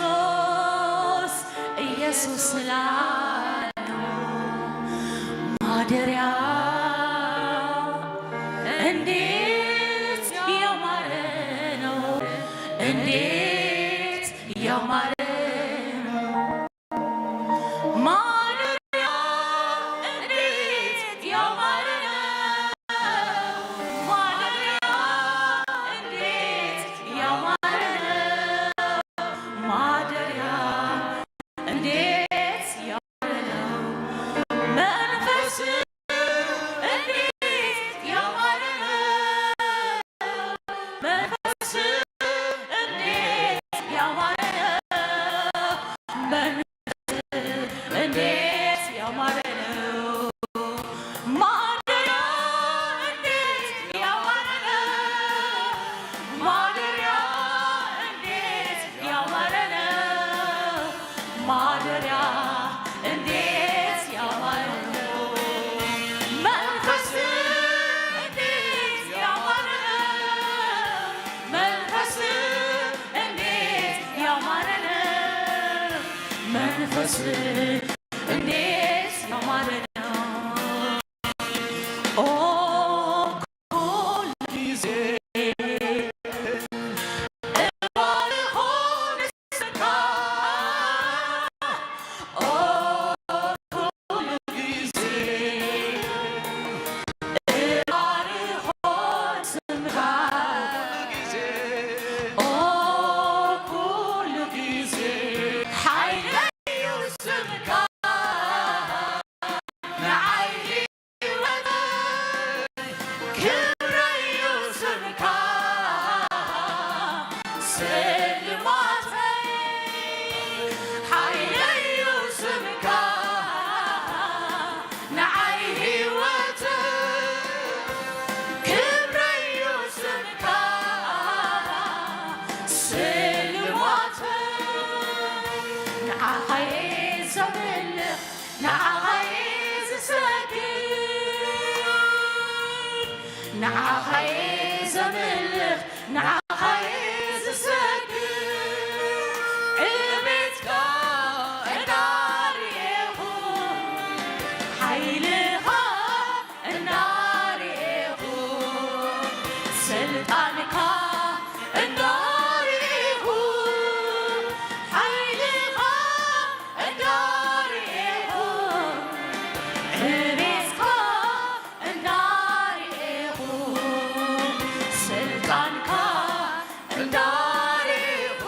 ኢየሱስ ኢየሱስ ላለው ማደሪያ እንዴት ያማረ ነው፣ እንዴት ያማረ ነው። ማደሪያ እንዴት ያማረ ነው። ማደሪያ እንዴት ያማረ ነው። ማደሪያ እንዴት ያማረ ነው። መንፈስ እንዴት ያማረ ነው። መንፈስ እንዴት ያማረ ነው። መንፈስ እንዴት ያማረ ነው። ኦ ኩል ጊዜ እባርኮ ስምካ። ኦ ኩል ጊዜ እባርኮ ስምካ። ኦ ኩል ጊዜ ሓይለይ እዩ ስምካ። ንዓይ ክብረይ እዩ ስምካ፣ ስልማተይ ሓይለይ እዩ ስምካ፣ ንዓይ ህይወተይ ክብረይ እዩ ስምካ፣ ስልማተይ ንዓኻ እየ ዘምልኽ። ንዓኻ እየ ዝሰግድ፣ ንዓኻ እየ ዘምልኽ፣ ንዓኻ እየ ዝሰግድ። ዕቤትካ እናርኤኹ፣ ሓይልኻ እናርኤኹ፣ ስልጣንካ እናርኤኹ፣ ሓይልኻ እንዳርኤኹ፣ ዕቤትካ እንዳርኤኹ፣ ስልጣንካ እንዳርኤኹ፣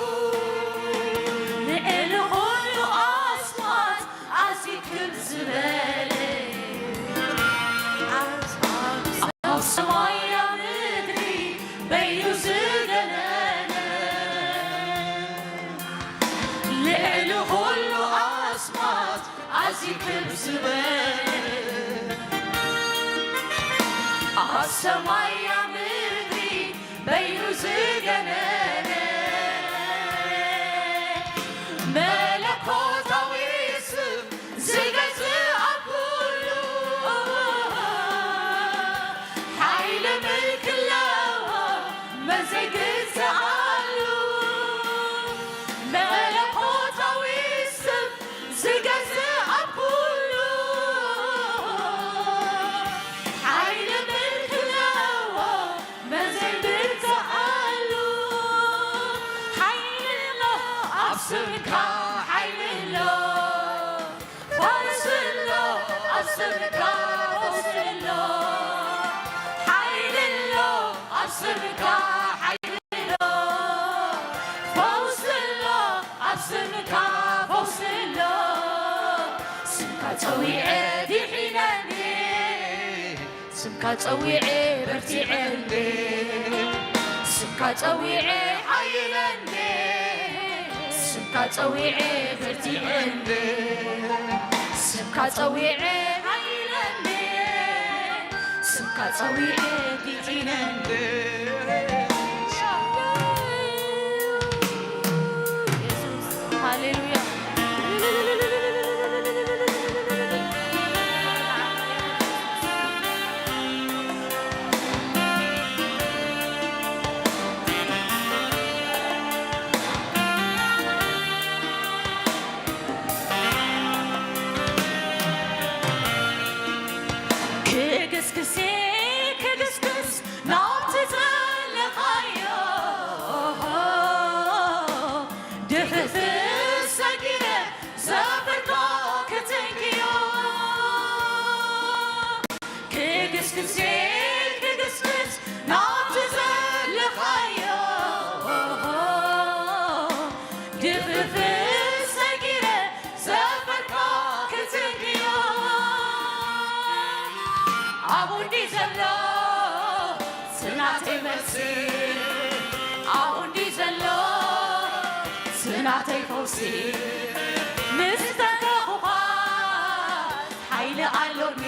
ልዕሊ ኹሉ ኣስማት ኣዝዩ ክብ ዝበለ፣ ኣብ ሰማይ ኣብ ምድሪ በይኑ ዝገነነ፣ ልዕሊ ኹሉ ኣስማት ኣዝዩ ክብ ዝበለ፣ ኣብ ሰማይ ኣብ ምድሪ በይኑ ዝገነነ፣ መለኮታዊ ስም ዝገዝእ ኣብ ኩሉ፣ ሓይሊ ምልኪ ኣለዎ መን ዘይግዛኣሉ፣ መለኮታዊ ስም ዝገዝእ ኣብ ኩሉ፣ ሓይሊ ምልኪ ኣለዎ መን ዘይብርትዓሉ፣ ሓይሊ ኣሎ ኣብ ስምካ፣ ሓይሊ ኣሎ፣ ፈውሲ ኣሎ ኣብ ስምካ፣ ፈውሲ ኣሎ፣ ሓይሊ ኣሎ ኣብ ስምካ፣ ሓይሊ ኣሎ፣ ፈውሲ ኣሎ ኣብ ስምካ፣ ፈውሲ ኣሎ፣ ስምካ ጸዊዐ ድሒነኒ። ስምካ ጸዊዐ በርቲዐ እንዴ፣ ስምካ ጸዊዐ ሓይለ እንዴ፣ ስምካ ጸዊዐ በርቲዐ እንዴ፣ ስምካ ጸዊዐ ሓይለ እንዴ፣ ስምካ ጸዊዐ ዲሒነ እንዴ። ኢየሱስ፣ ሃሌሉያ። ክግስግስ ክግስግስ ናብቲ ዘለኻዮ ድፍፍስ ሰጊረ ዘፈርካ ክትንክዮ ክግስግስ ክግስግስ ናብቲ ዘለኻዮ ድፍፍስ ሰጊረ ዘፈርካ ክትንክዮ ኣብኡ እንዲ ዘሎ ስናተይ መልሲ ኣብኡ እንዲ ዘሎ ስናተይ ፈውሲ ምስ ተንከኹኻ ሓይሊ ኣሎኒ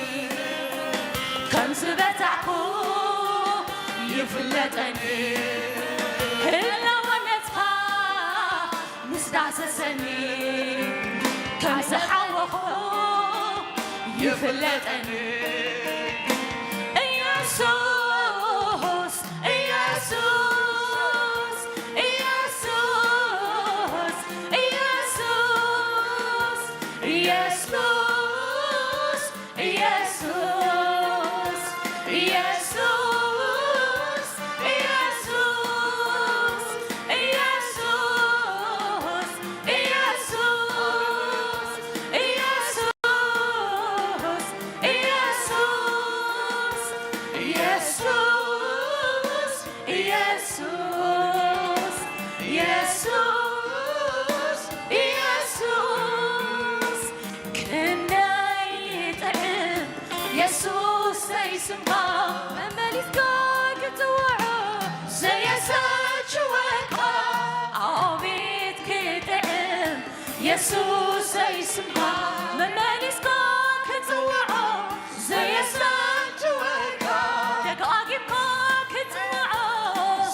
ከም ዝበታዕኩ ይፍለጠኒ ህላወነትካ ምስ ዳሰሰኒ ከም ዝሓወኹ ይፍለጠኒ ኢየሱስ ኢየሱስ ኢየሱስ ኢየሱስ ስምካ መመሊስካ ክጽውዖ ዘየሰልችወካ ኣቤት ክጥዕም የሱሰይ ስምካ መመሊስካ ክጽውዖ ዘየሰልችወካ ደጋጊምካ ክጽውዖ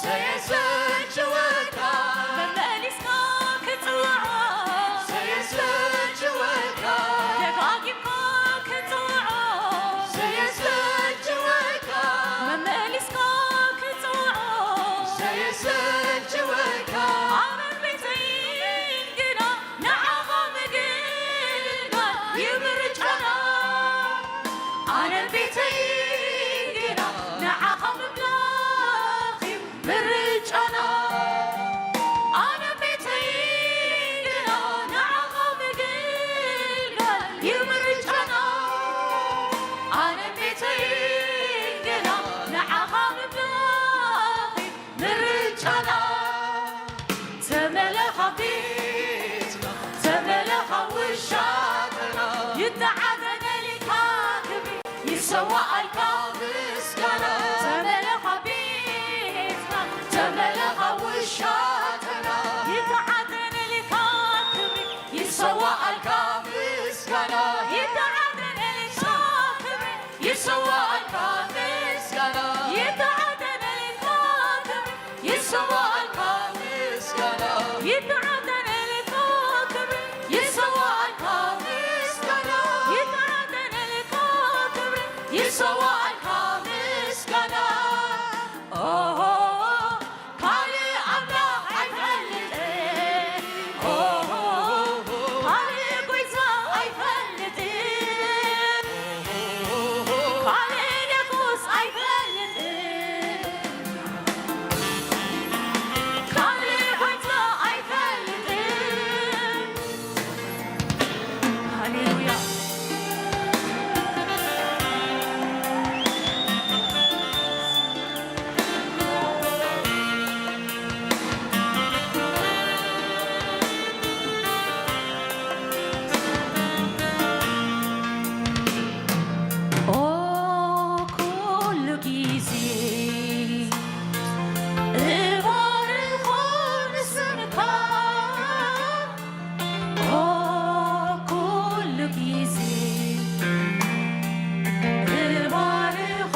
ዘየሰልችወካ መመሊስካ ክጽውዖ ዘየሰልችወካ ደጋጊምካ ክጽውዖ ዘየሰልችወካ መመሊስካ ክጽውዖ ዘየሰልችወካ ኣነን ቤተይን ግና ንዓኻ ምግልጋል እዩ ምርጫና ኣነን ቤተይን ግና ንዓኻ ምምላኽ እዩ ምርጫና ኣነን ቤተይን ግና ንዓኻ ምግልጋል እዩ ምርጫና ኣነን ቤተይን ግና ንዓኻ ምምላኽ እዩ ምርጫና ተመለኻ ቤትና ተመለኻ ውሻጠና ይተዓደለልካ ክብሪ ይሰዋኣልካ ምስጋና ተመለኻ ቤትና ተመለኻ ውሻጠና ይተዓደለልካ ክብሪ ይሰዋኣልካ ምስጋና ይተዓደለልካ ክብሪ ይሰዋኣልካ ምስጋና ይተዓደለልካ ክብሪ ይሰዋኣልካ ምስጋና ይተዓደለልካ ክብሪ ይሰዋኣልካ ምስጋና ይተዓደለልካ ክብሪ ይሰዋኣልካ ምስጋና ኦሆ ካልእ ኣምላኽ ኣይፈልጥን ኦሆ ካልእ ጐይታ ኣይፈልጥን ካልእ ንጉስ ኣይፈልጥን ካልእ ጐይታ ኣይፈልጥን ሃሌሉያ ኦ ኩሉ ግዜ እባርኾ ንስምካ ኦ ኩሉ ግዜ እባርኾ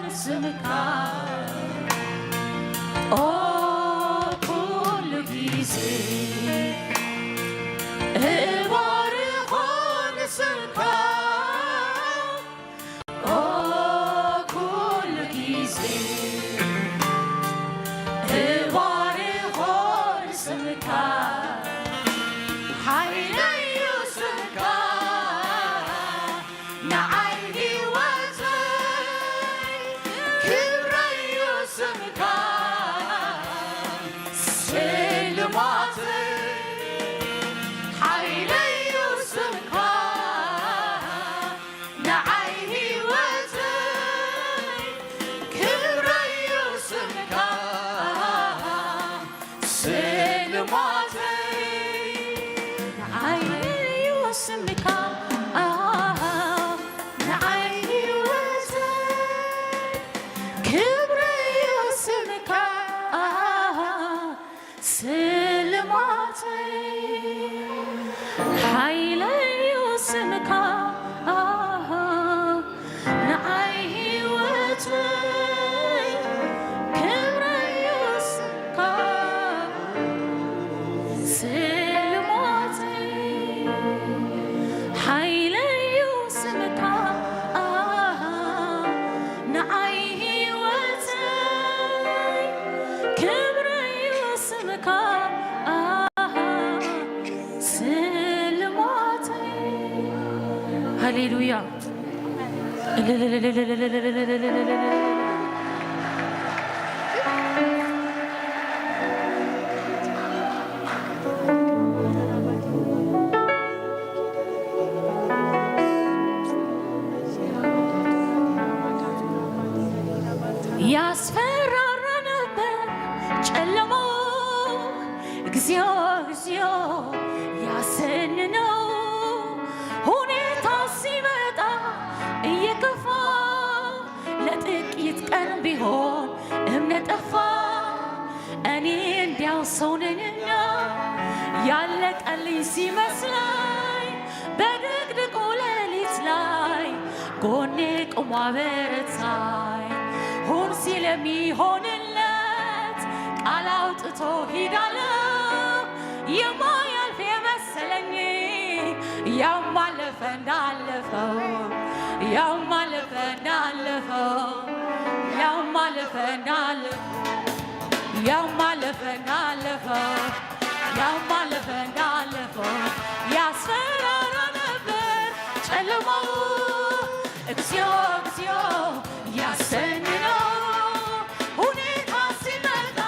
ንስምካ ኦ ኩሉ ግዜ እባርኾ ንስምካ ኦ ኩሉ ግዜ እባርኾ ንስምካ ሓይለዩ ስምካ ንዓይ ህይወተይ ክብረዩ ስምካ ስልማተይ ሓይለዩ ስምካ ንዓይ ህይወተይ ክብረዩ ስምካ ስልማተይ ንዓይዩ ስምካ ንዓይ ህይወተይ ክብረዩ ስምካ ስልማተይ ሓይለዩ ስምካ ንዓይ ህይወተይ ክብረዩ ስምካ ስልማተይ ሓይለዩ ስምካ ንዓይ ህይወተይ ክብረዩ ስምካ ስልማተይ ሃሌሉያ ያስፈራራ ነበር ጨለማው እግዚኦ እግዚኦ ያሰንነው ሁኔታ ሲመጣ እየከፋ ጠፋ እኔ እንዲያው ሰው ነኝና ያለቀልኝ ሲመስለኝ በድቅድቁ ሌሊት ላይ ጎኔ ቆሞ አበረታኝ። ሁን ሲል የሚሆንለት ቃል አውጥቶ ሄዳለው። የማያልፍ የመሰለኝ ያማለፈ እንዳለፈው ያማለፈ እንዳለፈው ያማለፈ እንዳለፈው ያማለፈ እንዳለፈው ያማለፈ እንዳለፈው ያስፈራራ ነበር ጨለማው። እግዚኦ እግዚኦ ያሰኝ ነው ሁኔታ ሲመጣ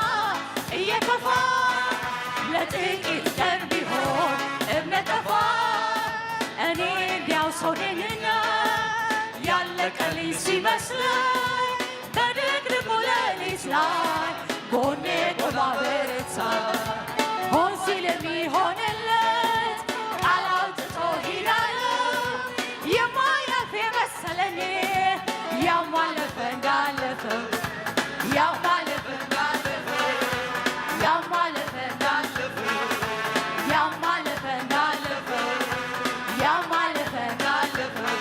እየከፋ ለጥቂት ቀን ቢሆን እምነት ጠፋ። እኔ እንዲያው ሰው ነኝና ያለቀልኝ ሲመስለኝ በድቅድቁ ሌሊት ላይ ጎኔ ቆሞ አበረታ። ሆን ሲል የሚሆንለት ቃል አውጥቶ ሄዳለው። የማያልፍ የመሰለኝ ያማለፈ እንዳለፈው ያማለፈ እንዳለፈው ያማለፈ እንዳለፈው ያማለፈ እንዳለፈው ያማለፈ እንዳለፈው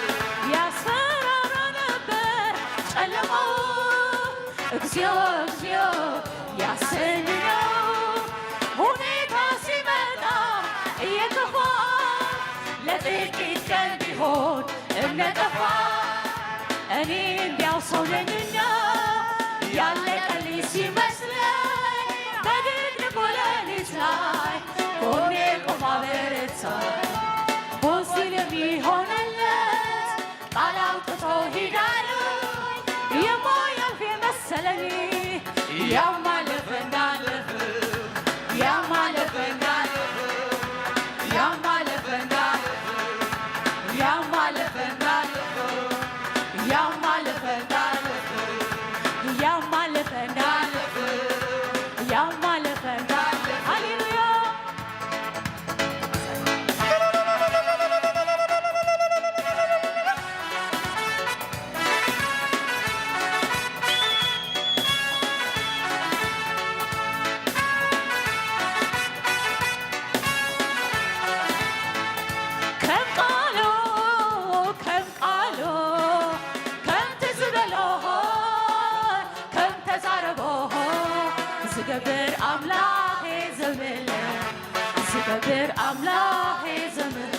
ያስፈራራ ነበር ጨለማው። እግዚኦ እግዚኦ ያሰኝ ነው ሁኔታ ሲመጣ እየከፋ ለጥቂት ቀን ቢሆን እምነት ጠፋ። እኔ እንዲያው ሰው ነኝና ያለቀልኝ ሲመስለኝ በድቅድቁ ሌሊት ላይ ጎኔ ቆሞ አበረታ። ሆን ሲል የሚሆንለት ቃል አውጥቶ ሄዳለው። የማያልፍ የመሰለኝ ያማለፈ እንዳለፈ ያማለፈ እንዳለፈ ያማለፈ እንዳለፈ ያማለፈ እንዳለፈ ያማለፈ እንዳለፈ ያማለፈ እንዳለፈ ያማለፈ እንዳለፈ ሃሌሉያ። ከም ቃሉ ከም ቃሉ ከምቲ ዝበሎ ከም ተዛረቦ ዝገብር ኣምላኽ ዘምለ ዝገብር ኣምላኽ ዘምለ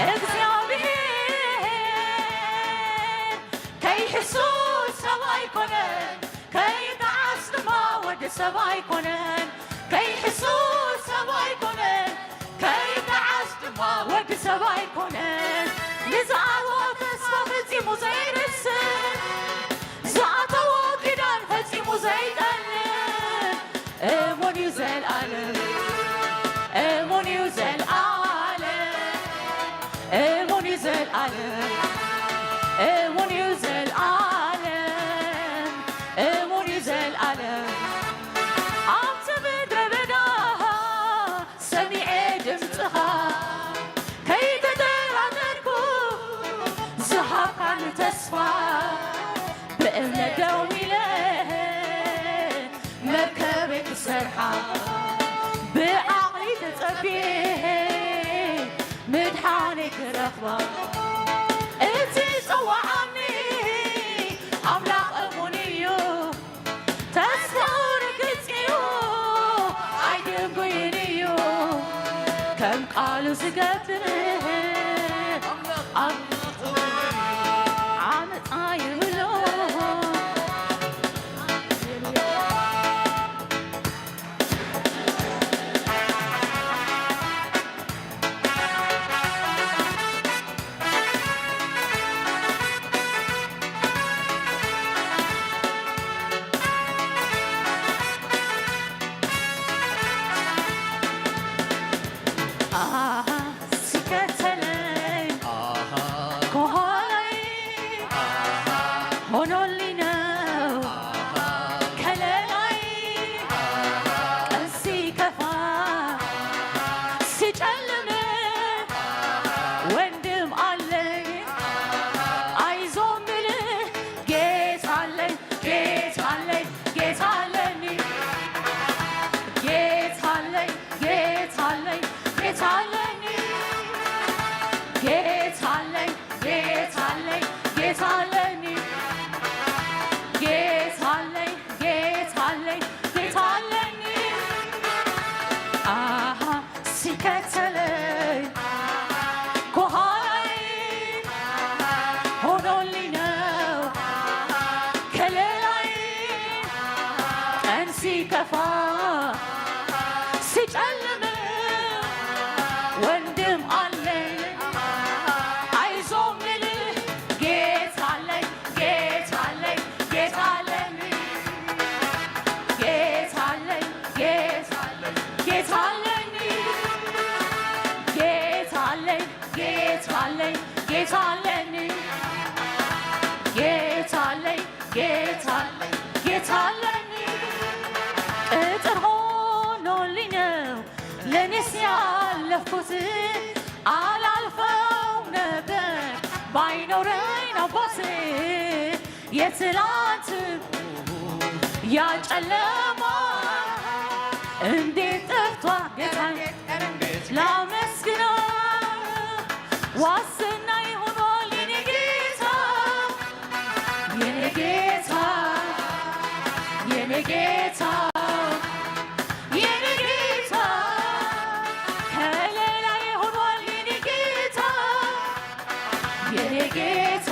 እግዚኣብሔር ከይሕሱር ሰብ ኣይኮነን፣ ከይተዓስ ድማ ወዲ ሰብ ኣይኮነን። ከይሕሱር ሰብ ኣይኮነን፣ ከይተዓስ ድማ ወዲ ሰብ ኣይኮነን። ንዝኣልዎ ተስፋ ፈጺሙ ዘይርስዕ፣ ዝኣተዎ ኪዳን ፈጺሙ ዘይጠልም፣ እሙን እዩ ዘልኣለም፣ እሙን እዩ ዘልኣለም፣ እሙን እዩ ዘልኣለም፣ እሙን እዩ ዘልኣለም፣ እሙን እዩ ዘልኣለም። ኣብቲ ምድረ በዳ ሰሚዐ ድምፅኻ ከይተጠራጠርኩ ዝሃብካኒ ተስፋ ብእምነት ደው ኢለ መርከበይ ክሰርሓ ብዓቕሊ ተጸብየ ምድሓነይ ክረኽባ እቲ ዝጸውዓኒ ኣምላኽ እሙን እዩ። ተስፋኡ ርግጽ እዩ ኣይድንጉይን እዩ ከም ቃሉ ዝገብር ኣምላኽ ዓመጻ ይብሎ። ሲከተለኝ፣ ኳኋላይ ሆኖልኝ ነው ከለላይ። ቀን ሲከፋ ሲጨልም ወንድም አለኝ አይዞ ሚል። ጌታ አለኝ፣ ጌታ አለኝ፣ ጌታ አለኝ፣ ጌታ አለኝ፣ ጌታ አለኝ፣ ጌታ አለኝ፣ ጌታ አለኝ፣ ጌታ አለኝ፣ ጌታ አለኝ፣ ጌታ አለኝ፣ ጌታ አለኝ፣ ጌታ አለኝ። ቅጥር ሆኖልኝ ነው ለእኔስ ያለፍኩት። አላልፈው ነበር ባይኖረኝ ናፍቆት። የትላንት ያ ጨለማ እንዴት ጠፍቷል ጌታዬ፣ ላመስግነው። ዋስናዬ ሆኗል የኔ ጌታ፣ የኔ ጌታ፣ የኔ ጌታ፣ የኔ ጌታ፣ ከለላዬ ሆኗል የኔ ጌታ፣ የኔ ጌታ፣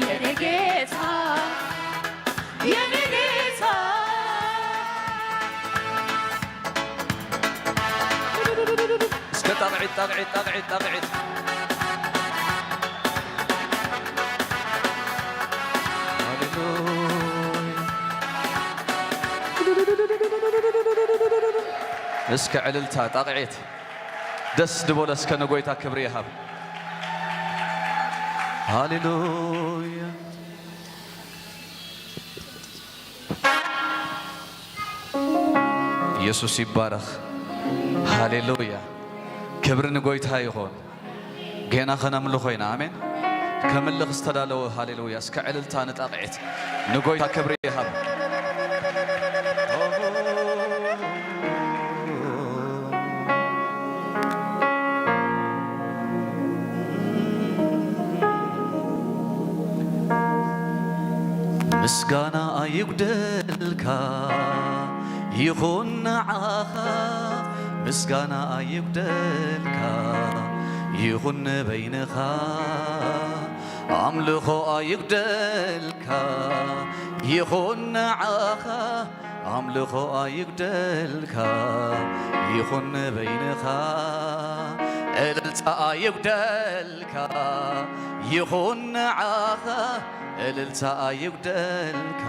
የኔ ጌታ፣ የኔ ጌታ። እስከ ጣቕዒት፣ ጣቕዒት፣ ጣቕዒት፣ ጣቕዒት። ሃሌሉያ። እስከ ዕልልታ፣ ጣቕዒት። ደስ ድበሎ እስከ ንጎይታ ክብሪ ይሃብ። ሃሌሉያ። ኢየሱስ ይባረኽ። ሃሌሉያ። ክብሪ ንጎይታ ይኹን። ጌና ከነምልኾ ኢና። ኣሜን። ከምልኽ ዝተዳለወ፣ ሃሌሉያ። እስከ ዕልልታ ንጣቕዒት። ንጎይታ ክብሪ ይሃብ። ምስጋና ኣይጉደልካ ይኹን ንዓኻ፣ ምስጋና ኣይጉደልካ ይኹን ንበይንኻ፣ ኣምልኾ ኣይጉደልካ ይኹን ንዓኻ፣ ኣምልኾ ኣይጉደልካ ይኹን ንበይንኻ፣ እልልታ ኣይጉደልካ ይኹን ንዓኻ፣ እልልታ ኣይጉደልካ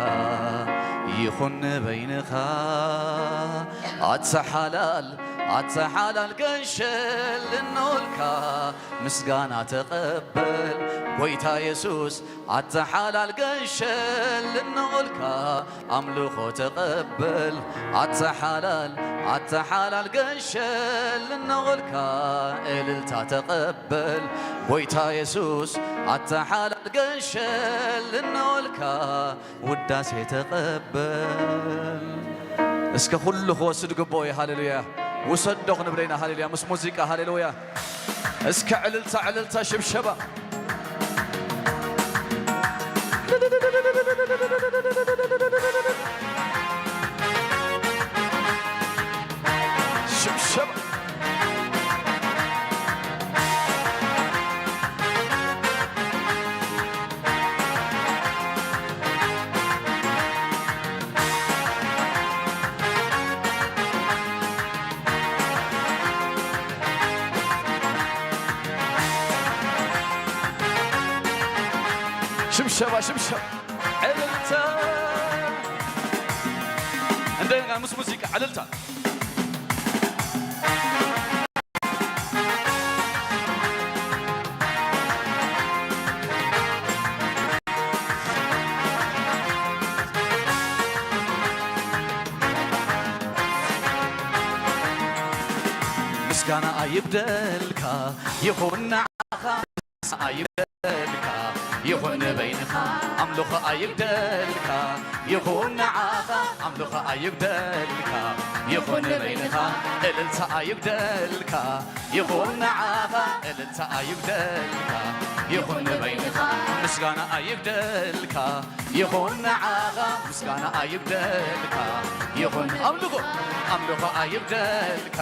ይኹን ንበይንኻ። ኣታ ሓላል፣ ኣታ ሓላል ገንሸል እንወልካ፣ ምስጋና ተቐበል ጎይታ የሱስ። ኣታ ሓላል ገንሸል እንወልካ፣ ኣምልኾ ተቐበል። ኣታ ሓላል፣ ኣታ ሓላል ገንሸል እንወልካ፣ እልልታ ተቐበል ጎይታ የሱስ። ኣታ ሓላል ገንሸል እንወልካ፣ ውዳሴ ተቐበል። እስከ ኩሉ ክወስድ ግብኦ እዩ። ሃሌሉያ። ውሰዶ ክንብል ኢና። ሃሌሉያ። ምስ ሙዚቃ ሃሌሉያ። እስከ ዕልልታ፣ ዕልልታ፣ ሽብሸባ። ሽብሸባ። ሽብሸባ፣ ሽብሸባ፣ ዕልልታ። እንደገና ምስ ሙዚቃ ዕልልታ። ምስጋና ኣይጉደልካ ይኹን ንዓኻ፣ ኣይጉደልካ ይኹን ንበይንኻ፣ ኣምልኾ ኣይጉደልካ ይኹን ንዓኻ፣ ኣምልኾ ኣይጉደልካ ይኹን ንበይንኻ፣ እልልታ ኣይጉደልካ። ይኹን ንዓኻ፣ እልልታ ኣይጉደልካ። ይኹን ንበይንኻ፣ ምስጋና ኣይጉደልካ። ይኹን ንዓኻ፣ ምስጋና ኣይጉደልካ። ይኹን ኣምልኾ፣ ኣምልኾ ኣይጉደልካ።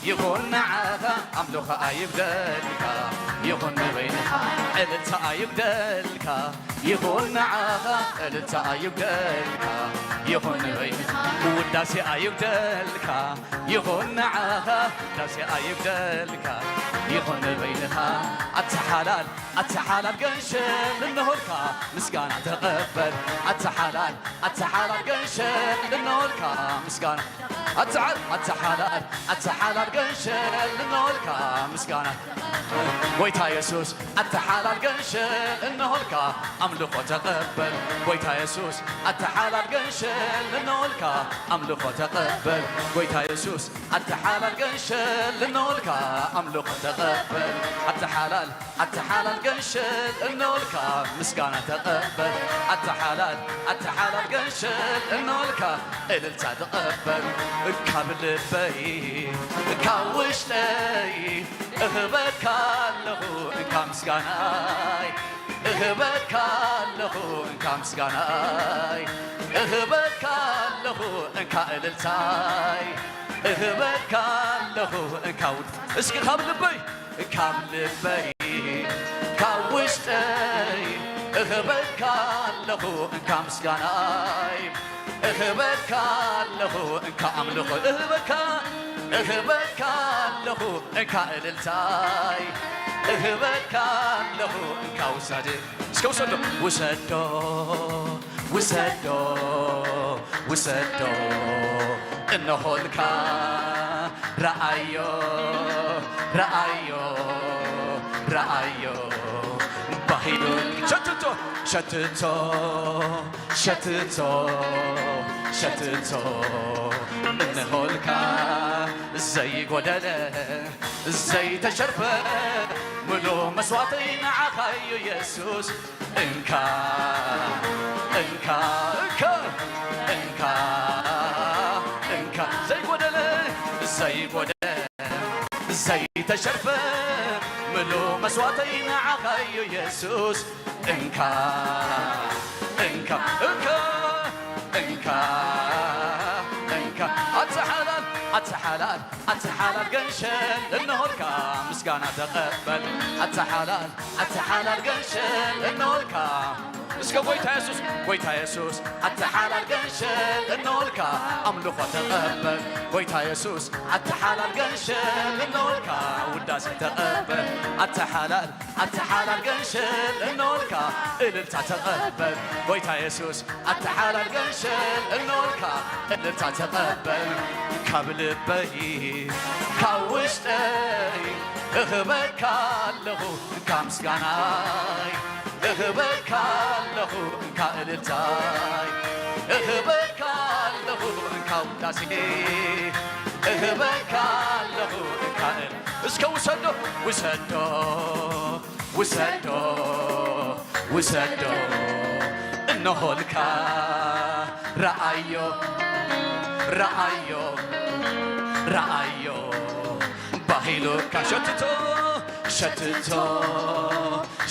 ይኹን ንዓኻ፣ ኣምልኾ ኣይጉደልካ። ይኹን ንበይንኻ፣ እልልታ ኣይጉደልካ። ይኹን ንዓኻ፣ እልልታ ኣይጉደልካ። ይኹን ንበይንኻ፣ ውዳሴ ኣይጉደልካ። ይኹን ንዓኻ፣ ውዳሴ ኣይጉደልካ። ይኹን ንበይንኻ፣ ኣታ ሓላል፣ ኣታ ሓላል ገንሸል እንሆልካ፣ ምስጋና ተቐበል። ኣታ ሓላል፣ ኣታ ሓላል ገንሸል እንሆልካ፣ ምስጋና ኣታ ሓል-፣ ኣታ ሓላል፣ ኣታ ሓላል ገንሸል እንሆልካ፣ ምስጋና ጎይታ የሱስ፣ ኣታ ሓላል ገንሸል እንሆልካ፣ ኣምልኾ ተቐበል። ጎይታ የሱስ፣ ኣታ ሓላል ገንሸል እንሆልካ፣ ኣምልኾ ተቐበል። ጎይታ የሱስ፣ ኣታ ሓላል ገንሸል እንሆልካ፣ ኣምልኾ ተቐበል። ኣታ ሓላል፣ ኣታ ሓላል ገንሸል እንሆልካ፣ ምስጋና ተቐበል። ኣታ ሓላል፣ ኣታ ሓላል ገንሸል እንሆልካ፣ እልልታ ተቐበል። ካብ ልበይ፣ ካብ ውሽጠይ እኽበካ ኣለኹ እንካ ምስጋናይ፣ እኽበካ ኣለኹ እንካ ምስጋናይ፣ እኽበካ ኣለኹ እንካ እልልታይ፣ እኽበካ ኣለኹ እንካ ውድ-፣ እስኪ ካብ ልበይ፣ ካብ ልበይ፣ ካብ ውሽጠይ እኽበካ ኣለኹ እንካ ምስጋናይ፣ እኽበካ ኣለኹ እንካ ኣምልኾ፣ እኽበካ፣ እኽበካ ኣለኹ እንካ እልልታይ፣ እኽበካ ኣለኹ እንካ ውሳደ። እስከ ውሰዶ፣ ውሰዶ፣ ውሰዶ፣ ውሰዶ፣ እነሆልካ፣ ረኣዮ፣ ረኣዮ፣ ረኣዮ፣ ባሂሉ ሸትቶ፣ ሸትቶ፣ ሸትቶ፣ ሸትቶ፣ እነሆልካ፣ ዘይጎደለ፣ ዘይተሸርፈ፣ ምሉእ መስዋዕተይ ንዓኻ እዩ የሱስ። እንካ፣ እንካ፣ እንካ፣ እንካ፣ እንካ፣ ዘይጎደለ፣ ዘይጎደለ፣ ዘይተሸርፈ፣ ምሉእ መስዋዕተይ ንዓኻ እዩ የሱስ። እንካ፣ እንካ፣ እንካ፣ እንካ፣ እንካ፣ ኣታ ሓላል፣ ኣታ ሓላል፣ ኣታ ሓላል ገንሸል እንሆልካ፣ ምስጋና ተቐበል። ኣታ ሓላል፣ ኣታ ሓላል ገንሸል እንሆልካ፣ እስከ ጎይታ የሱስ፣ ጎይታ የሱስ፣ ኣታ ሓላል ገንሸል እንሆልካ፣ ኣምልኾ ተቐበል። ጎይታ የሱስ፣ ኣታ ሓላል ገንሸል እንሆልካ፣ ውዳሴ ተቐበል። ኣታ ሓላል፣ ኣታ ሓላል ገንሸል እንሆልካ፣ እልልታ ተቐበል። ጎይታ የሱስ፣ ኣታ ሓላል ገንሸል እንሆልካ፣ እልልታ ተቐበል። ካብ ልበይ፣ ካብ ውሽጠይ እኽበካ ኣለኹ እንካ ምስጋናይ፣ እኽበካ ኣለኹ እንካ እልልታይ፣ እኽበካ ኣለኹ እንካ ውዳሴ፣ እኽበካ ኣለኹ እንካ እል-፣ እስከ ውሰዶ፣ ውሰዶ፣ ውሰዶ፣ ውሰዶ፣ እነሆልካ፣ ረኣዮ፣ ረኣዮ፣ ረኣዮ፣ ባሂሉካ ሸትቶ፣ ሸትቶ፣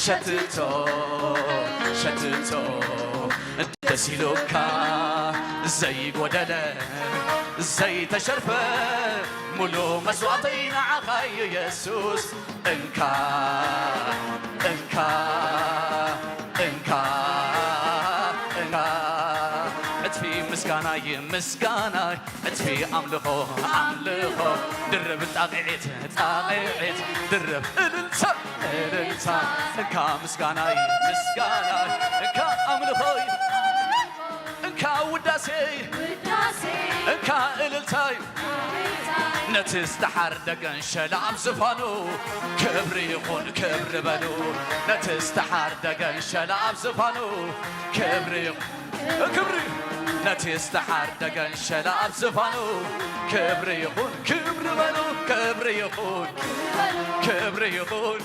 ሸትቶ፣ ሸትቶ፣ ደስ ኢሉካ፣ ዘይጎደለ፣ ዘይተሸርፈ፣ ሙሉ መስዋዕተይ ንዓኻ እዩ የሱስ። እንካ፣ እንካ፣ እንካ፣ እንካ። ዕጽፊ ምስጋናይ፣ ምስጋናይ፣ ዕጽፊ ኣምልኾ፣ ኣምልኾ፣ ድርብ ጣቕዒት፣ ጣቕዒት፣ ድርብ እልልታ፣ እልልታ። እንካ ምስጋናይ፣ ምስጋናይ፣ እንካ ኣምልኾይ፣ እንካ ውዳሴይ፣ ውዳሴ፣ እንካ እልልታይ፣ እልልታይ፣ ነቲ ዝተሓርደ ገንሸል ኣብ ዝፋኑ ክብሪ ይኹን ክብሪ በሉ። ነቲ ዝተሓርደ ገንሸል ኣብ ዝፋኑ ክብሪ ይኹን ክብሪ፣ ነቲ ዝተሓርደ ገንሸል ኣብ ዝፋኑ ክብሪ ይኹን ክብሪ በሉ። ክብሪ ይኹን ክብሪ ይኹን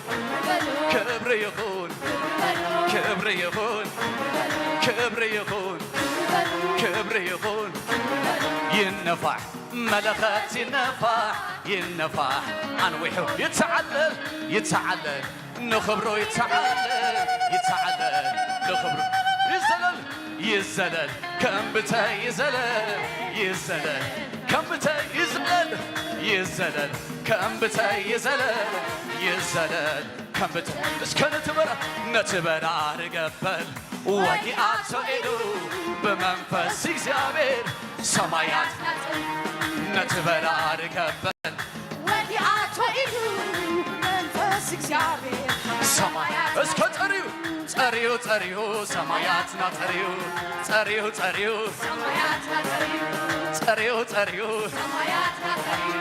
ክብሪ ይኹን ክብሪ ይኹን ክብሪ ይኹን ክብሪ ይኹን ይነፋሕ መለኸት ይነፋሕ ይነፋሕ ኣንዊሑ ይተዓለል ይተዓለል ንኽብሩ ይተዓለል ይተዓለል ንኽብሩ ይዘለል ይዘለል ከም ብተይ ይዘለል ይዘለል ከም ብተይ ይዘለል ይዘለል ከም ብተይ ይዘለል ይዘለል ከም ብተይ እስከ ነቲ በራ ነቲ በራሪ ገበል ወጊኣቶ ኢሉ ብመንፈስ እግዚኣብሔር ሰማያት ነቲ በራሪ ገበል ወዲኣቶ ኢሉ መንፈስ እግዚኣብሔር ሰማያት እስከ ጸርዩ ጸርዩ ጸርዩ ሰማያትና ጸርዩ ጸርዩ ጸርዩ ሰማያትና ጸርዩ ጸርዩ ጸርዩ ሰማያትና ጸርዩ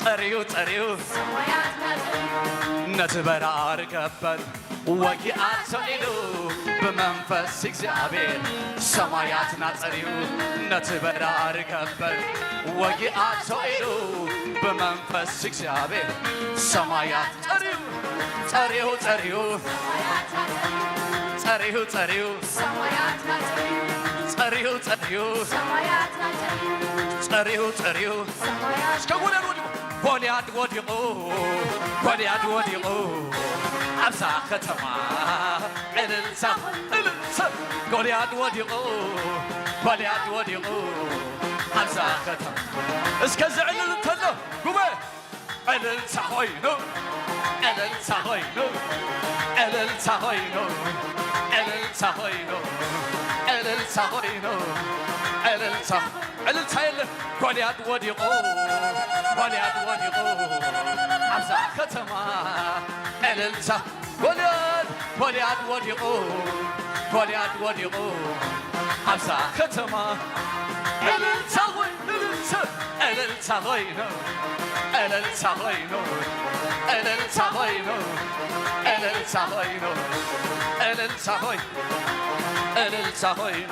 ጸርዩ ጸርዩ ሰማያትና ጸርዩ ነቲ በራሪ ገበል ወጊኣቶ ኢሉ ብመንፈስ እግዚኣብሔር ሰማያትና ጸርዩ ነቲ በራሪ ገበል ወጊኣቶ ኢሉ ብመንፈስ እግዚኣብሔር ሰማያት ጸርዩ ጸርዩ ጸርዩ ጸርዩ ጸርዩ ጸርዩ ጸርዩ ጸርዩ ጸርዩ እስከ ጎልያድ ወዲቑ ጎልያድ ወዲቑ ጎልያድ ወዲቑ ኣብዛ ከተማ ዕልልታ እልልታ ጎልያድ ወዲቑ ጎልያድ ወዲቑ ኣብዛ ከተማ እስከ ዘዕልል እንተሎ ጉባኤ ዕልልታ ኾይኑ ዕልልታ ኾይኑ ዕልልታ ኾይኑ ዕልልታ ኾይኑ ዕልልታ ኾይኑ ዕልልታ ዕልልታ የለ ጎልያድ ወዲቑ ጎልያድ ወዲቑ ኣብዛ ከተማ ዕልልታ ጎልያድ ጎልያድ ወዲቑ ጎልያድ ወዲቑ ኣብዛ ከተማ እልልታ ኾይኑ እልልታ እልልታ ኾይኑ እልልታ ኾይኑ እልልታ ኾይኑ እልልታ ኾይኑ እልልታ ኾይ እልልታ ኾይኑ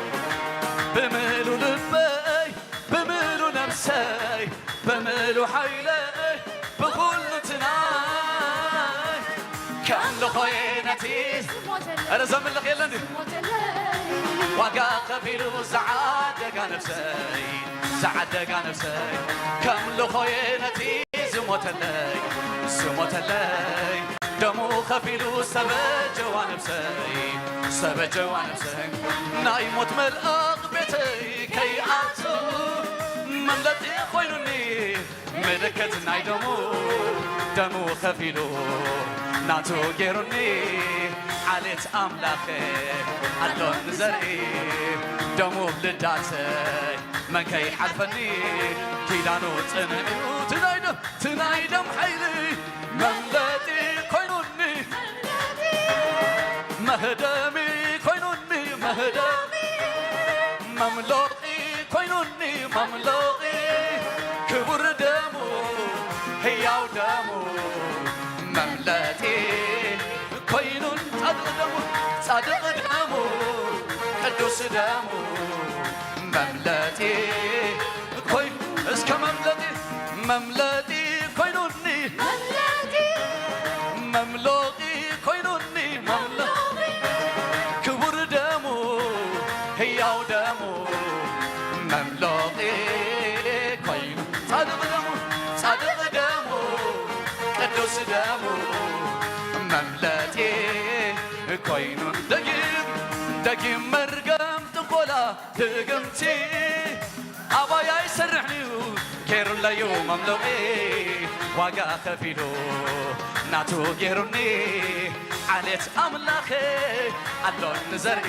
ብምሉ ልበይ ብምሉ ነብሰይ ብምሉ ሓይለይ ብኹሉ ትናይ ከምልኾየ ነቲ ኧረ ዘምልኽ የለን ድዩ ዋጋ ከፊሉ ዝዓደጋ ነብሰይ ዝዓደጋ ነብሰይ ከምልኾየ ነቲ ዝሞተለይ ዝሞተለይ ደሙ ከፊሉ ሰበጀዋ ነብሰይ ሰበጀዋ ነብሰይ ናይ ሞት መልኣኽ ቤተይ ከይኣቱ መምለጢ ኮይኑኒ ምልክት ናይ ደሙ ደሙ ከፊሉ ናቱ ገይሩኒ ዓሌት ኣምላኽ ኣሎኒ ዘርኢ ደሙ ልዳተይ መን ከይሓልፈኒ ኪዳኑ ጽንዕዩ ትናይ ደም ትናይ ደም ሓይሊ መምለጢ ኮይኑኒ መህደሚ ኮይኑኒ መህደሚ መምሎጢ ኮይኑኒ መምሎጢ ክቡር ደሙ ህያው ደሙ መምለጢ ኮይኑን ጻድቕ ደሙ ጻድቕ ደሙ ቅዱስ ደሙ መምለጢ ኮይኑ እስከ መምለጢ መምለጢ ኮይኑኒ መምለጢ መምሎጢ ኮይኑኒ መምሎጢ ክቡር ደሙ ህያው ደሙ መምሎጢ ኮይኑ ጻድቕ ደሙ ጻድቕ ደሙ ቅዱስ ደሙ መምለጢ ኮይኑ ደጊም ደጊም መርገም ጥንቆላ ድግምቲ ኣባይ ኣይሰርሕን'ዩ ገይሩለዩ መምለቒ ዋጋ ከፊሉ ናቱ ገይሩኒ ዓሌት ኣምላኸ ኣሎኒ ዘርኢ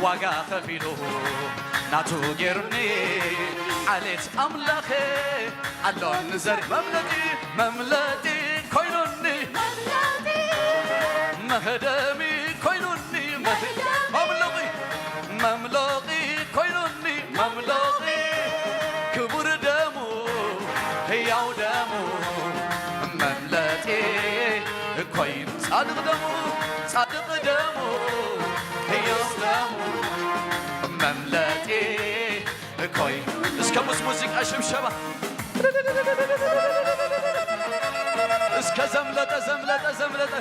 ዋጋ ከፊሉ ናቱ ገይሩኒ ዓሌት ኣምላኸ ኣሎኒ ዘርኢ መምለጢ መምለጢ ኮይኑኒ መህደሚ ኮይኑኒ መምለቒ መምለቒ ኮይኑኒ መምለቒ ክቡር ደሙ ህያው ደሙ መምለጢ ኮይኑ ጻድቕ ደሙ ጻድቕ ደሙ ህያው ደሙ መምለጢ ኮይኑ እስከ ምስ ሙዚቃ ሽብሸባ እስከ ዘምለጠ ዘምለጠ ዘምለጠ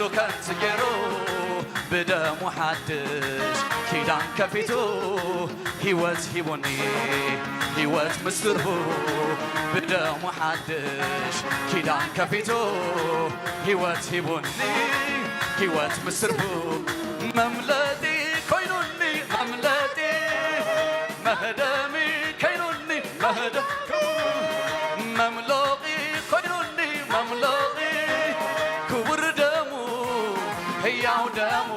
ከንቱ ገይሩ ብደሙ ሓድሽ ኪዳን ከፊቱ ህይወት ሂቡኒ፣ ህይወት ምስ ትርፉ ብደሙ ሓድሽ ኪዳን ከፊቱ ህይወት ሂቡኒ፣ ህይወት ምስ ትርፉ መምለጢ ኮይኑኒ፣ መምለጢ መህደሚ ኮይኑኒ፣ መህደ መምሎቒ ኮይኑኒ፣ መምሎቒ ክቡር ደሙ፣ ህያው ደሙ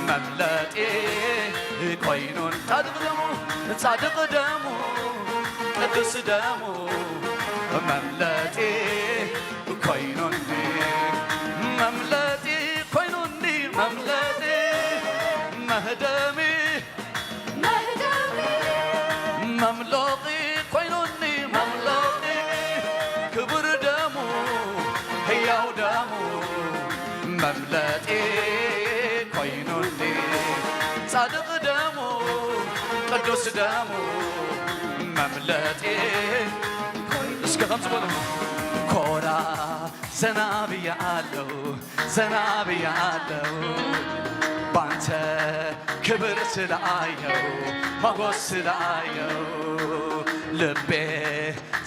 መምለጢ ኮይኑን፣ ጻድቕ ደሙ፣ ጻድቕ ደሙ፣ ቅዱስ ደሙ መምለጢ ኮይኑኒ፣ መምለጢ ኮይኑኒ፣ መምለጢ መህደሚ መምሎቒ ኮይኑኒ፣ መምሎቒ ክቡር ደሙ፣ ህያው ደሙ መምለጢ ኮይኑኒ፣ ጻድቕ ደሙ፣ ቅዱስ ደሙ መምለጢ። እስከ ከምዚ በሉ። ኮራ ዘና ብዬ ኣለሁ፣ ዘና ብዬ ኣለሁ፣ ባንተ ክብር ስላየው፣ ሞገስ ስላየው፣ ልቤ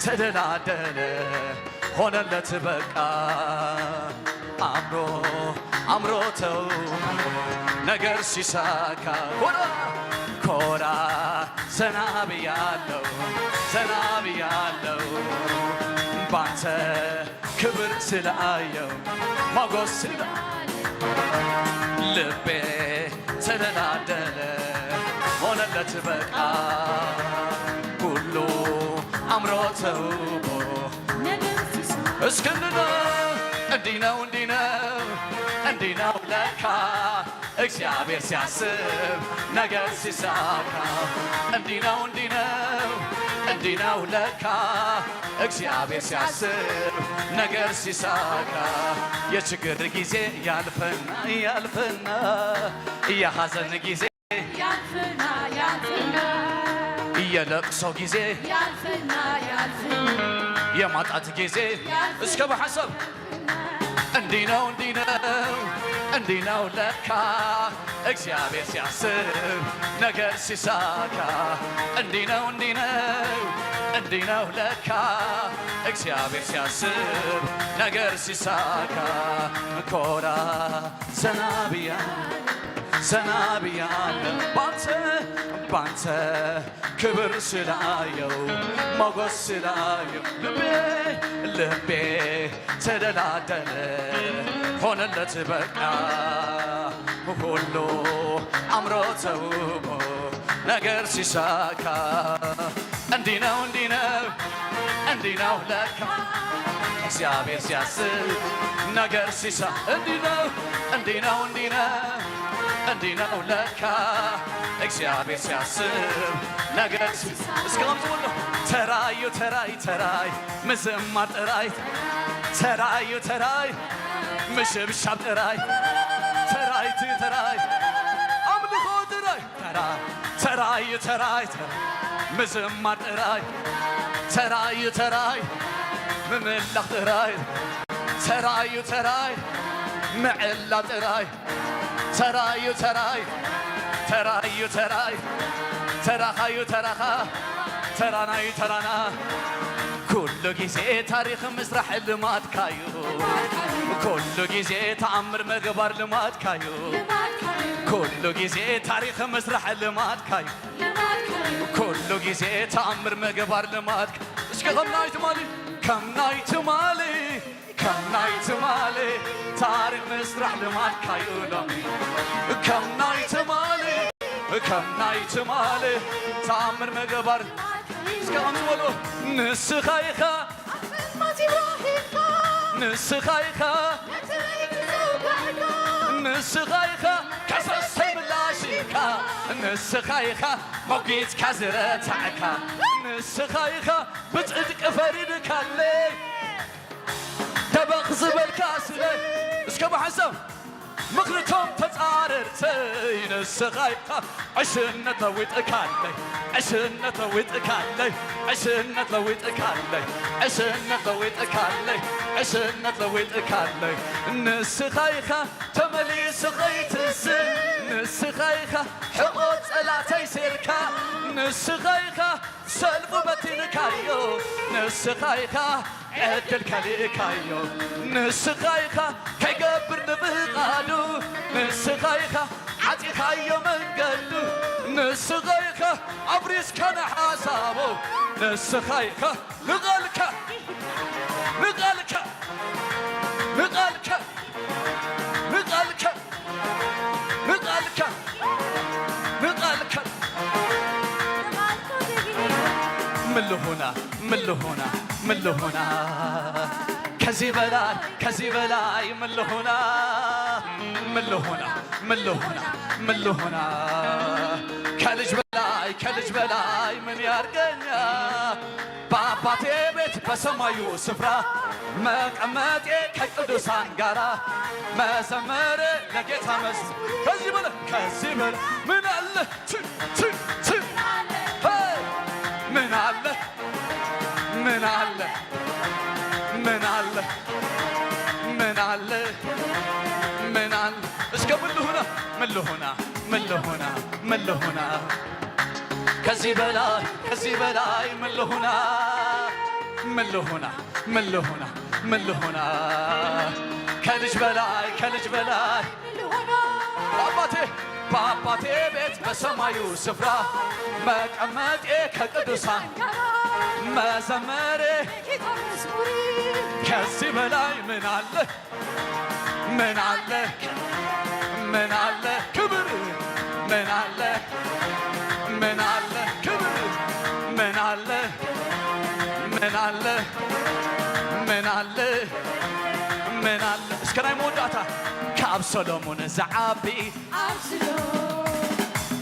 ተደላደለ፣ ሆነለት በቃ። አምሮ፣ አምሮ ተው ነገር ሲሳካ፣ ኮራ፣ ኮራ፣ ዘና ብያለው፣ ዘና ብያለው፣ ባንተ ክብር ስላየው፣ ሞገስ ስላ ልቤ ተደላደለ፣ ሆነለት በቃ። ሁሉ አምሮ ተውቦ እስክንድነው። እንዲህ ነው፣ እንዲህ ነው፣ እንዲህ ነው ለካ እግዚአብሔር ሲያስብ ነገር ሲሳካ። እንዲህ ነው፣ እንዲህ ነው፣ እንዲህ ነው ለካ እግዚአብሔር ሲያስብ ነገር ሲሳካ። የችግር ጊዜ ያልፍና፣ ያልፍና፣ የሐዘን ጊዜ ያልፍና፣ ያልፍና፣ የለቅሶ ጊዜ ያልፍና፣ ያልፍና፣ የማጣት ጊዜ ያልፍና፣ እስከ በሐሳብ እንዲህ ነው፣ እንዲህ ነው፣ እንዲህ ነው ለካ እግዚአብሔር ሲያስብ ነገር ሲሳካ። እንዲህ ነው፣ እንዲህ ነው፣ እንዲህ ነው ለካ እግዚአብሔር ሲያስብ ነገር ሲሳካ። ኮራ ዘና ብያ፣ ዘና ብያለሁ ባንተ፣ ባንተ ክብር ስላየው፣ ሞገስ ስላየው፣ ልቤ፣ ልቤ ተደላደለ፣ ሆነለት በቃ። ሁሉ አምሮ ተውቦ ነገር ሲሳካ። እንዲህ ነው፣ እንዲህ ነው፣ እንዲህ ነው ለካ እግዚአብሔር ሲያስብ ነገር ሲሳ። እንዲህ ነው፣ እንዲህ ነው፣ እንዲህ ነው፣ እንዲህ ነው ለካ እግዚአብሔር ሲያስብ ነገር ሲ-፣ እስከ አምጡ ሁሉ። ተራዩ ተራይ፣ ተራይ ምዝማር ጥራይ፣ ተራዩ ተራይ ምሽብሻብ ጥራይ፣ ተራይቲ ተራይ ኣምልኾ ጥራይ፣ ተራ፣ ተራዩ ተራይ፣ ተራ ምዝማር ጥራይ፣ ተራዩ ተራይ ምምላኽ ጥራይ፣ ተራዩ ተራይ ምዕላ ጥራይ፣ ተራዩ ተራይ፣ ተራዩ ተራይ፣ ተራኻዩ ተራኻ፣ ተራናዩ ተራና። ኩሉ ግዜ ታሪኽ ምስራሕ ልማድካዩ፣ ኩሉ ግዜ ተኣምር ምግባር ልማድካዩ፣ ኩሉ ግዜ ታሪኽ ምስራሕ ልማድካዩ፣ ኩሉ ግዜ ተኣምር ምግባር ልማድካ። እስኪ ከም ናይ ትማሊ፣ ከም ናይ ትማሊ፣ ከም ናይ ትማሊ ታሪኽ ምስራሕ ልማድካዩ ሎሚ። ከም ናይ ትማሊ፣ ከም ናይ ትማሊ ተኣምር ምግባር። እስከ ኣምጽእ በሉ። ንስኻ ኢኻ ንስኻ ኢኻ ንስኻ ኢኻ ከሰሰይ ምላሽ ኢኻ። ንስኻ ኢኻ ሞጊትካ ዝረታዕካ። ንስኻ ኢኻ ብጽድቂ ፈሪድካለይ። ደበኽ ዝበልካ ስለ እስከ ብሓንሳብ ምኽርቶም ተጻረርተይ ንስኻ ኢኻ። ዕሽነት ለዊጥካለይ፣ ዕሽነት ለዊጥካለይ፣ ዕሽነት ለዊጥካለይ፣ ዕሽነት ለዊጥካለይ፣ ዕሽነት ለዊጥካለይ። ንስኻ ኢኻ ተመሊሱ ኸይትስእ፣ ንስኻ ኢኻ ሕቖ ጸላተይ ሴርካ፣ ንስኻ ኢኻ ሰልፉ በቲንካዮ፣ ንስኻ ኢኻ ዕድል ከሊእካዮ፣ ንስኻ ኢኻ ከይገብር ንፍቓዱ፣ ንስኻ ኢኻ ዓጺኻዮ መንገዱ፣ ንስኻ ኢኻ ኣፍሪስካ ንሓሳቡ፣ ንስኻ ኢኻ ንቓልካ፣ ንቓልካ፣ ንቓልካ፣ ንቓልካ፣ ንቓልካ፣ ንቓልካ። ምልሁና፣ ምልሁና፣ ምልሁና። ከዚህ በላይ፣ ከዚህ በላይ ምልሁና፣ ምልሁና፣ ምልሁና፣ ምልሁና። ከልጅ በላይ፣ ከልጅ በላይ ምን ያርገኛ? በአባቴ ቤት በሰማዩ ስፍራ መቀመጤ ከቅዱሳን ጋራ መዘመር ለጌታ መዝሙር። ከዚህ በላይ፣ ከዚህ በላይ ምን አለ? ች፣ ች፣ ች። ሄይ! ምን አለ? ምን አለ? ምን አለ? ምን አለ? ምን አለ? እስከ ምን ልሁና? ምን ልሁና? ምን ልሁና? ምን ልሁና? ከዚህ በላይ፣ ከዚህ በላይ ምን ልሁና? ምን ልሁና? ምን ልሁና? ምን ልሁና? ከልጅ በላይ፣ ከልጅ በላይ በአባቴ፣ በአባቴ ቤት በሰማዩ ስፍራ መቀመጤ ከቅዱሳን መዘመሬ ከዚህ በላይ ምን አለ? ምን አለ? ምን አለ? ክብር ምን አለ? ምን አለ? ክብር ምን አለ? ምን አለ? ምን አለ? ምን አለ? እስከ ናይ መወዳእታ ካብ ሰሎሞን ዝዓቢ፣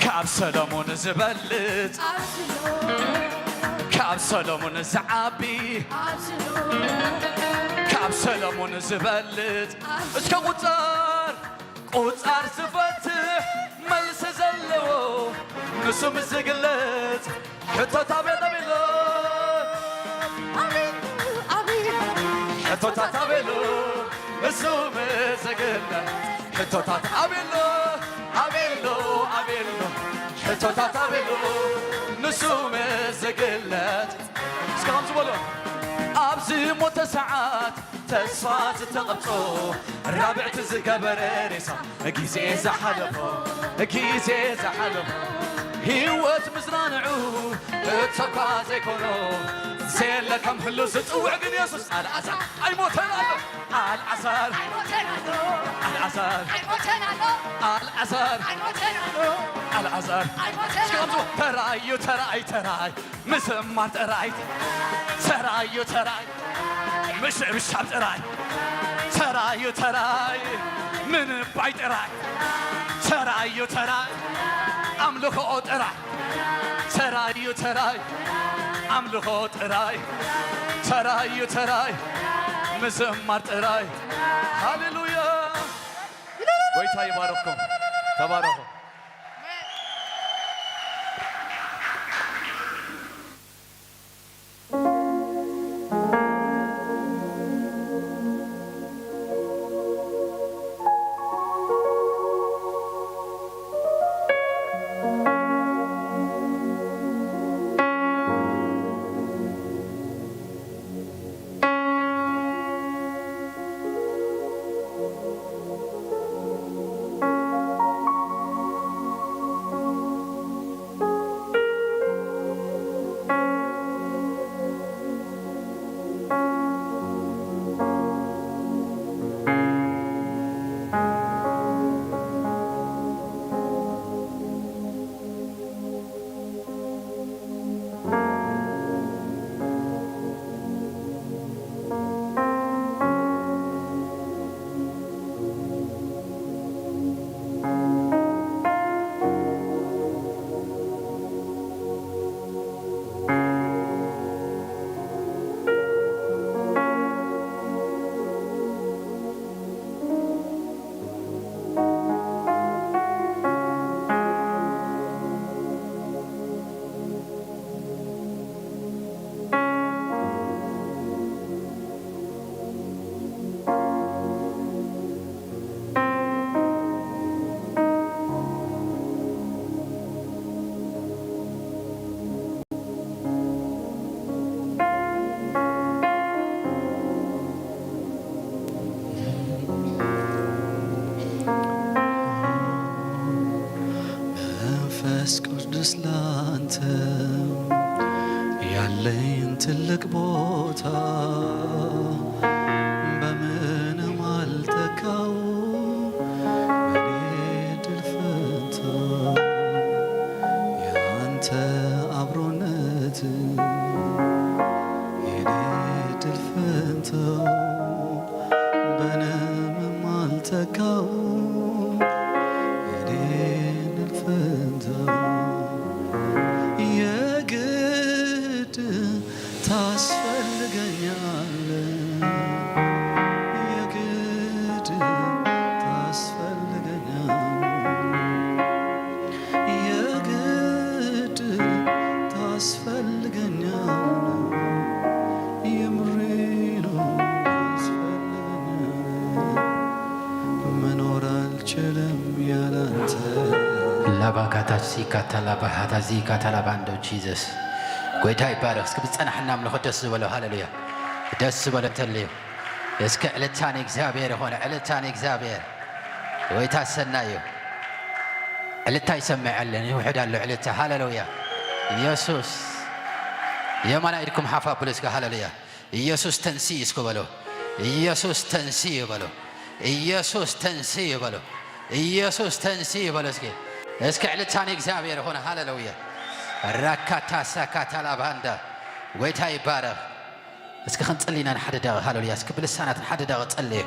ካብ ሰሎሞን ዝበልጽ፣ ካብ ሰሎሞን ዝዓቢ፣ ካብ ሰሎሞን ዝበልጽ። እስከ ቁጻር ቁጻር ዝፈትሕ መልሲ ዘለዎ ንሱ ምስ ዝግለጽ ሕቶታት ኣቤት ኣቤሎ። ኣቤሎ፣ ኣቤሎ። ሕቶታት ኣቤሎ ንሱ ምስ ዝግለጽ ሕቶታት ኣቤሎ፣ ኣቤሎ፣ ኣቤሎ። ሕቶታት ኣቤሎ ንሱ ምስ ዝግለጽ እስከ ከምዚ በሎ። ኣብዚ ሞተ ሰዓት ተስፋ ዝተቐብጾ ራብዕቲ ዝገበረ ሬሳ ግዜ ዝሓለፎ ግዜ ዝሓለፎ ህይወት ምዝናንዑ እተኳ ዘይኮኖ ዘየለ ከም ህሉ ዝጽውዕ ግን የሱስ ኣልዓዛር ኣይሞተን ኣሎ ኣልዓዛር ኣይሞተን ኣሎ ኣልዓዛር ኣይሞተን ኣሎ ኣልዓዛር ኣይሞተን ኣሎ ኣልዓዛር ኣይሞተን ኣሎ እስከ ከምዚ ተራዩ ተራይ ተራይ ምዝማር ጥራይ ተራዩ ተራይ ምሽብሻብ ጥራይ ተራዩ ተራይ ምንባይ ጥራይ ተራዩ ተራይ ኣምልኾ ጥራይ ተራዩ ተራይ ኣምልኾ ጥራይ ተራዩ ተራይ ምዝማር ጥራይ ሃሌሉያ ጎይታ ይባርኽኩም ተባረኹ ይህን ትልቅ ቦታ በምንም አልተካው። በኔ ድል ፈንታ ያንተ አብሮነት የኔ ድል ፈንታ በምንም አልተካው። የኔ ድል ፈንታ የግድ ታስፈልገኛለህ፣ የግድ ታስፈልገኛለህ፣ የግድ ታስፈልገኛለህ። የምሬ ነው፣ ታስፈልገኛለህ። መኖር አልችልም ያላንተ። ላባካታች ሲካታ ላባሃታ ዚካታ ላባንዶ ጂዘስ። ጎይታ ይባረክ። እስኪ ብጸናሕና ኣምልኾ ደስ ዝበሎ፣ ሃሌሉያ። ደስ ዝበሎ እንተልዩ እስከ ዕልልታ ንእግዚኣብሔር ይኾነ፣ ዕልልታ ንእግዚኣብሔር። ጎይታ ሰናይ እዩ። ዕልልታ ይሰምዐለን፣ ይውሕድ ኣሎ ዕልልታ። ሃሌሉያ። ኢየሱስ የማና ኢድኩም ሓፍ ኣብሉ እስከ፣ ሃሌሉያ። ኢየሱስ ተንሲ እስከ በሎ። ኢየሱስ ተንሲ በሎ። ኢየሱስ ተንሲ በሎ። ኢየሱስ ተንሲ በሎ። እስኪ፣ እስኪ ዕልልታ ንእግዚኣብሔር ይኹን። ሃሌሉያ። ራካታ ሳካታ ላባንዳ። ጎይታ ይባረኽ። እስኪ ክንጽሊ ኢና ንሓደ ደቂቕ። ሃሌሉያ። እስኪ ብልሳናት ንሓደ ደቂቕ ጸልዩ።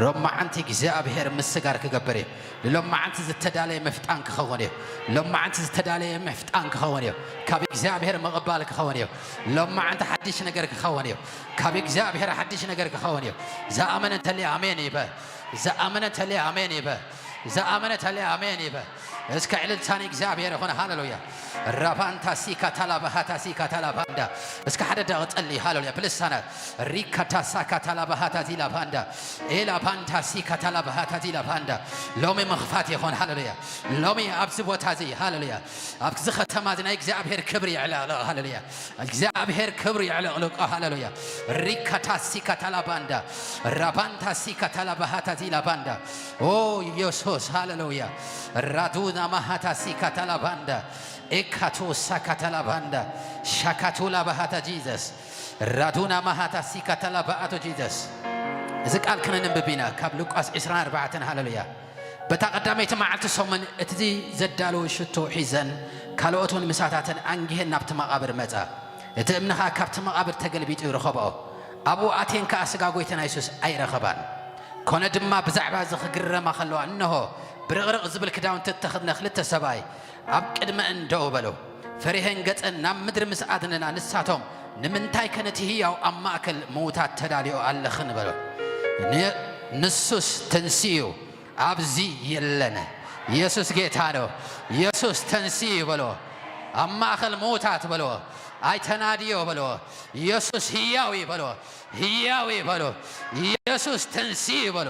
ሎማዓንቲ እግዚኣብሔር ምስጋር ክገብር እዩ። ንሎማዓንቲ ዝተዳለየ ምፍጣን ክኸውን እዩ። ሎማዓንቲ ዝተዳለየ ምፍጣን ክኸውን እዩ። ካብ እግዚኣብሔር ምቕባል ክኸውን እዩ። ሎማዓንቲ ሓድሽ ነገር ክኸውን እዩ። ካብ እግዚኣብሔር ሓድሽ ነገር ክኸውን እዩ። ዝኣመነ እንተልዩ ኣሜን ይበል። ዝኣመነ እንተልዩ ኣሜን ይበል። ዝኣመነ እንተልዩ ኣሜን ይበል። እስከ ዕልልታ ንእግዚኣብሔር ይኹን። ሃሌሉያ። ራባንታ ሲካ ታላባሃታ ሲካ ታላባንዳ። እስከ ሓደ ደቂቕ ጸሊ። ሃሌሉያ። ብልሳናት ሪካታ ሳካ ታላባሃታ ዚላባንዳ። ኤላባንታ ሲካ ታላባሃታ ዚላባንዳ። ሎሚ ምኽፋት ይኹን። ሃሌሉያ። ሎሚ ኣብዚ ቦታ እዚ፣ ሃሌሉያ፣ ኣብዚ ከተማ እዚ ናይ እግዚኣብሔር ክብሪ ይዕለቕለቕ። ሃሌሉያ። እግዚኣብሔር ክብሪ ይዕለቕልቆ። ሃሌሉያ። ሪካታ ሲካ ታላባንዳ። ራባንታ ሲካ ታላባሃታ ዚላባንዳ። ኦ ኢየሱስ፣ ሃሌሉያ። ራዱና ማሃታ ሲካ ታላባንዳ። ኤካቱ ሳካ ታላባንዳ። ሻካቱ ላባሃታ ጂዘስ። ራዱና ማሃታ ሲካ ታላባኣቶ ጂዘስ። እዚ ቃል ክነንብብ ኢና ካብ ሉቃስ ዕስራን ኣርባዕተን። ሃሌሉያ። በታ ቀዳመይቲ መዓልቲ ሰሙን እቲ ዘዳለወ ሽቶ ሒዘን ካልኦት እውን ምሳታተን ኣንጊሀን ናብቲ መቓብር መጻ። እቲ እምኒ ኸኣ ካብቲ መቓብር ተገልቢጡ ይረኸብኦ። ኣብኡ ኣትየን ከኣ ስጋ ጐይታና የሱስ ኣይረኸባን። ኮነ ድማ ብዛዕባ እዚ ክግረማ ከለዋ፣ እንሆ፣ ብርቕርቕ ዝብል ክዳውንቲ እተኸድነ ክልተ ሰብኣይ ኣብ ቅድመእን ደው በሉ። ፈሪሀን ገጸን ናብ ምድሪ ምስ ኣድነና፣ ንሳቶም፣ ንምንታይከ ነቲ ህያው ኣብ ማእከል ምዉታት ተዳልዮ ኣለኽን? በሎ። ን-፣ ንሱስ ተንሲኡ ኣብዚ የለን። ኢየሱስ ጌታ ነው። ኢየሱስ ተንሲኡ በሎ። ኣብ ማእከል ምዉታት በሎ። ኣይተናድዮ በሎ። ኢየሱስ ህያው እዩ በሎ። ህያው እዩ በሎ። ኢየሱስ ተንሲኡ በሎ።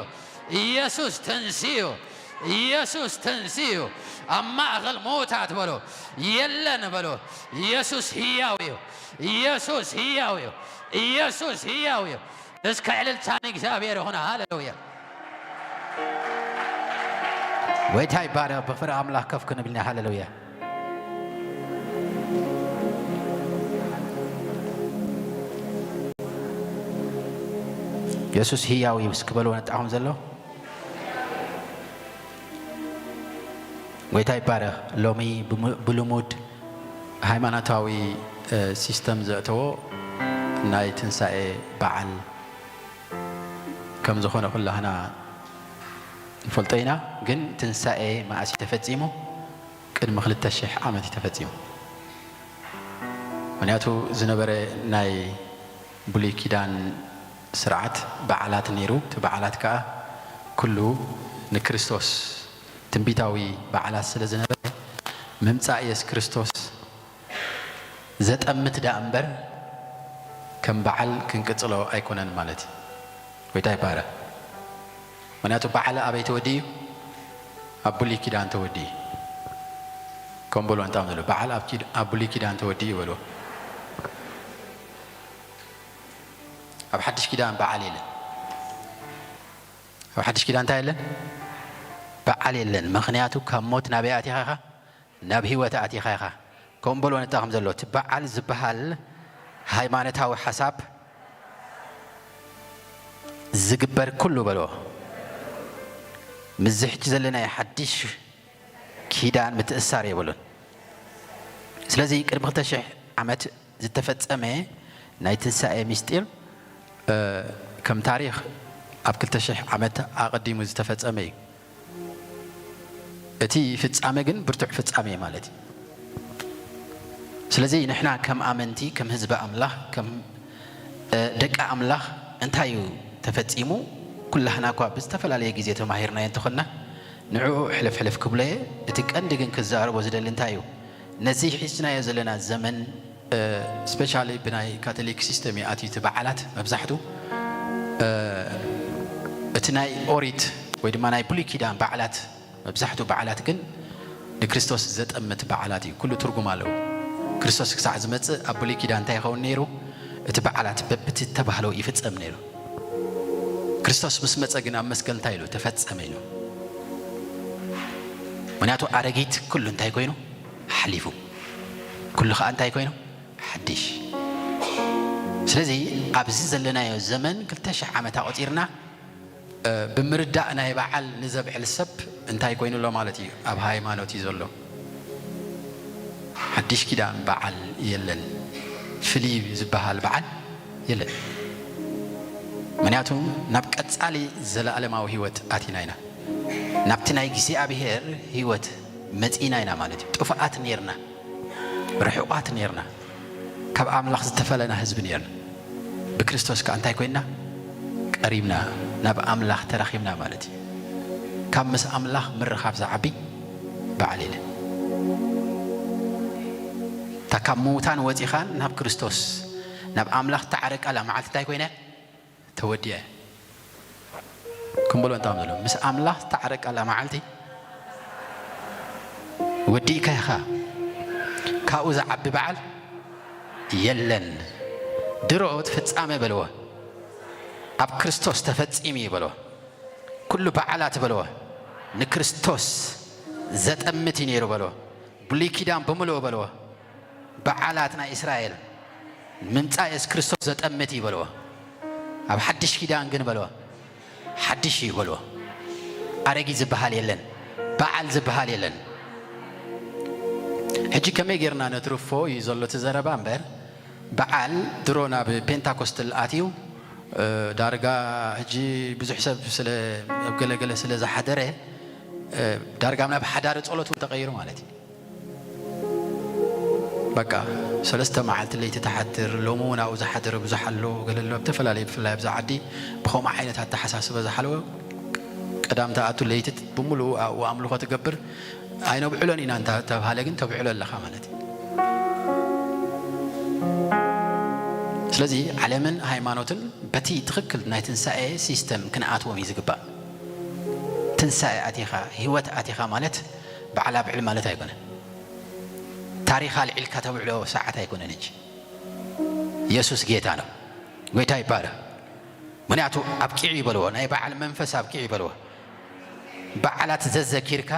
ኢየሱስ ተንሲኡ። ኢየሱስ ተንሲኡ። ኣብ ማእከል ምዉታት በሎ። የለን በሎ። ኢየሱስ ህያው እዩ። ኢየሱስ ህያው እዩ። ኢየሱስ ህያው እዩ። እስከ ዕልልታ ንእግዚኣብሔር ይኹን። ሃሌሉያ። ጎይታ ይባረኽ። ብፍረ ኣምላኽ ከፍ ክንብል ኢና። ሃሌሉያ። የሱስ ህያው እዩ። እስኪ በልዎ ነጣኹም ዘሎ። ጎይታ ይባረኽ። ሎሚ ብሙ-፣ ብልሙድ ሃይማኖታዊ፣ እ፣ ሲስተም ዘእተዎ ናይ ትንሳኤ በዓል ከም ዝኾነ ኩላህና ንፈልጦ ኢና። ግን ትንሳኤ መኣስ እዩ ተፈጺሙ? ቅድሚ ክልተ ሽሕ ዓመት እዩ ተፈጺሙ። ምኽንያቱ ዝነበረ ናይ ብሉይ ኪዳን ስርዓት በዓላት ነይሩ። እቲ በዓላት ከኣ ኩሉ ንክርስቶስ ትንቢታዊ በዓላት ስለ ዝነበረ፣ ምምጻእ የሱስ ክርስቶስ ዘጠምት ደኣ እምበር፣ ከም በዓል ክንቅጽሎ ኣይኮነን ማለት እዩ። ጎይታ ይባረኽ። ምኽንያቱ በዓል ኣበይ ተወዲኡ እዩ? ኣብ ብሉይ ኪዳን ተወዲኡ እዩ። ከም በሉ ኣንጣም ዘሎ በዓል ኣብ ኪድ-፣ ኣብ ብሉይ ኪዳን ተወዲኡ እዩ በልዎ። ኣብ ሓድሽ ኪዳን በዓል የለን። ኣብ ሓድሽ ኪዳን እንታይ የለን? በዓል የለን። ምኽንያቱ ካብ ሞት ናበይ ኣቲኻ ኢኻ? ናብ ህይወት ኣቲኻ ኢኻ። ከምኡ በልዎ ነጣኹም ዘሎ፣ እቲ በዓል ዝበሃል ሃይማኖታዊ ሓሳብ ዝግበር ኩሉ በሎ ምስዚ ሕጂ ዘለናዮ ሓድሽ ኪዳን ምትእሳር የብሉን። ስለዚ ቅድሚ ክልተ ሽሕ ዓመት ዝተፈጸመ ናይ ትንሳኤ ምስጢር፣ እ፣ ከም ታሪኽ ኣብ ክልተ ሽሕ ዓመት ኣቐዲሙ ዝተፈጸመ እዩ። እቲ ፍጻመ ግን ብርቱዕ ፍጻመ እዩ ማለት እዩ። ስለዚ ንሕና ከም ኣመንቲ፣ ከም ህዝቢ ኣምላኽ፣ ከም፣ እ፣ ደቂ ኣምላኽ እንታይ እዩ ተፈጺሙ? ኩላህና እኳ ብዝተፈላለየ ግዜ ተማሂርናዮ እንተኾንና፣ ንዕኡ ሕልፍ ሕልፍ ክብሎ እየ። እቲ ቀንዲ ግን ክዛረቦ ዝደሊ እንታይ እዩ? ነዚ ሒዝናዮ ዘለና ዘመን፣ እ፣ ስፔሻሊ ብናይ ካቶሊክ ሲስተም እዩ ኣትዩ እቲ በዓላት መብዛሕቱ። እ፣ እቲ ናይ ኦሪት ወይ ድማ ናይ ብሉይ ኪዳን በዓላት፣ መብዛሕቱ በዓላት ግን ንክርስቶስ ዘጠምት በዓላት እዩ። ኩሉ ትርጉም ኣለዎ። ክርስቶስ ክሳዕ ዝመጽእ ኣብ ብሉይ ኪዳን እንታይ ይኸውን ነይሩ? እቲ በዓላት በብቲ ተባህሎ ይፍጸም ነይሩ። ክርስቶስ ምስ መጸ ግን ኣብ መስቀል እንታይ ኢሉ? ተፈጸመ ኢሉ። ምክንያቱ ኣረጊት ኩሉ እንታይ ኮይኑ? ሓሊፉ። ኩሉ ኸኣ እንታይ ኮይኑ? ሓድሽ። ስለዚ ኣብዚ ዘለናዮ ዘመን ክልተ ሽሕ ዓመት ኣቖጺርና፣ እ፣ ብምርዳእ ናይ በዓል ንዘብዕል ሰብ እንታይ ኮይኑ ኣሎ ማለት እዩ? ኣብ ሃይማኖት እዩ ዘሎ። ሓድሽ ኪዳን በዓል የለን። ፍልይ ዝበሃል በዓል የለን። ምክንያቱ ናብ ቀጻሊ ዘለኣለማዊ ህይወት ኣቲና ኢና። ናብቲ ናይ እግዚኣብሔር ህይወት መጺና ኢና ማለት እዩ። ጥፉኣት ኔርና፣ ርሑቓት ኔርና፣ ካብ ኣምላኽ ዝተፈለና ህዝቢ ኔርና። ብክርስቶስ ከኣ እንታይ ኮይንና? ቀሪብና፣ ናብ ኣምላኽ ተራኺብና ማለት እዩ። ካብ ምስ ኣምላኽ ምርኻብ ዝዓቢ በዓል የለን። እታ ካብ ምዉታን ወጺኻን ናብ ክርስቶስ፣ ናብ ኣምላኽ እተዓረቃላ መዓልቲ እንታይ ኮይነ? ተወዲአ። ክንብሎ እንታም ዘሎ፣ ምስ ኣምላኽ እተዓረቃላ መዓልቲ ወዲእካ ኢኻ። ካብኡ ዝዓቢ በዓል የለን። ድሮ እቲ ፍጻመ በልዎ፣ ኣብ ክርስቶስ ተፈጺሙ እዩ በልዎ። ኩሉ በዓላት በልዎ፣ ንክርስቶስ ዘጠምት እዩ ነይሩ በልዎ። ብሉይ ኪዳን ብምልኡ በልዎ፣ በዓላት ናይ እስራኤል ምምጻእ የሱስ ክርስቶስ ዘጠምት እዩ በልዎ። ኣብ ሓድሽ ኪዳን ግን በልዎ፣ ሓድሽ እዩ በልዎ። ኣረጊት ዝበሃል የለን፣ በዓል ዝበሃል የለን። ሕጂ ከመይ ጌርና ነትርፎ እዩ ዘሎ እቲ ዘረባ እምበር፣ በዓል ድሮ ናብ ፔንታኮስትል ኣትዩ፣ እ፣ ዳርጋ ሕጂ ብዙሕ ሰብ ስለ፣ ኣብ ገለገለ ስለ ዝሓደረ፣ እ፣ ዳርጋ ናብ ሓዳሪ ጸሎት እውን ተቐይሩ ማለት እዩ። በቃ ሰለስተ መዓልቲ ለይቲ ትሓድር፣ ሎሚ እውን ኣብኡ ዝሓደረ ብዙሕ ኣሎ፣ ገለ ኣሎ። ኣብ ተፈላለየ ብፍላይ ኣብዚ ዓዲ ብኸምኡ ዓይነት ኣተሓሳስባ ዝሓለወ ቀዳም ትኣቱ ለይቲ ብምሉኡ ኣብኡ ኣምልኾ ትገብር፣ ኣይነብዕሎን ኢና እንተ ተብሃለ ግን ተብዕሎ ኣለኻ ማለት እዩ። ስለዚ ዓለምን ሃይማኖትን በቲ ትኽክል ናይ ትንሳኤ ሲስተም ክንኣትዎም እዩ ዝግባእ። ትንሳኤ ኣቲኻ፣ ህይወት ኣቲኻ ማለት በዓል ኣብዕል ማለት ኣይኮነን። ታሪኽ ኣልዒልካ ተብዕሎ ሰዓት ኣይኮነን እንጂ። የሱስ ጌታ ነው። ጎይታ ይባረክ። ምክንያቱ ኣብቂዑ ይበልዎ፣ ናይ በዓል መንፈስ ኣብቂዑ ይበልዎ። በዓላት ዘዘኪርካ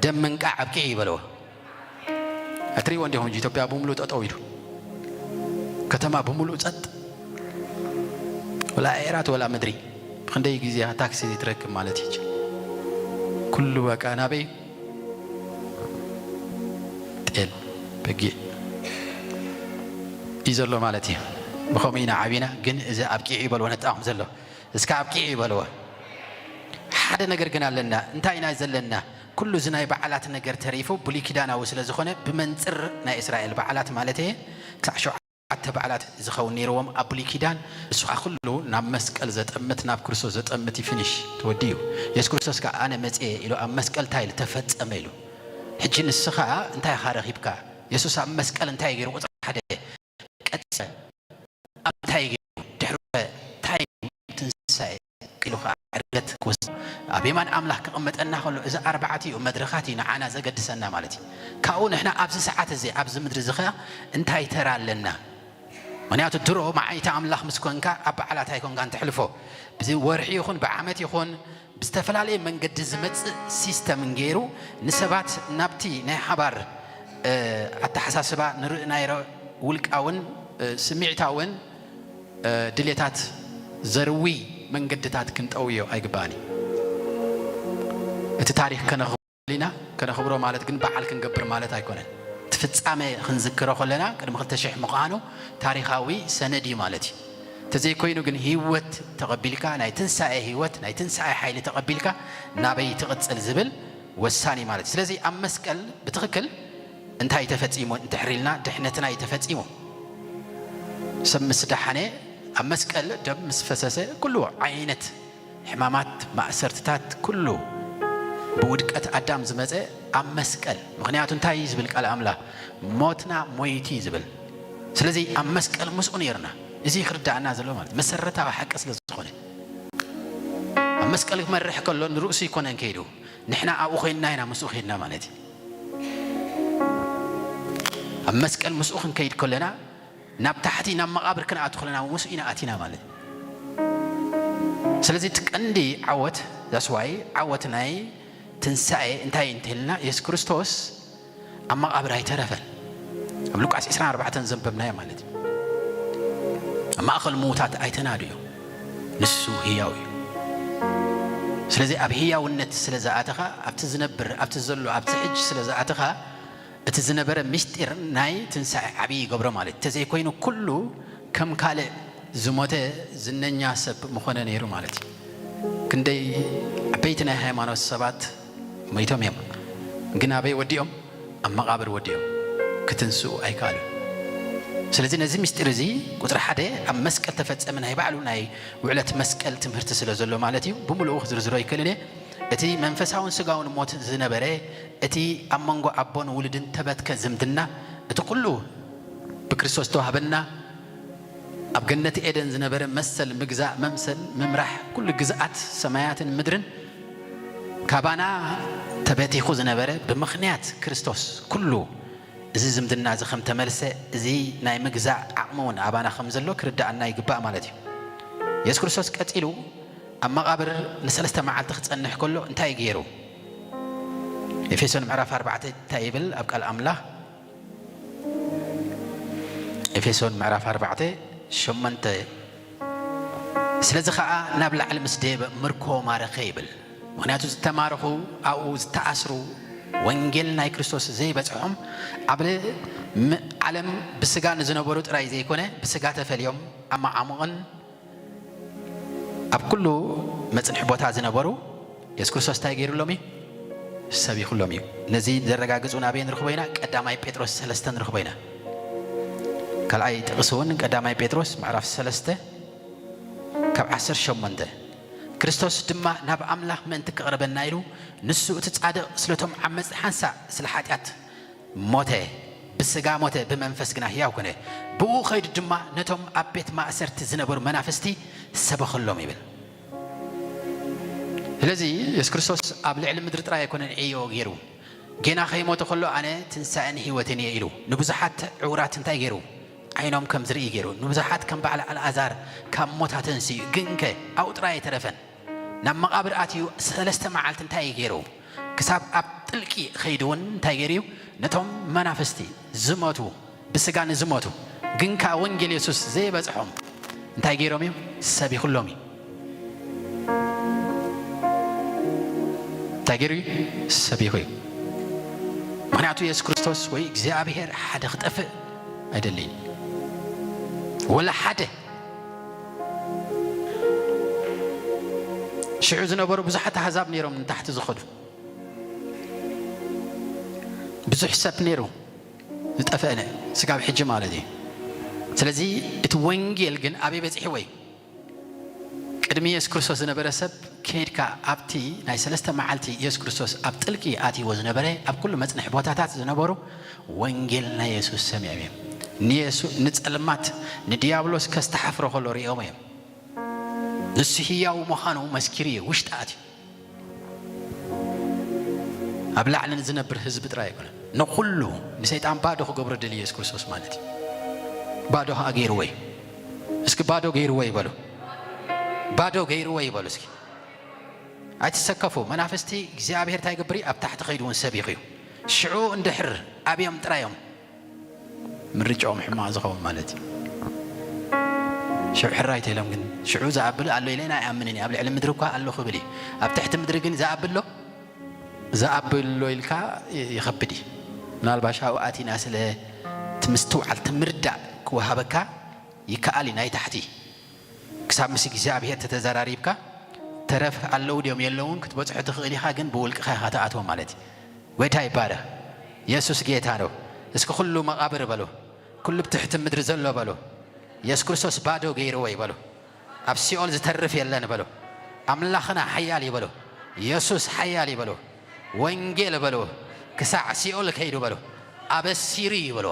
ደም ምንቃዕ ኣብቂዑ ይበልዎ። ኣትሪእዎ እንዲኹም ሕጂ ኢትዮጵያ ብምሉእ ጠጠው ኢሉ፣ ከተማ ብምሉእ ጸጥ፣ ወላ ኣየራት ወላ ምድሪ። ብኽንደይ ግዜ ታክሲ ትረክብ ማለት እዩ። ኩሉ በቃ ናበይ? ጤል፣ በጊዕ እዩ ዘሎ ማለት እዩ። ብኸምኡ ኢና ዓቢና፣ ግን እዚ ኣብቂዑ ይበልዎ ነጣኹም ዘሎ። እስከ ኣብቂዑ ይበልዎ። ሓደ ነገር ግን ኣለና። እንታይ ኢና ዘለና? ኩሉ እዚ ናይ በዓላት ነገር ተሪፉ ብሉይ ኪዳናዊ ስለ ዝኾነ፣ ብመንጽር ናይ እስራኤል በዓላት ማለት እየ፣ ክሳዕ ሸውዓተ በዓላት ዝኸውን ነይርዎም ኣብ ብሉይ ኪዳን። እሱ ኸኣ ኩሉ ናብ መስቀል ዘጠምት፣ ናብ ክርስቶስ ዘጠምት እዩ። ፊኒሽ፣ ተወዲኡ። የሱስ ክርስቶስ ከኣ ኣነ መጽየ ኢሉ ኣብ መስቀል እንታይ ኢሉ? ተፈጸመ ኢሉ። ሕጂ ንስኻ እንታይ ኢኻ ረኺብካ? የሱስ ኣብ መስቀል እንታይ ገይሩ? ቁጽሪ ሓደ ቀጸ። ኣብ እንታይ ገይሩ? ድሕሪ እንታይ ትንሳኤ ኢሉ ኸዓ ዕርገት ክወስድ ኣብ የማን ኣምላኽ ክቕመጠና ከሎ፣ እዚ ኣርባዕቲኡ መድረኻት እዩ ንዓና ዘገድሰና ማለት እዩ። ካብኡ ንሕና ኣብዚ ሰዓት እዚ ኣብዚ ምድሪ እዚ ኸዓ እንታይ ተራ ኣለና? ምኽንያቱ ድሮ መዓይቲ ኣምላኽ ምስ ኮንካ ኣብ በዓላት ኣይኮንካን ተሕልፎ። ብዚ ወርሒ ይኹን ብዓመት ይኹን ብዝተፈላለየ መንገዲ ዝመጽእ ሲስተም ገይሩ ንሰባት ናብቲ ናይ ሓባር፣ እ፣ ኣተሓሳስባ ንርኢ ናይ ረ-፣ ውልቃውን ስምዒታውን ድሌታት ዘርዊ መንገድታት ክንጠውዮ ኣይግባእን እዩ። እቲ ታሪኽ ከነኽብሮ ኢና። ከነኽብሮ ማለት ግን በዓል ክንገብር ማለት ኣይኮነን። እቲ ፍጻሜ ክንዝክሮ ከለና ቅድሚ ክልተ ሽሕ ምዃኑ ታሪኻዊ ሰነድ እዩ ማለት እዩ። ተዘይኮይኑ ግን ህይወት ተቐቢልካ፣ ናይ ትንሳኤ ህይወት፣ ናይ ትንሳኤ ሓይሊ ተቐቢልካ ናበይ ትቕጽል ዝብል ወሳኒ ማለት እዩ። ስለዚ ኣብ መስቀል ብትኽክል እንታይ ተፈጺሙ እንድሕር ኢልና፣ ድሕነትና እዩ ተፈጺሙ። ሰብ ምስ ደሓነ፣ ኣብ መስቀል ደም ምስ ፈሰሰ፣ ኩሉ ዓይነት ሕማማት፣ ማእሰርትታት፣ ኩሉ ብውድቀት ኣዳም ዝመጸ ኣብ መስቀል። ምኽንያቱ እንታይ እዩ ዝብል ቃል ኣምላኽ? ሞትና ሞይቱ እዩ ዝብል። ስለዚ ኣብ መስቀል ምስኡ ነይርና። እዚ ክርዳእና ዘሎ ማለት መሰረታዊ ሓቂ ስለ ዝኾነ፣ ኣብ መስቀል ክመርሕ ከሎ ንርእሱ ይኮነን ከይዱ፣ ንሕና ኣብኡ ኮይንና ኢና ምስኡ ከይድና ማለት እዩ። ኣብ መስቀል ምስኡ ክንከይድ ከለና ናብ ታሕቲ ናብ መቓብር ክንኣቱ ከለና ምስኡ ኢና ኣቲና ማለት እዩ። ስለዚ እቲ ቀንዲ ዓወት፣ that's why ዓወት ናይ ትንሳኤ እንታይ እዩ እንተልና፣ የሱስ ክርስቶስ ኣብ መቓብር ኣይተረፈን። ኣብ ሉቃስ ዕስራን ኣርባዕተን ዘንበብናዮ ማለት እዩ። ኣብ ማእከል ምዉታት ኣይተናድዮ፣ ንሱ ህያው እዩ። ስለዚ ኣብ ህያውነት ስለ ዝኣተኻ፣ ኣብቲ ዝነብር፣ ኣብቲ ዘሎ፣ ኣብቲ ሕጂ ስለ ዝኣተኻ፣ እቲ ዝነበረ ምስጢር ናይ ትንሳኤ ዓብዪ ይገብሮ ማለት እዩ። ተዘይኮይኑ ኩሉ ከም ካልእ ዝሞተ ዝነኛ ሰብ ምኾነ ነይሩ ማለት እዩ። ክንደይ ዓበይቲ ናይ ሃይማኖት ሰባት ሞይቶም እዮም፣ ግን ኣበይ ወዲኦም? ኣብ መቓብር ወዲኦም፣ ክትንስኡ ኣይከኣሉን። ስለዚ ነዚ ምስጢር እዚ ቁጽሪ ሓደ ኣብ መስቀል ተፈጸመ ናይ ባዕሉ ናይ ውዕለት መስቀል ትምህርቲ ስለ ዘሎ ማለት እዩ። ብምሉኡ ክዝርዝሮ ኣይክእልን እየ። እቲ መንፈሳውን ስጋውን ሞት ዝነበረ፣ እቲ ኣብ መንጎ ኣቦን ውሉድን ተበትከ ዝምድና፣ እቲ ኩሉ ብክርስቶስ ተዋህበና፣ ኣብ ገነት ኤደን ዝነበረ መሰል ምግዛእ፣ መምሰል፣ ምምራሕ፣ ኩሉ ግዝኣት ሰማያትን ምድርን ካባና ተበቲኹ ዝነበረ፣ ብምኽንያት ክርስቶስ ኩሉ እዚ ዝምድና እዚ ከም ተመልሰ፣ እዚ ናይ ምግዛእ ዓቕሚ እውን ኣባና ከም ዘሎ ክርዳኣና ይግባእ ማለት እዩ። የሱስ ክርስቶስ ቀጺሉ ኣብ መቓብር ንሰለስተ መዓልቲ ክጸንሕ ከሎ እንታይ ገይሩ? ኤፌሶን ምዕራፍ ኣርባዕተ እንታይ ይብል ኣብ ቃል ኣምላኽ? ኤፌሶን ምዕራፍ ኣርባዕተ ሸሞንተ፣ ስለዚ ኸኣ ናብ ላዕሊ ምስ ደየበ ምርኮ ማረኸ ይብል። ምኽንያቱ ዝተማረኹ፣ ኣብኡ ዝተኣስሩ፣ ወንጌል ናይ ክርስቶስ ዘይበጽሖም፣ ኣብ ም-፣ ዓለም ብስጋ ንዝነበሩ ጥራይ ዘይኮነ፣ ብስጋ ተፈልዮም ኣብ መዓሙቕን ኣብ ኩሉ መጽንሒ ቦታ ዝነበሩ የሱስ ክርስቶስ እንታይ ገይሩሎም እዩ? ሰቢኹሎም እዩ። ነዚ ዘረጋግጹ ናበይ ንረኽቦ ኢና? ቀዳማይ ጴጥሮስ ሰለስተ ንረኽቦ ኢና። ካልኣይ ጥቕሲ እውን ቀዳማይ ጴጥሮስ ምዕራፍ ሰለስተ ካብ ዓሰርተ ሸሞንተ፣ ክርስቶስ ድማ ናብ ኣምላኽ ምእንቲ ክቕርበና ኢሉ፣ ንሱ እቲ ጻድቕ ስለቶም ዓመጽቲ ሓንሳእ ስለ ሓጢኣት ሞተ፣ ብስጋ ሞተ፣ ብመንፈስ ግና ህያው ኮነ። ብኡ ኸይዱ ድማ ነቶም ኣብ ቤት ማእሰርቲ ዝነበሩ መናፍስቲ ሰበኸሎም ይብል። ስለዚ የሱስ ክርስቶስ ኣብ ልዕሊ ምድሪ ጥራይ ኣይኮነን ዕዮ ገይሩ። ጌና ከይሞተ ከሎ፣ "ኣነ ትንሳኤን ህይወትን እየ" ኢሉ ንብዙሓት ዕውራት እንታይ ገይሩ? ዓይኖም ከም ዝርኢ ገይሩ። ንብዙሓት ከም በዓል ኣልኣዛር ካብ ሞት ኣተንስኡ። ግንከ ኣብኡ ጥራይ ኣይተረፈን። ናብ መቓብር ኣትዩ ሰለስተ መዓልቲ እንታይ እዩ ገይሩ? ክሳብ ኣብ ጥልቂ ኸይዱ እውን እንታይ ገይሩ እዩ? ነቶም መናፍስቲ ዝሞቱ፣ ብስጋ ንዝሞቱ፣ ግን ከኣ ወንጌል የሱስ ዘይበጽሖም እንታይ ገይሮም እዩ? ሰቢኹሎም እዩ። እንታይ ገይሩ እዩ? ሰቢኹ እዩ። ምኽንያቱ የሱስ ክርስቶስ ወይ እግዚኣብሔር ሓደ ክጠፍእ ኣይደልይን። ወላ ሓደ። ሽዑ ዝነበሩ ብዙሓት ኣህዛብ ነይሮም ንታሕቲ ዝኸዱ። ብዙሕ ሰብ ነይሩ ዝጠፍአ፣ ስጋብ ሕጂ ማለት እዩ። ስለዚ እቲ ወንጌል ግን ኣበይ በጺሕዎ እዩ? ቅድሚ የሱስ ክርስቶስ ዝነበረ ሰብ፣ ከይድካ ኣብቲ ናይ ሰለስተ መዓልቲ የሱስ ክርስቶስ ኣብ ጥልቂ ኣትይዎ ዝነበረ፣ ኣብ ኩሉ መጽንሒ ቦታታት ዝነበሩ ወንጌል ናይ የሱስ ሰሚዖም እዮም። ንየሱ-፣ ንጸልማት፣ ንዲያብሎስ ከስተሓፍሮ ከሎ ሪኦም እዮም። ንሱ ህያው ምዃኑ መስኪሩ እዩ፣ ውሽጢ ኣትዩ። ኣብ ላዕሊ ንዝነብር ህዝቢ ጥራይ ኣይኮነን፣ ንኹሉ፣ ንሰይጣን ባዶ ክገብሮ ደልዩ የሱስ ክርስቶስ ማለት እዩ። ባዶ ኸኣ ገይርዎ እዩ። እስኪ ባዶ ገይርዎ ይበሉ። ባዶ ገይርዎ ይበሉ እስኪ። ኣይትሰከፉ። መናፍስቲ እግዚኣብሔር እንታይ ይገብር እዩ? ኣብ ታሕቲ ከይዱ እውን ሰቢኹ እዩ። ሽዑ እንድሕር ኣብዮም ጥራዮም ምርጫኦም ሕማቕ ዝኸውን ማለት እዩ። ሽዑ ሕራይ ተይሎም ግን፣ ሽዑ ዝኣብል ኣሎ ኢለ ኣይኣምንን እየ። ኣብ ልዕሊ ምድሪ እኳ ኣሎ ክብል እዩ። ኣብ ትሕቲ ምድሪ ግን ዝኣብል ኣሎ? ዝኣብል ኣሎ ኢልካ ይኸብድ እዩ። ምናልባሽ ኣብኡ ኣቲና ስለ እቲ ምስትውዓል፣ እቲ ምርዳእ ክወሃበካ ይከኣል እዩ። ናይ ታሕቲ ክሳብ ምስ እግዚኣብሔር ተተዘራሪብካ፣ ተረፍ ኣለዉ ድዮም የለውን ክትበጽሖ ትኽእል ኢኻ፣ ግን ብውልቅኻ ኢኻ ትኣትዎ ማለት እዩ። ጎይታ ይባረኽ። የሱስ ጌታ ነው። እስኪ ኩሉ መቓብር በሉ፣ ኩሉ ብትሕቲ ምድሪ ዘሎ በሉ፣ የሱስ ክርስቶስ ባዶ ገይርዎ እዩ በሉ። ኣብ ሲኦል ዝተርፍ የለን በሉ። ኣምላኽና ሓያል እዩ በሉ። የሱስ ሓያል እዩ በሉ። ወንጌል በሉ፣ ክሳዕ ሲኦል ከይዱ በሉ፣ ኣበሲሩ እዩ በሉ።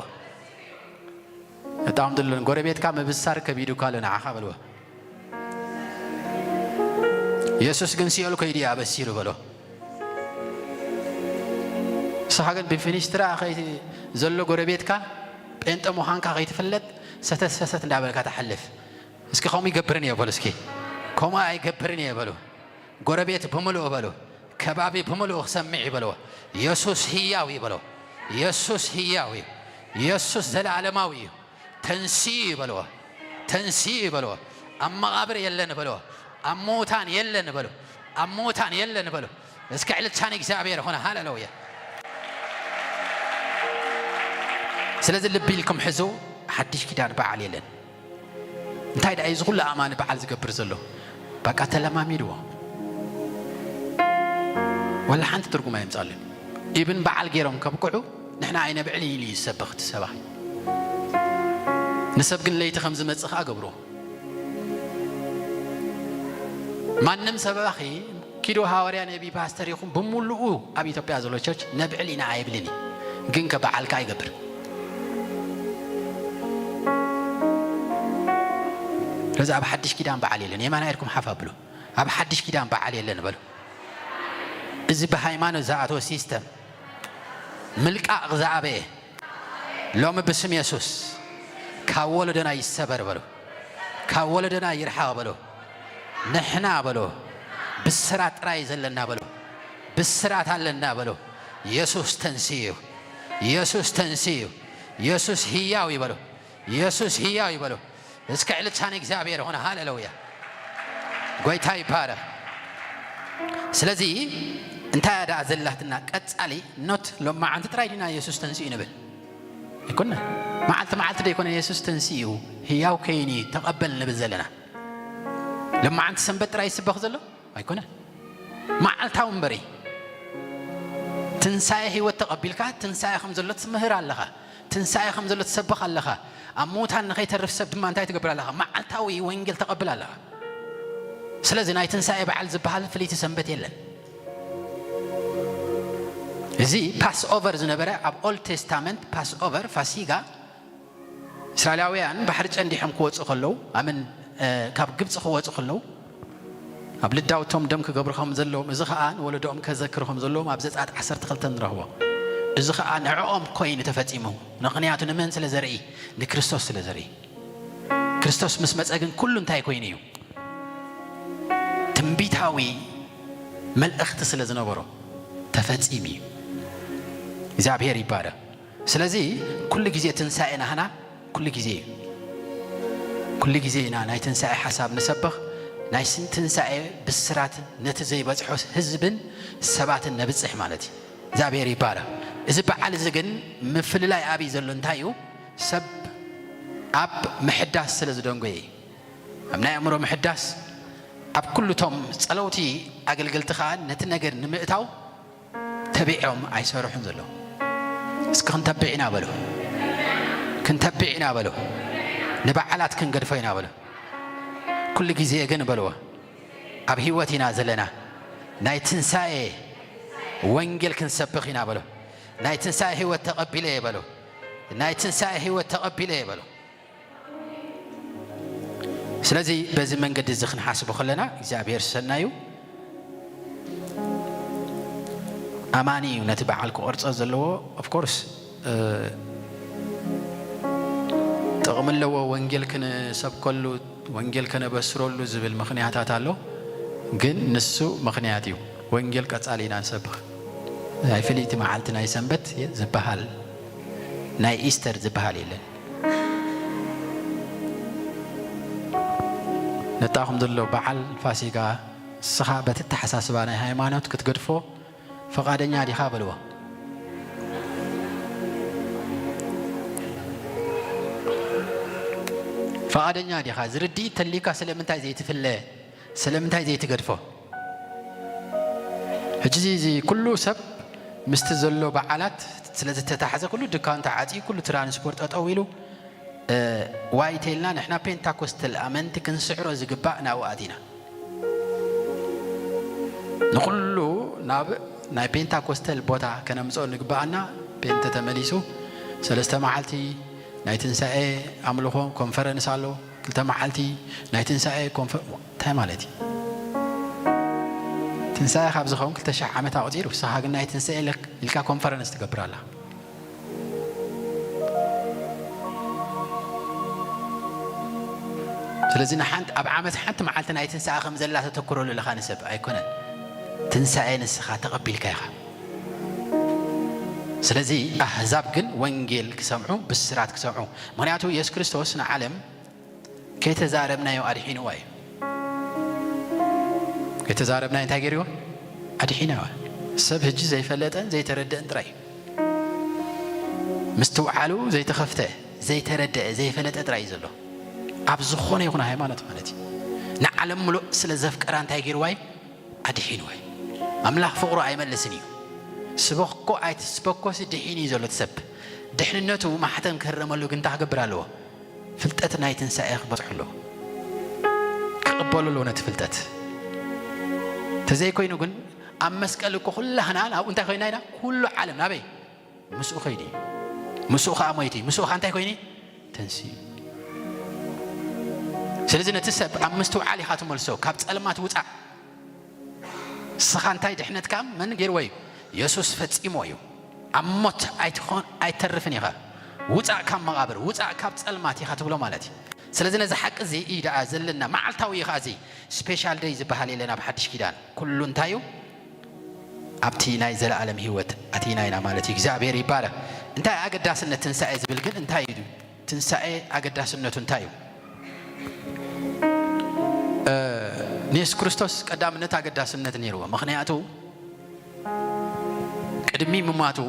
እጣም ድልን ጎረቤትካ ምብሳር ከቢዱ ካለ ንዓኻ በልዎ። የሱስ ግን ሲኦል ከይዱ እዩ ኣበሲሩ በሎ። ንስኻ ግን ብፊኒስትራ ከይ-፣ ዘሎ ጎረቤትካ ጴንጠ ምዃንካ ከይትፍለጥ ሰተት ሰተት እንዳበልካ ትሓልፍ። እስኪ ከምኡ ይገብርን እየ በሉ። እስኪ ከምኡ ኣይገብርን እየ በሉ። ጎረቤት ብምልኡ በሉ። ከባቢ ብምልኡ ክሰምዕ ይበልዎ። የሱስ ህያው ይበሎ። የሱስ ህያው እዩ። የሱስ ዘለዓለማዊ እዩ። ተንስኡ ይበልዎ። ተንስኡ ይበልዎ። ኣብ መቓብር የለን በልዎ። ኣብ ምዉታን የለን በሉ። ኣብ ምዉታን የለን በሉ። እስከ ዕልልታ ንእግዚኣብሔር ይኹን። ሃሌሉያ። ስለዚ ልቢ ኢልኩም ሕዙ፣ ሓድሽ ኪዳን በዓል የለን። እንታይ ደኣ እዩ እዚ ኩሉ ኣማኒ በዓል ዝገብር ዘሎ? በቃ ተለማሚድዎ። ወላ ሓንቲ ትርጉም ኣየምጻሉን። ኢብን በዓል ገይሮም ከብቅዑ ንሕና ኣይነብዕልን ኢሉ እዩ ዝሰብኽ እቲ ሰባኺ። ንሰብ ግን ለይቲ ከም ዝመጽእ ኸኣ ገብርዎ። ማንም ሰባኺ ኪዱ ሃዋርያ ነቢ ፓስተር ይኹን ብምሉኡ ኣብ ኢትዮጵያ ዘሎ ቸርች ነብዕል ኢና ኣይብልን እዩ። ግን ከ በዓል ከኣ ይገብር። ስለዚ ኣብ ሓድሽ ኪዳን በዓል የለን። የማና ኢድኩም ሓፍ ኣብሉ። ኣብ ሓድሽ ኪዳን በዓል የለን በሉ። እዚ ብሃይማኖት ዝኣተወ ሲስተም ምልቃቕ ዝኣበየ ሎሚ ብስም የሱስ ካብ ወለዶና ይሰበር በሉ። ካብ ወለዶና ይርሓቕ በሉ። ንሕና በሉ ብስራት ጥራይ ዘለና በሉ። ብስራት ኣለና በሉ። የሱስ ተንስኡ እዩ። የሱስ ተንስኡ እዩ። የሱስ ህያው እዩ በሉ። የሱስ ህያው እዩ በሉ። እስከ ዕልልታ ንእግዚኣብሔር ይኹን። ሃሌሉያ። ጎይታ ይባረኽ። ስለዚ እንታይ እያ ደኣ ዘላትና ቀጻሊ ኖት ሎማዓንቲ ጥራይ ዲና የሱስ ተንስኡ ንብል? ኣይኮነ። መዓልቲ መዓልቲ ዶ ኣይኮነ የሱስ ተንስኡ ህያው ከይኑ ተቐበል ንብል ዘለና? ሎማዓንቲ ሰንበት ጥራይ ይስበኽ ዘሎ? ኣይኮነ። መዓልታዊ እምበሪ ትንሳኤ ህይወት ተቐቢልካ ትንሳኤ ከም ዘሎ ትምህር ኣለኻ። ትንሳኤ ከም ዘሎ ትሰብኽ ኣለኻ። ኣብ ምዉታን ንኸይተርፍ ሰብ ድማ እንታይ ትገብር ኣለኻ? መዓልታዊ ወንጌል ተቐብል ኣለኻ። ስለዚ ናይ ትንሳኤ በዓል ዝበሃል ፍልይቲ ሰንበት የለን። እዚ ፓስ ኦቨር ዝነበረ ኣብ ኦልድ ቴስታመንት ፓስ ኦቨር ፋሲጋ እስራኤላውያን ባሕሪ ጨንዲሖም ክወጹ ከለዉ፣ ኣምን፣ እ፣ ካብ ግብጺ ክወጹ ከለዉ፣ ኣብ ልዳውቶም ደም ክገብሩ ከም ዘለዎም፣ እዚ ኸኣ ንወለዶኦም ከዘክሩ ከም ዘለዎም ኣብ ዘጸኣት ዓሰርተ ክልተ ንረኽቦ። እዚ ኸኣ ንዕኦም ኮይኑ ተፈጺሙ። ምኽንያቱ ንመን ስለ ዘርኢ? ንክርስቶስ ስለ ዘርኢ። ክርስቶስ ምስ መጸ ግን ኩሉ እንታይ ኮይኑ እዩ? ትንቢታዊ መልእኽቲ ስለ ዝነበሮ ተፈጺሙ እዩ። እግዚኣብሔር ይባረክ። ስለዚ ኩሉ ግዜ ትንሳኤ ናህና ኩሉ ግዜ እዩ። ኩሉ ግዜ ኢና ናይ ትንሳኤ ሓሳብ ንሰብኽ፣ ናይ ስን-፣ ትንሳኤ ብስራት ነቲ ዘይበጽሖ ህዝብን ሰባትን ነብጽሕ ማለት እዩ። እግዚኣብሔር ይባረኽ። እዚ በዓል እዚ ግን ምፍልላይ ኣብይ ዘሎ እንታይ እዩ? ሰብ ኣብ ምሕዳስ ስለ ዝደንጎየ እዩ። ኣብ ናይ ኣእምሮ ምሕዳስ፣ ኣብ ኩሉ እቶም ጸለውቲ ኣገልገልቲ ኸኣ ነቲ ነገር ንምእታው ተቢዖም ኣይሰርሑን ዘለዉ። እስኪ ክንተብዕ ኢና በሉ። ክንተብዕ ኢና በሉ። ንበዓላት ክንገድፎ ኢና በሉ። ኩሉ ግዜ ግን በልዎ፣ ኣብ ህይወት ኢና ዘለና። ናይ ትንሳኤ ወንጌል ክንሰብኽ ኢና በሉ። ናይ ትንሳኤ ህይወት ተቐቢለ እየ በሉ። ናይ ትንሳኤ ህይወት ተቐቢለ እየ በሉ። ስለዚ በዚ መንገዲ እዚ ክንሓስቦ ከለና እግዚኣብሔር ሰናዩ ኣማኒ እዩ ነቲ በዓል ክቆርጾ ዘለዎ። Of course፣ እ፣ ጥቕሚ ኣለዎ ወንጌል ክንሰብከሉ፣ ወንጌል ከነበስረሉ ዝብል ምኽንያታት ኣሎ። ግን ንሱ ምኽንያት እዩ። ወንጌል ቀጻሊ ኢና ንሰብኽ። ናይ ፍልይቲ መዓልቲ ናይ ሰንበት ዝበሃል፣ ናይ ኢስተር ዝበሃል የለን። ነጣኹም ዘሎ በዓል ፋሲጋ፣ ንስኻ በቲ ኣተሓሳስባ ናይ ሃይማኖት ክትገድፎ ፈቓደኛ ዲኻ? በልዎ። ፈቓደኛ ዲኻ? ዝርድኢት ተልዩካ ስለምንታይ ዘይትፍለ? ስለምንታይ ዘይትገድፎ? ሕጂ እዚ ኩሉ ሰብ ምስቲ ዘሎ በዓላት ስለ ዝተታሕዘ፣ ኩሉ ድኳን ተዓጽዩ፣ ኩሉ ትራንስፖርት ጠጠው ኢሉ፣ እ፣ ዋይ ተልና ንሕና ፔንታኮስተል ኣመንቲ ክንስዕሮ ዝግባእ ናብኡ ኣቲና። ንኹሉ ናብ ናይ ፔንታኮስተል ቦታ ከነምጽኦ ንግባኣና፣ ፔንተ ተመሊሱ፣ ሰለስተ መዓልቲ ናይ ትንሳኤ ኣምልኾ ኮንፈረንስ ኣሎ፣ ክልተ መዓልቲ ናይ ትንሳኤ ኮንፈ-፣ እንታይ ማለት እዩ? ትንሳኤ ካብ ዝኸውን ክልተ ሽሕ ዓመት ኣቑጺሩ፣ ንስኻ ግን ናይ ትንሳኤ ኢልክ-፣ ኢልካ ኮንፈረንስ ትገብር ኣላ። ስለዚ ንሓንቲ፣ ኣብ ዓመት ሓንቲ መዓልቲ ናይ ትንሳኤ ከም ዘላ ተተኩረሉ ኣለኻ ንሰብ ኣይኮነን። ትንሳኤ ንስኻ ተቐቢልካ ኢኻ። ስለዚ ኣህዛብ ግን ወንጌል ክሰምዑ፣ ብስራት ክሰምዑ። ምኽንያቱ የሱስ ክርስቶስ ንዓለም ከይተዛረብናዮ ኣድሒንዋ እዩ። ከይተዛረብናዮ እንታይ ገይርዎ? ኣድሒንዋ። ሰብ ሕጂ ዘይፈለጠን ዘይተረደአን ጥራይ እዩ። ምስትውዓሉ ዘይተኸፍተ፣ ዘይተረደአ፣ ዘይፈለጠ ጥራይ እዩ ዘሎ። ኣብ ዝኾነ ይኹን ሃይማኖት ማለት እዩ። ንዓለም ምሉእ ስለ ዘፍቀራ እንታይ ገይርዋ እዩ? ኣድሒንዋ እዩ። ኣምላኽ ፍቕሩ ኣይመልስን እዩ። ስበኮ ኣይትስበኮሲ ድሒኑ እዩ ዘሎ እቲ ሰብ። ድሕንነቱ ማሕተም ክህረመሉ ግን እንታይ ክገብር ኣለዎ? ፍልጠት ናይ ትንሳኤ ክበጽሑ ኣለዎ። ክቕበሉ ኣለዎ ነቲ ፍልጠት። ተዘይኮይኑ ግን ኣብ መስቀል እኮ ኩላህና ናብኡ እንታይ ኮይና ኢና? ኩሉ ዓለም ናበይ? ምስኡ ከይዱ እዩ። ምስኡ ከኣ ሞይቱ እዩ። ምስኡ ከኣ እንታይ ኮይኑ? ተንሲኡ። ስለዚ ነቲ ሰብ ኣብ ምስትውዓል ኢኻ ትመልሶ። ካብ ጸልማት ውጻእ። ንስኻ እንታይ ድሕነትካ መን ገይርዎ እዩ? የሱስ ፈጺሞ እዩ። ኣብ ሞት ኣይትኾን፣ ኣይተርፍን ኢኻ። ውጻእ ካብ መቓብር፣ ውጻእ ካብ ጸልማት ኢኻ ትብሎ ማለት እዩ። ስለዚ ነዚ ሓቂ እዚ እዩ ደኣ ዘለና። መዓልታዊ እዩ ኸኣ እዚ ስፔሻል ደይ ዝበሃል የለን ኣብ ሓድሽ ኪዳን። ኩሉ እንታይ እዩ? ኣብቲ ናይ ዘለኣለም ህይወት ኣቲና ኢና ማለት እዩ። እግዚኣብሔር ይባረኽ። እንታይ ኣገዳስነት ትንሳኤ ዝብል ግን እንታይ እዩ? ትንሳኤ ኣገዳስነቱ እንታይ እዩ? እ፣ ንየሱስ ክርስቶስ ቀዳምነት ኣገዳስነት ነይርዎ። ምኽንያቱ ቅድሚ ምማቱ፣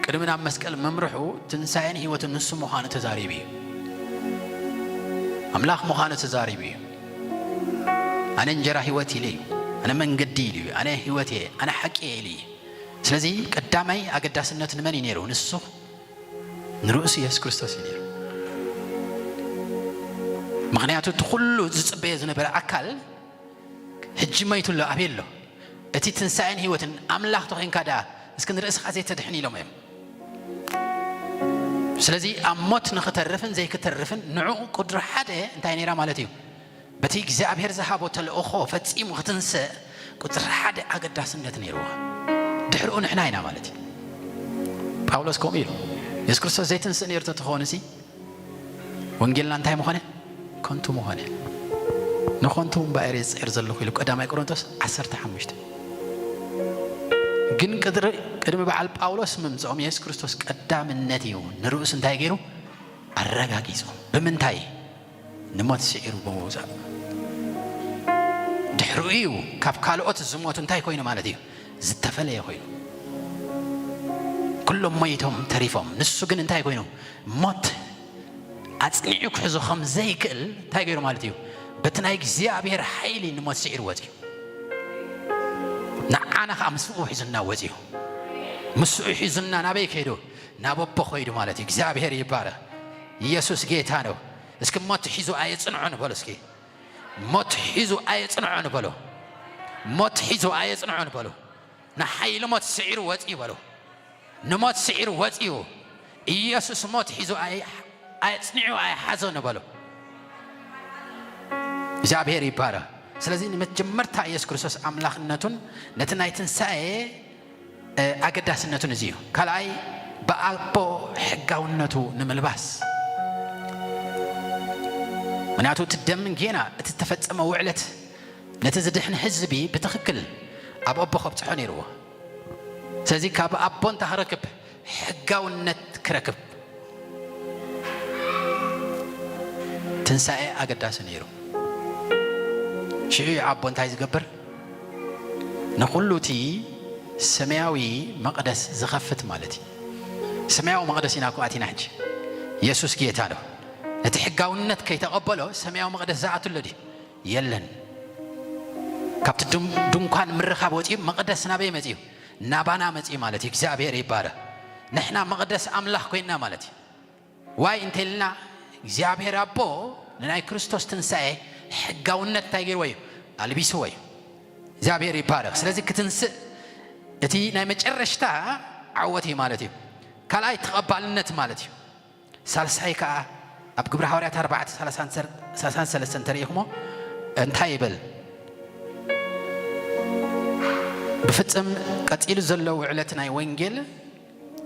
ቅድሚ ናብ መስቀል ምምርሑ፣ ትንሳኤን ህይወትን ንሱ ምዃኑ ተዛሪቡ እዩ። ኣምላኽ ምዃኑ ተዛሪቡ እዩ። ኣነ እንጀራ ህይወት ኢሉ እዩ። ኣነ መንገዲ ኢሉ እዩ። ኣነ ህይወት እየ፣ ኣነ ሓቂ እየ ኢሉ እዩ። ስለዚ ቀዳማይ ኣገዳስነቱ ንመን እዩ ነይሩ? ንሱ ንርእሱ የሱስ ክርስቶስ እዩ ነይሩ። ምኽንያቱ እቲ ኩሉ ዝጽበዮ ዝነበረ ኣካል ሕጂ መይቱ ኣሎ፣ ኣበይ ኣሎ? እቲ ትንሳኤን ህይወትን ኣምላኽ ተኾይንካ ደኣ እስኪ ንርእስኻ ዘይተድሕን ኢሎም እዮም። ስለዚ ኣብ ሞት ንኽተርፍን ዘይክተርፍን ንዕኡ ቁድሪ ሓደ እንታይ ነይራ ማለት እዩ? በቲ እግዚኣብሔር ዝሃቦ ተልእኾ ፈጺሙ ክትንስእ ቁጽሪ ሓደ ኣገዳስነት ነይርዋ። ድሕሪኡ ንሕና ኢና ማለት እዩ። ጳውሎስ ከምኡ ኢሉ፣ የሱስ ክርስቶስ ዘይትንስእ ነይሩ ተትኾንሲ፣ ወንጌልና እንታይ ምኾነ? ከንቱ ምኾነ። ንኸንቱ እምበኣር እየ ዝጽዕር ዘለኹ ኢሉ ቀዳማይ ቆሮንቶስ ዓሰርተ ሓሙሽተ። ግን ቅድሪ-፣ ቅድሚ በዓል ጳውሎስ ምምጽኦም የሱስ ክርስቶስ ቀዳምነት እዩ ንርእሱ እንታይ ገይሩ? ኣረጋጊጹ። ብምንታይ? ንሞት ስዒሩ ብምውጻእ። ድሕሪኡ እዩ ካብ ካልኦት ዝሞቱ እንታይ ኮይኑ ማለት እዩ? ዝተፈለየ ኮይኑ። ኩሎም ሞይቶም ተሪፎም። ንሱ ግን እንታይ ኮይኑ? ሞት ኣጽኒዑ ክሕዞ ከም ዘይክእል እንታይ ገይሩ ማለት እዩ? በቲ ናይ እግዚኣብሔር ሓይሊ ንሞት ስዒሩ ወጺኡ። ንዓና ኸኣ ምስኡ ሒዙና ወጺኡ። ምስኡ ሒዙና ናበይ ከይዱ? ናብ ኣቦ ከይዱ ማለት እዩ። እግዚኣብሔር ይባረኽ። ኢየሱስ ጌታ ነው። እስኪ ሞት ሒዙ ኣየጽንዖን በሉ እስኪ። ሞት ሒዙ ኣየጽንዖን በሉ። ሞት ሒዙ ኣየጽንዖን በሉ። ንሓይሊ ሞት ስዒሩ ወጺኡ በሉ። ንሞት ስዒሩ ወጺኡ። ኢየሱስ ሞት ሒዙ ኣይ-፣ ኣጽኒዑ ኣይሓዞን በሉ። እግዚኣብሔር ይባረኽ። ስለዚ ንመጀመርታ ኢየሱስ ክርስቶስ ኣምላኽነቱን ነቲ ናይ ትንሳኤ፣ እ፣ ኣገዳስነቱን እዚ እዩ። ካልኣይ ብኣቦ ሕጋውነቱ ንምልባስ። ምኽንያቱ እቲ ደም ጌና እቲ ዝተፈጸመ ውዕለት ነቲ ዝድሕን ህዝቢ ብትኽክል ኣብ ኣቦ ከብጽሖ ነይርዎ። ስለዚ ካብ ኣቦ እንተ ክረክብ ሕጋውነት ክረክብ ትንሳኤ ኣገዳሲ ነይሩ። ሽዑ ኣቦ እንታይ ዝገብር? ንኹሉ እቲ ሰማያዊ መቕደስ ዝኸፍት ማለት እዩ። ሰማያዊ መቕደስ ኢና እኮ ኣቲና ሕጂ። የሱስ ጌታ ዶ? ነቲ ሕጋውነት ከይተቐበሎ ሰማያዊ መቕደስ ዝኣትሎ ድዩ? የለን። ካብቲ ድን-፣ ድንኳን ምርኻብ ወፂኡ መቕደስ ናበይ መፂኡ? ናባና መፂኡ ማለት እዩ። እግዚኣብሔር ይባረኽ። ንሕና መቕደስ ኣምላኽ ኮይንና ማለት እዩ። ዋይ እንተልና እግዚኣብሔር ኣቦ ንናይ ክርስቶስ ትንሳኤ ሕጋውነት እንታይ ገይርዎ እዩ? ኣልቢስዎ እዩ። እግዚኣብሔር ይባረኽ። ስለዚ ክትንስእ እቲ ናይ መጨረሽታ ዓወት እዩ ማለት እዩ። ካልኣይ ተቐባልነት ማለት እዩ። ሳልሳይ ከዓ ኣብ ግብረ ሃዋርያት ኣርባዕተ ሰላሳን ሰር-፣ ሰላሳን ሰለስተን ተሪኢኹሞ እንታይ ይብል? ብፍጽም ቀጺሉ ዘሎ ውዕለት ናይ ወንጌል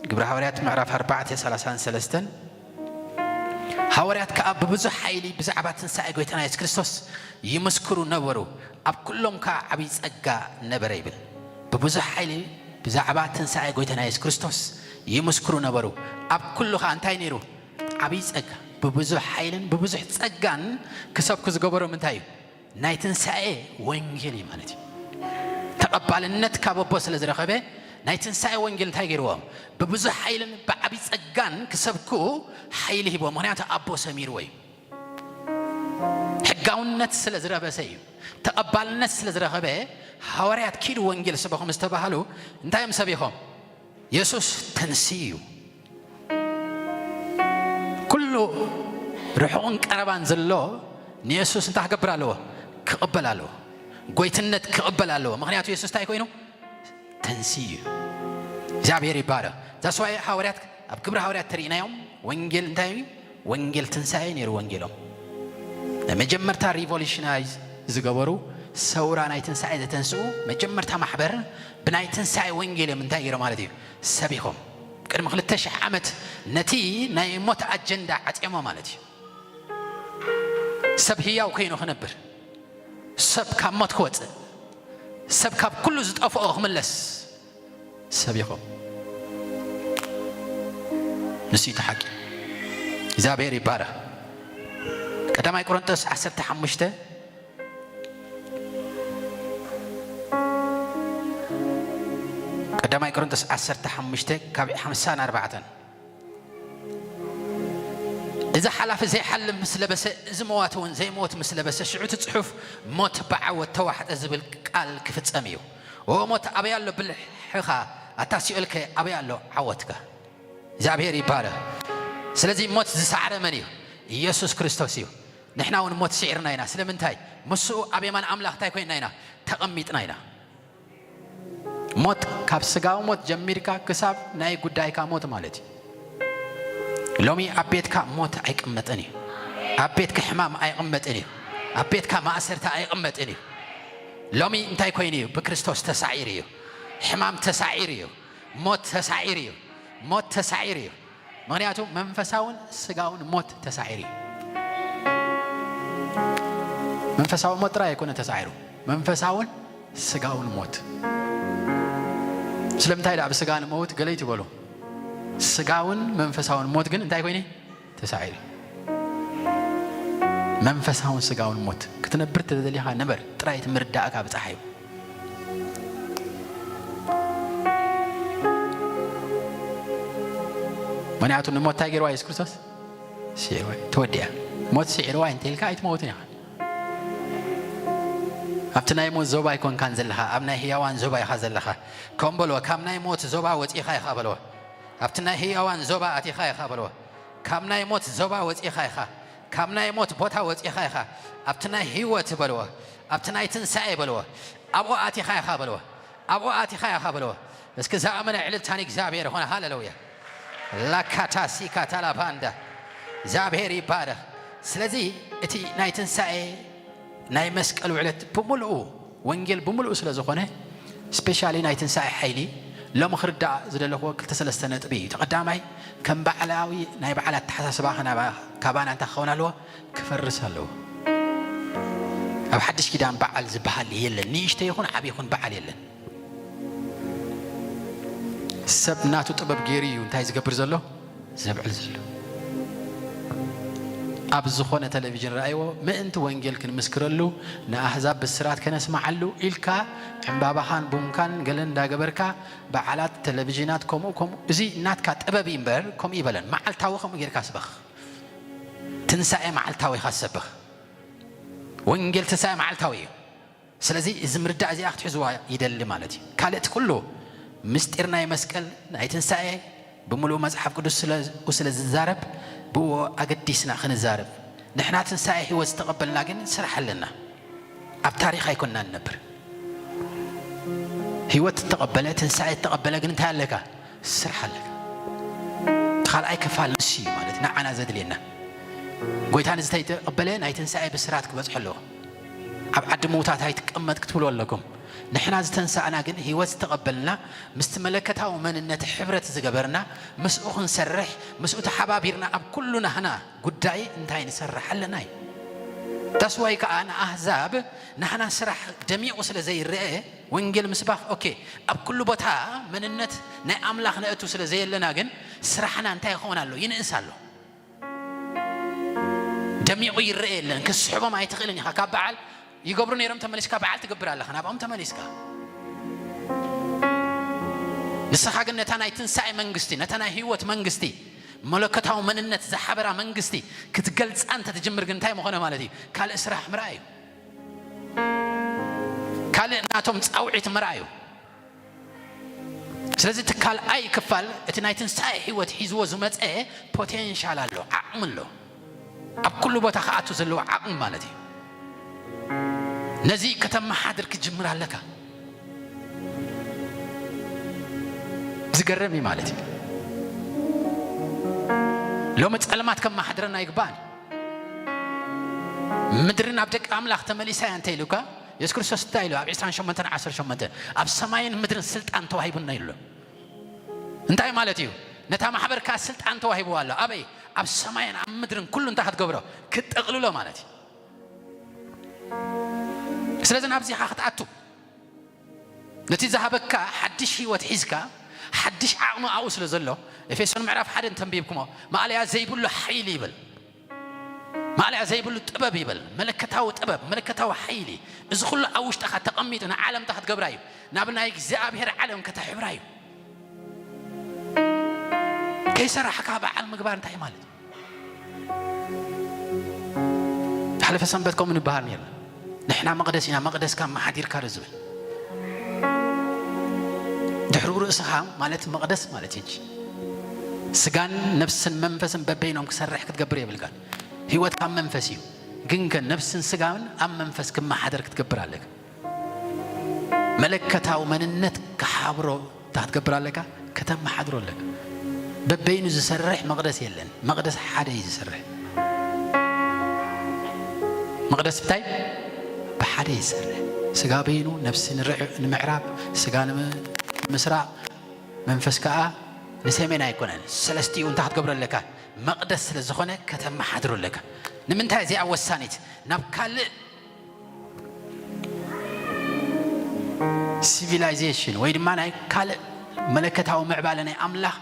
ግብረ ሃዋርያት ምዕራፍ ኣርባዕተ ሰላሳን ሰለስተን፣ ሃዋርያት ከኣ ብብዙሕ ሓይሊ ብዛዕባ ትንሳኤ ጐይታና የሱስ ክርስቶስ ይምስክሩ ነበሩ፣ ኣብ ኩሎም ከኣ ዓብዪ ጸጋ ነበረ ይብል። ብብዙሕ ሓይሊ ብዛዕባ ትንሳኤ ጐይታና የሱስ ክርስቶስ ይምስክሩ ነበሩ፣ ኣብ ኩሉ ከኣ እንታይ ነይሩ? ዓብዪ ጸጋ። ብብዙሕ ሓይልን ብብዙሕ ጸጋን ክሰብኩ ዝገበሮም እንታይ እዩ? ናይ ትንሳኤ ወንጌል እዩ ማለት እዩ። ተቐባልነት ካብ ኣቦ ስለ ዝረኸበ ናይ ትንሳኤ ወንጌል እንታይ ገይርዎም? ብብዙሕ ሓይልን ብዓብዪ ጸጋን ክሰብኩ ሓይሊ ሂቦም። ምኽንያቱ ኣቦ ሰሚርዎ እዩ። ሕጋውነት ስለ ዝረበሰ እዩ። ተቐባልነት ስለ ዝረኸበ ሃዋርያት ኪዱ ወንጌል ስበኹ ምስ ተባሃሉ እንታይ እዮም ሰቢኾም? የሱስ ተንስኡ እዩ። ኩሉ ርሑቕን ቀረባን ዘሎ ንየሱስ እንታይ ክገብር ኣለዎ? ክቕበል ኣለዎ። ጎይትነት ክቕበል ኣለዎ። ምኽንያቱ የሱስ እንታይ ኮይኑ? ተንስኡ እዩ። እግዚኣብሔር ይባረኽ። ዛስዋይ ሃዋርያት ኣብ ግብረ ሃዋርያት ተሪእናዮም ወንጌል እንታይ እዩ? ወንጌል ትንሳኤ ነይሩ ወንጌሎም። ናይ መጀመርታ ሪቮሉሽናይዝ ዝገበሩ ሰውራ ናይ ትንሳኤ ዘተንስኡ መጀመርታ ማሕበር ብናይ ትንሳኤ ወንጌል እዮም እንታይ ገይሮም ማለት እዩ? ሰቢኾም። ቅድሚ ክልተ ሽሕ ዓመት ነቲ ናይ ሞት ኣጀንዳ ዓጽዮሞ ማለት እዩ። ሰብ ህያው ኮይኑ ክነብር፣ ሰብ ካብ ሞት ክወጽእ፣ ሰብ ካብ ኩሉ ዝጠፍኦ ክምለስ ሰቢኾም። ንሱ እዩ እቲ ሓቂ። እግዚኣብሔር ይባረኽ። ቀዳማይ ቆሮንቶስ ዓሰርተ ሓሙሽተ፣ ቀዳማይ ቆሮንቶስ ዓሰርተ ሓሙሽተ ካብ ሓምሳ ንኣርባዕተ። እዚ ሓላፊ ዘይሓልፍ ምስ ለበሰ፣ እዚ መዋቲ እውን ዘይመወት ምስ ለበሰ፣ ሽዑ እቲ ጽሑፍ ሞት ብዓወት ተዋሕጠ ዝብል ቃል ክፍጸም እዩ። ኦ ሞት ኣበይ ኣሎ ብልሕኻ? ኣታ ሲኦልከ ኣበይ ኣሎ ዓወትካ? እግዚኣብሔር ይባረኽ። ስለዚ ሞት ዝሰዓረ መን እዩ? ኢየሱስ ክርስቶስ እዩ። ንሕና እውን ሞት ስዒርና ኢና። ስለምንታይ? ምስኡ ኣብ የማን ኣምላኽ እንታይ ኮይንና ኢና? ተቐሚጥና ኢና። ሞት ካብ ስጋዊ ሞት ጀሚርካ ክሳብ ናይ ጉዳይካ ሞት ማለት እዩ። ሎሚ ኣብ ቤትካ ሞት ኣይቅመጥን እዩ። ኣብ ቤትካ ሕማም ኣይቕመጥን እዩ። ኣብ ቤትካ ማእሰርቲ ኣይቕመጥን እዩ። ሎሚ እንታይ ኮይኑ እዩ? ብክርስቶስ ተሳዒሩ እዩ። ሕማም ተሳዒሩ እዩ። ሞት ተሳዒሩ እዩ። ሞት ተሳዒሩ እዩ። ምኽንያቱ መንፈሳውን ስጋውን ሞት ተሳዒሩ እዩ። መንፈሳዊ ሞት ጥራይ ኣይኮነ ተሳዒሩ፣ መንፈሳውን ስጋውን ሞት። ስለምንታይ ደኣ ብስጋ ንመውት ገለ ይትበሉ? ስጋውን መንፈሳውን ሞት ግን እንታይ ኮይነ? ተሳዒሩ። መንፈሳውን ስጋውን ሞት ክትነብር ተደሊኻ ንበር ጥራይ እቲ ምርዳእካ ብጽሓ እዩ። ምኽንያቱ ንሞት እንታይ ገይርዋ የሱስ ክርስቶስ? ስዒርዋ እዩ። ተወዲኣ። ሞት ስዒርዋ እንተ ኢልካ ኣይትመውትን ኢኻ። ኣብቲ ናይ ሞት ዞባ ኣይኮንካን ዘለኻ፣ ኣብ ናይ ህያዋን ዞባ ኢኻ ዘለኻ። ከም በልዎ፣ ካብ ናይ ሞት ዞባ ወፂኻ ኢኻ በልዎ። ኣብቲ ናይ ህያዋን ዞባ ኣቲኻ ኢኻ በልዎ። ካብ ናይ ሞት ዞባ ወፂኻ ኢኻ። ካብ ናይ ሞት ቦታ ወፂኻ ኢኻ። ኣብቲ ናይ ህይወት በልዎ። ኣብቲ ናይ ትንሳኤ በልዎ። ኣብኡ ኣቲኻ ኢኻ በልዎ። ኣብኡ ኣቲኻ ኢኻ በልዎ። እስኪ ዝኣመነ ዕልልታ ንእግዚኣብሔር ይኾነ። ሃሌሉያ። ላካታሲካ ታላባንዳ። እግዚኣብሔር ይባረኽ። ስለዚ እቲ ናይ ትንሳኤ ናይ መስቀል ውዕለት ብምልኡ፣ ወንጌል ብምልኡ ስለ ዝኾነ፣ ስፔሻሊ ናይ ትንሳኤ ሓይሊ ሎሚ ክርዳእ ዝደለኽዎ ክልተ ሰለስተ ነጥቢ እዩ። እቲ ቀዳማይ፣ ከም ባዕላዊ ናይ በዓል ኣተሓሳስባ ከናባ-፣ ካባና እንታይ ክኸውን ኣለዎ? ክፈርስ ኣለዎ። ኣብ ሓድሽ ኪዳን በዓል ዝበሃል የለን። ንእሽቶ ይኹን ዓብዪ ይኹን በዓል የለን። ሰብ ናቱ ጥበብ ገይሩ እዩ እንታይ ዝገብር ዘሎ? ዘብዕል ዘሎ። ኣብ ዝኾነ ቴሌቪዥን ረኣይዎ፣ ምእንቲ ወንጌል ክንምስክረሉ፣ ንኣህዛብ ብስራት ከነስምዓሉ ኢልካ ዕምባባኻን ቡንካን ገለ እንዳገበርካ፣ በዓላት፣ ቴሌቪዥናት፣ ከምኡ ከምኡ፣ እዚ ናትካ ጥበብ እዩ እምበር፣ ከምኡ ይበለን። መዓልታዊ ከምኡ ጌርካ ስበኽ። ትንሳኤ መዓልታዊ ኢኻ ትሰብኽ። ወንጌል ትንሳኤ መዓልታዊ እዩ። ስለዚ እዚ ምርዳእ እዚኣ ክትሕዝዋ ይደሊ ማለት እዩ። ካልእ እቲ ኩሉ ምስጢር ናይ መስቀል ናይ ትንሳኤ ብምሉእ መጽሓፍ ቅዱስ ስለ፣ ስለ ዝዛረብ ብኡ ኣገዲስና ክንዛረብ። ንሕና ትንሳኤ ህይወት ዝተቐበልና ግን ስራሕ ኣለና። ኣብ ታሪኽ ኣይኮንና ንነብር። ህይወት ዝተቐበለ፣ ትንሳኤ ዝተቐበለ ግን እንታይ ኣለካ? ስራሕ ኣለካ። እቲ ካልኣይ ክፋል ንሱ እዩ ማለት ንዓና ዘድልየና። ጎይታ ንዝተይተቐበለ ናይ ትንሳኤ ብስራት ክበጽሖ ኣለዎ። ኣብ ዓዲ ምውታት ኣይትቀመጥ ክትብሉ ኣለኩም። ንሕና ዝተንሳእና ግን ህይወት ዝተቐበልና ምስቲ መለከታዊ መንነት ሕብረት ዝገበርና ምስኡ ክንሰርሕ ምስኡ ተሓባቢርና ኣብ ኩሉ ናህና ጉዳይ እንታይ ንሰርሕ ኣለና እዩ። ዳስዋይ ከዓ ንኣህዛብ ናህና ስራሕ ደሚቑ ስለ ዘይረአ ወንጌል ምስባኽ ኦኬ ኣብ ኩሉ ቦታ መንነት ናይ ኣምላኽ ነእቱ ስለ ዘየለና ግን ስራሕና እንታይ ይኸውን ኣሎ? ይንእስ ኣሎ። ደሚቑ ይረአ የለን። ክስሕቦም ኣይትኽእልን ኢኻ። ካብ በዓል ይገብሩ ነይሮም ተመሊስካ በዓል ትገብር ኣለኻ ናብኦም ተመሊስካ። ንስኻ ግን ነታ ናይ ትንሳኤ መንግስቲ ነታ ናይ ህይወት መንግስቲ መለኮታዊ መንነት ዝሓበራ መንግስቲ ክትገልፃ እንተትጅምር ግን እንታይ ምኾነ ማለት እዩ? ካልእ ስራሕ ምርኣይ እዩ። ካልእ ናቶም ፃውዒት ምርኣይ እዩ። ስለዚ እቲ ካልኣይ ክፋል እቲ ናይ ትንሳኤ ህይወት ሒዝዎ ዝመፀ ፖቴንሻል ኣሎ፣ ዓቕሚ ኣሎ። ኣብ ኩሉ ቦታ ክኣቱ ዘለዎ ዓቕሚ ማለት እዩ። ነዚ ከተመሓድር ክትጅምር ኣለካ። ዝገርም እዩ ማለት እዩ። ሎሚ ጸልማት ከመሓድረና ኣይግባእን። ምድሪ ናብ ደቂ ኣምላኽ ተመሊሳ እያ እንተ ኢሉካ፣ የሱስ ክርስቶስ እንታይ ኢሉ? ኣብ ዕስራን ሸሞንተን ዓሰርተ ሸሞንተ፣ ኣብ ሰማይን ምድርን ስልጣን ተዋሂቡና ኢሉ። እንታይ ማለት እዩ? ነታ ማሕበርካ ስልጣን ተዋሂብዋ ኣሎ። ኣበይ? ኣብ ሰማይን ኣብ ምድርን ኩሉ እንታይ ክትገብሮ? ክትጠቕልሎ ማለት እዩ። ስለዚ ናብዚ ኢኻ ክትኣቱ። ነቲ ዝሃበካ ሓድሽ ህይወት ሒዝካ፣ ሓድሽ ዓቕሚ ኣብኡ ስለ ዘሎ፣ ኤፌሶን ምዕራፍ ሓደ እንተንቢብኩሞ፣ ማእለያ ዘይብሉ ሓይሊ ይብል። ማእለያ ዘይብሉ ጥበብ ይብል። መለከታዊ ጥበብ፣ መለከታዊ ሓይሊ። እዚ ኩሉ ኣብ ውሽጥኻ ተቐሚጡ ንዓለም እንታይ ክትገብራ እዩ? ናብ ናይ እግዚኣብሔር ዓለም ከተሕብራ እዩ። ከይሰራሕካ በዓል ምግባር እንታይ ማለት እዩ? ዝሓለፈ ሰንበት ከምኡ ንበሃል ነርና። ንሕና መቕደስ ኢና፣ መቕደስካ መሓዲርካ ዶ ዝብል? ድሕሪኡ ርእስኻ ማለት መቕደስ ማለት እዩ እንጂ። ስጋን ነፍስን መንፈስን በበይኖም ክሰርሕ ክትገብር የብልካን። ህይወት ካብ መንፈስ እዩ። ግን ከ ነፍስን ስጋን ኣብ መንፈስ ክመሓደር ክትገብር ኣለካ። መለከታዊ መንነት ክሓብሮ እንታይ ክትገብር ኣለካ? ከተመሓድሮ ኣለካ። በበይኑ ዝሰርሕ መቕደስ የለን። መቕደስ ሓደ እዩ ዝሰርሕ። መቕደስ ብታይ? ብሓደ እዩ ዝሰርሕ። ስጋ በይኑ ነፍሲ ንርዕ-፣ ንምዕራብ፣ ስጋ ንምስራቕ፣ መንፈስ ከዓ ንሰሜን ኣይኮነን። ሰለስቲኡ እንታይ ክትገብሮ ኣለካ? መቕደስ ስለ ዝኾነ ከተመሓድሮ ኣለካ። ንምንታይ እዚኣ ወሳኒት? ናብ ካልእ ሲቪላይዜሽን ወይ ድማ ናይ ካልእ መለከታዊ ምዕባለ ናይ ኣምላኽ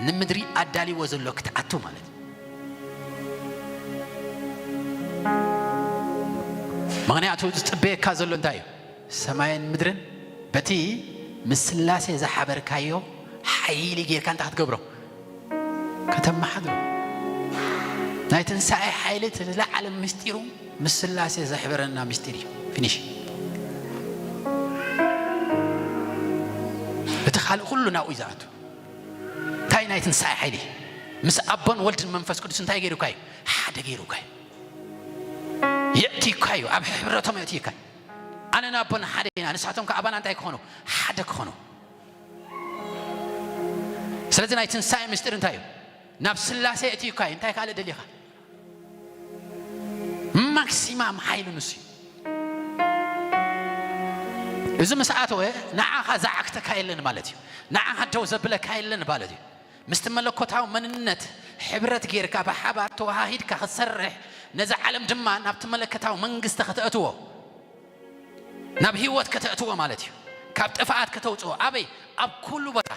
ንምድሪ ኣዳልይዎ ዘሎ ክትኣቱ ማለት እዩ። ምኽንያቱ ዝጽበየካ ዘሎ እንታይ እዩ? ሰማይን ምድርን በቲ ምስ ስላሴ ዝሓበርካዮ ሓይሊ ጌርካ እንታይ ክትገብሮ? ከተመሓድሮ። ናይ ትንሳኤ ሓይሊ እቲ ዝለዓለ ምስጢሩ ምስ ስላሴ ዘሕበረና ምስጢር እዩ። ፊኒሽ። እቲ ካልእ ኩሉ ናብኡ እዩ ዝኣቱ። እንታይ ናይ ትንሳኤ ሓይሊ? ምስ ኣቦን ወልድን መንፈስ ቅዱስ እንታይ ገይሩካ እዩ? ሓደ ገይሩካ እዩ። የእትዩካ እዩ። ኣብ ሕብረቶም የእትዩካ እዩ። ኣነ ንኣቦና ሓደ ኢና፣ ንሳቶም ከኣ ኣባና እንታይ ክኾኑ? ሓደ ክኾኑ። ስለዚ ናይ ትንሳኤ ምስጢር እንታይ እዩ? ናብ ስላሴ የእትዩካ እዩ። እንታይ ካልእ ደሊኻ? ማክሲማም ሓይሉ ንሱ እዩ። እዚ ምስ ኣተወ ንዓኻ ዝዓግተካ የለን ማለት እዩ። ንዓኻ ደው ዘብለካ የለን ማለት እዩ። ምስቲ መለኮታዊ መንነት ሕብረት ጌርካ ብሓባር ተወሃሂድካ ክትሰርሕ፣ ነዚ ዓለም ድማ ናብቲ መለኮታዊ መንግስቲ ከተእትዎ፣ ናብ ህይወት ከተእትዎ ማለት እዩ። ካብ ጥፍኣት ከተውፅኦ። ኣበይ? ኣብ ኩሉ ቦታ።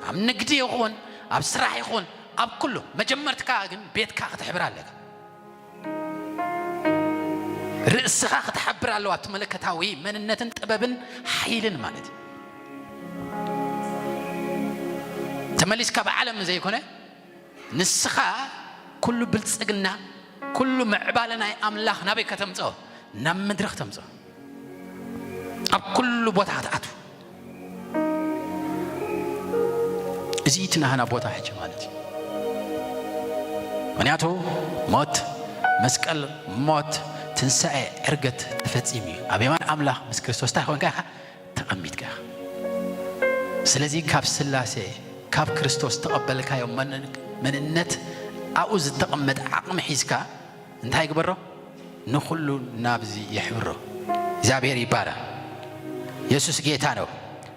ኣብ ንግዲ ይኹን፣ ኣብ ስራሕ ይኹን፣ ኣብ ኩሉ። መጀመርትካ ግን ቤትካ ክትሕብር ኣለካ። ርእስኻ ክትሓብር ኣለዋ፣ ኣብቲ መለከታዊ መንነትን ጥበብን ሓይልን ማለት እዩ። ተመሊስካ ብዓለም ዘይኮነ፣ ንስኻ ኩሉ ብልጽግና፣ ኩሉ ምዕባለ ናይ ኣምላኽ ናበይ ከተምጽኦ? ናብ ምድሪ ከተምጽኦ፣ ኣብ ኩሉ ቦታ ክትኣቱ። እዚ እቲ ናህና ቦታ ሕጂ ማለት እዩ። ምክንያቱ ሞት፣ መስቀል፣ ሞት፣ ትንሳኤ፣ ዕርገት ተፈጺሙ እዩ። ኣብ የማን ኣምላኽ ምስ ክርስቶስ እንታይ ኮንካ ኢኻ? ተቐሚጥካ ኢኻ። ስለዚ ካብ ስላሴ፣ ካብ ክርስቶስ ተቐበልካዮ መን-፣ መንነት፣ ኣብኡ ዝተቐመጠ ዓቕሚ ሒዝካ እንታይ ግበሮ? ንኹሉ ናብዚ የሕብሮ። እግዚኣብሔር ይባረኽ። የሱስ ጌታ ነው።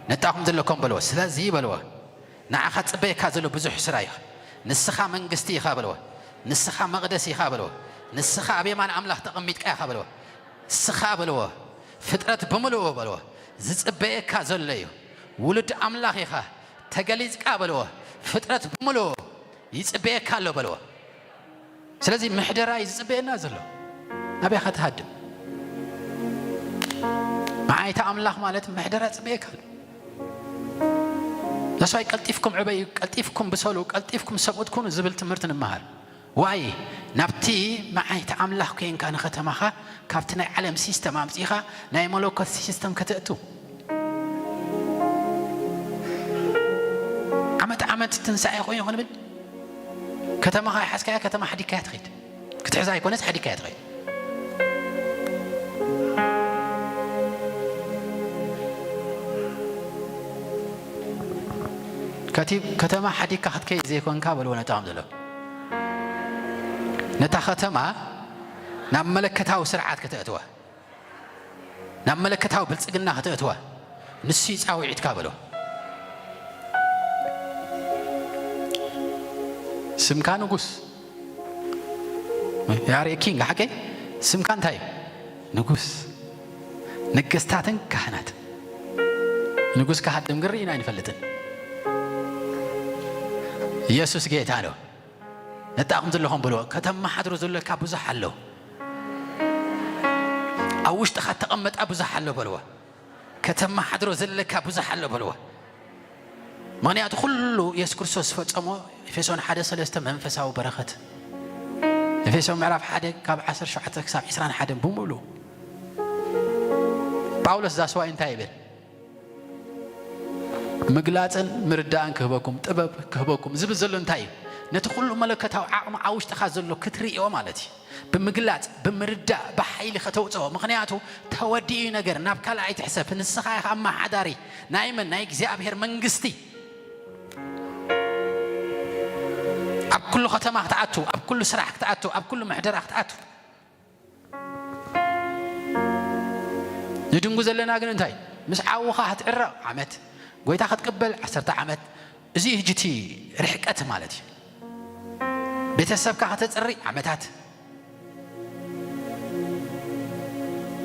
ነጣኹም ዘለኩም በልዎ። ስለዚ በልዎ፣ ንዓኻ ጽበየካ ዘሎ ብዙሕ ስራ እዩ። ንስኻ መንግስቲ ኢኻ በልዎ። ንስኻ መቕደስ ኢኻ በልዎ። ንስኻ ኣብ የማን ኣምላኽ ተቐሚጥካ ኢኻ በልዎ። ንስኻ በልዎ፣ ፍጥረት ብምልኡ በልዎ፣ ዝጽበየካ ዘሎ እዩ። ውሉድ ኣምላኽ ኢኻ፣ ተገሊጽካ በልዎ፣ ፍጥረት ብምልኡ ይጽበየካ ኣሎ በልዎ። ስለዚ ምሕደራ እዩ ዝጽበየና ዘሎ። ናበይ ኢኻ ትሃድም? መዓይታ ኣምላኽ ማለት ምሕደራ ጽበየካ ኣሎ። ነስዋይ ቀልጢፍኩም ዕበዩ፣ ቀልጢፍኩም ብሰሉ፣ ቀልጢፍኩም ሰብኡት ኩኑ ዝብል ትምህርቲ ንምሃር። ዋይ፣ ናብቲ መዓይቲ ኣምላኽ ኮንካ ንኸተማኻ ካብቲ ናይ ዓለም ሲስተም ኣምጺኻ ናይ መለኮት ሲስተም ከተእቱ። ዓመት ዓመት ትንሳኤ ኮይኑ ክንብል ከተማኻ ይሓዝካያ፣ ከተማ ሓዲግካያ ትኸይድ። ክትሕዛ ኣይኮነስ ሓዲግካያ ትኸይድ። ከቲ-፣ ከተማ ሓዲግካ ክትከይድ ዘይኮንካ በልዎ ነቶም ዘሎ። ነታ ከተማ ናብ መለከታዊ ስርዓት ከተእትዋ፣ ናብ መለከታዊ ብልጽግና ከተእትዋ፣ ንሱ እዩ ጻውዒትካ በሎ። ስምካ ንጉስ፣ you are a king፣ ሓቀይ? ስምካ እንታይ እዩ? ንጉስ፣ ነገስታትን ካህናት። ንጉስ ክሃድም ግን ርኢና ኣይንፈልጥን። ኢየሱስ ጌታ ነው። ነጣኹም ዘለኹም በልዎ፣ ከተመሓድሮ ዘለካ ብዙሕ ኣሎ። ኣብ ውሽጥኻ ተቐመጣ ብዙሕ ኣሎ በልዎ። ከተመሓድሮ ዘለካ ብዙሕ ኣሎ በልዎ። ምኽንያቱ ኩሉ የሱስ ክርስቶስ ዝፈጸሞ፣ ኤፌሶን ሓደ ሰለስተ መንፈሳዊ በረኸት፣ ኤፌሶን ምዕራፍ ሓደ ካብ ዓሰርተ ሸውዓተ ክሳብ ዕስራን ሓደን ብምሉኡ። ጳውሎስ that's why እንታይ ይብል? ምግላጽን ምርዳእን ክህበኩም፣ ጥበብ ክህበኩም ዝብል ዘሎ እንታይ እዩ? ነቲ ኩሉ መለኮታዊ ዓቕሚ ኣብ ውሽጥኻ ዘሎ ክትርእዮ ማለት እዩ። ብምግላጽ፣ ብምርዳእ፣ ብሓይሊ ከተውጽኦ። ምኽንያቱ ተወዲኡ እዩ ነገር፣ ናብ ካልእ ኣይትሕሰብ። ንስኻ ኢኻ ኣመሓዳሪ ናይ መን? ናይ እግዚኣብሔር መንግስቲ። ኣብ ኩሉ ከተማ ክትኣቱ፣ ኣብ ኩሉ ስራሕ ክትኣቱ፣ ኣብ ኩሉ ምሕደራ ክትኣቱ። ንድንጉ ዘለና ግን እንታይ? ምስ ዓውኻ ክትዕረቕ ዓመት፣ ጎይታ ክትቅበል ዓሰርተ ዓመት። እዚ እዩ ሕጂ እቲ ርሕቀት ማለት እዩ። ቤተሰብካ ከተጽሪ ዓመታት፣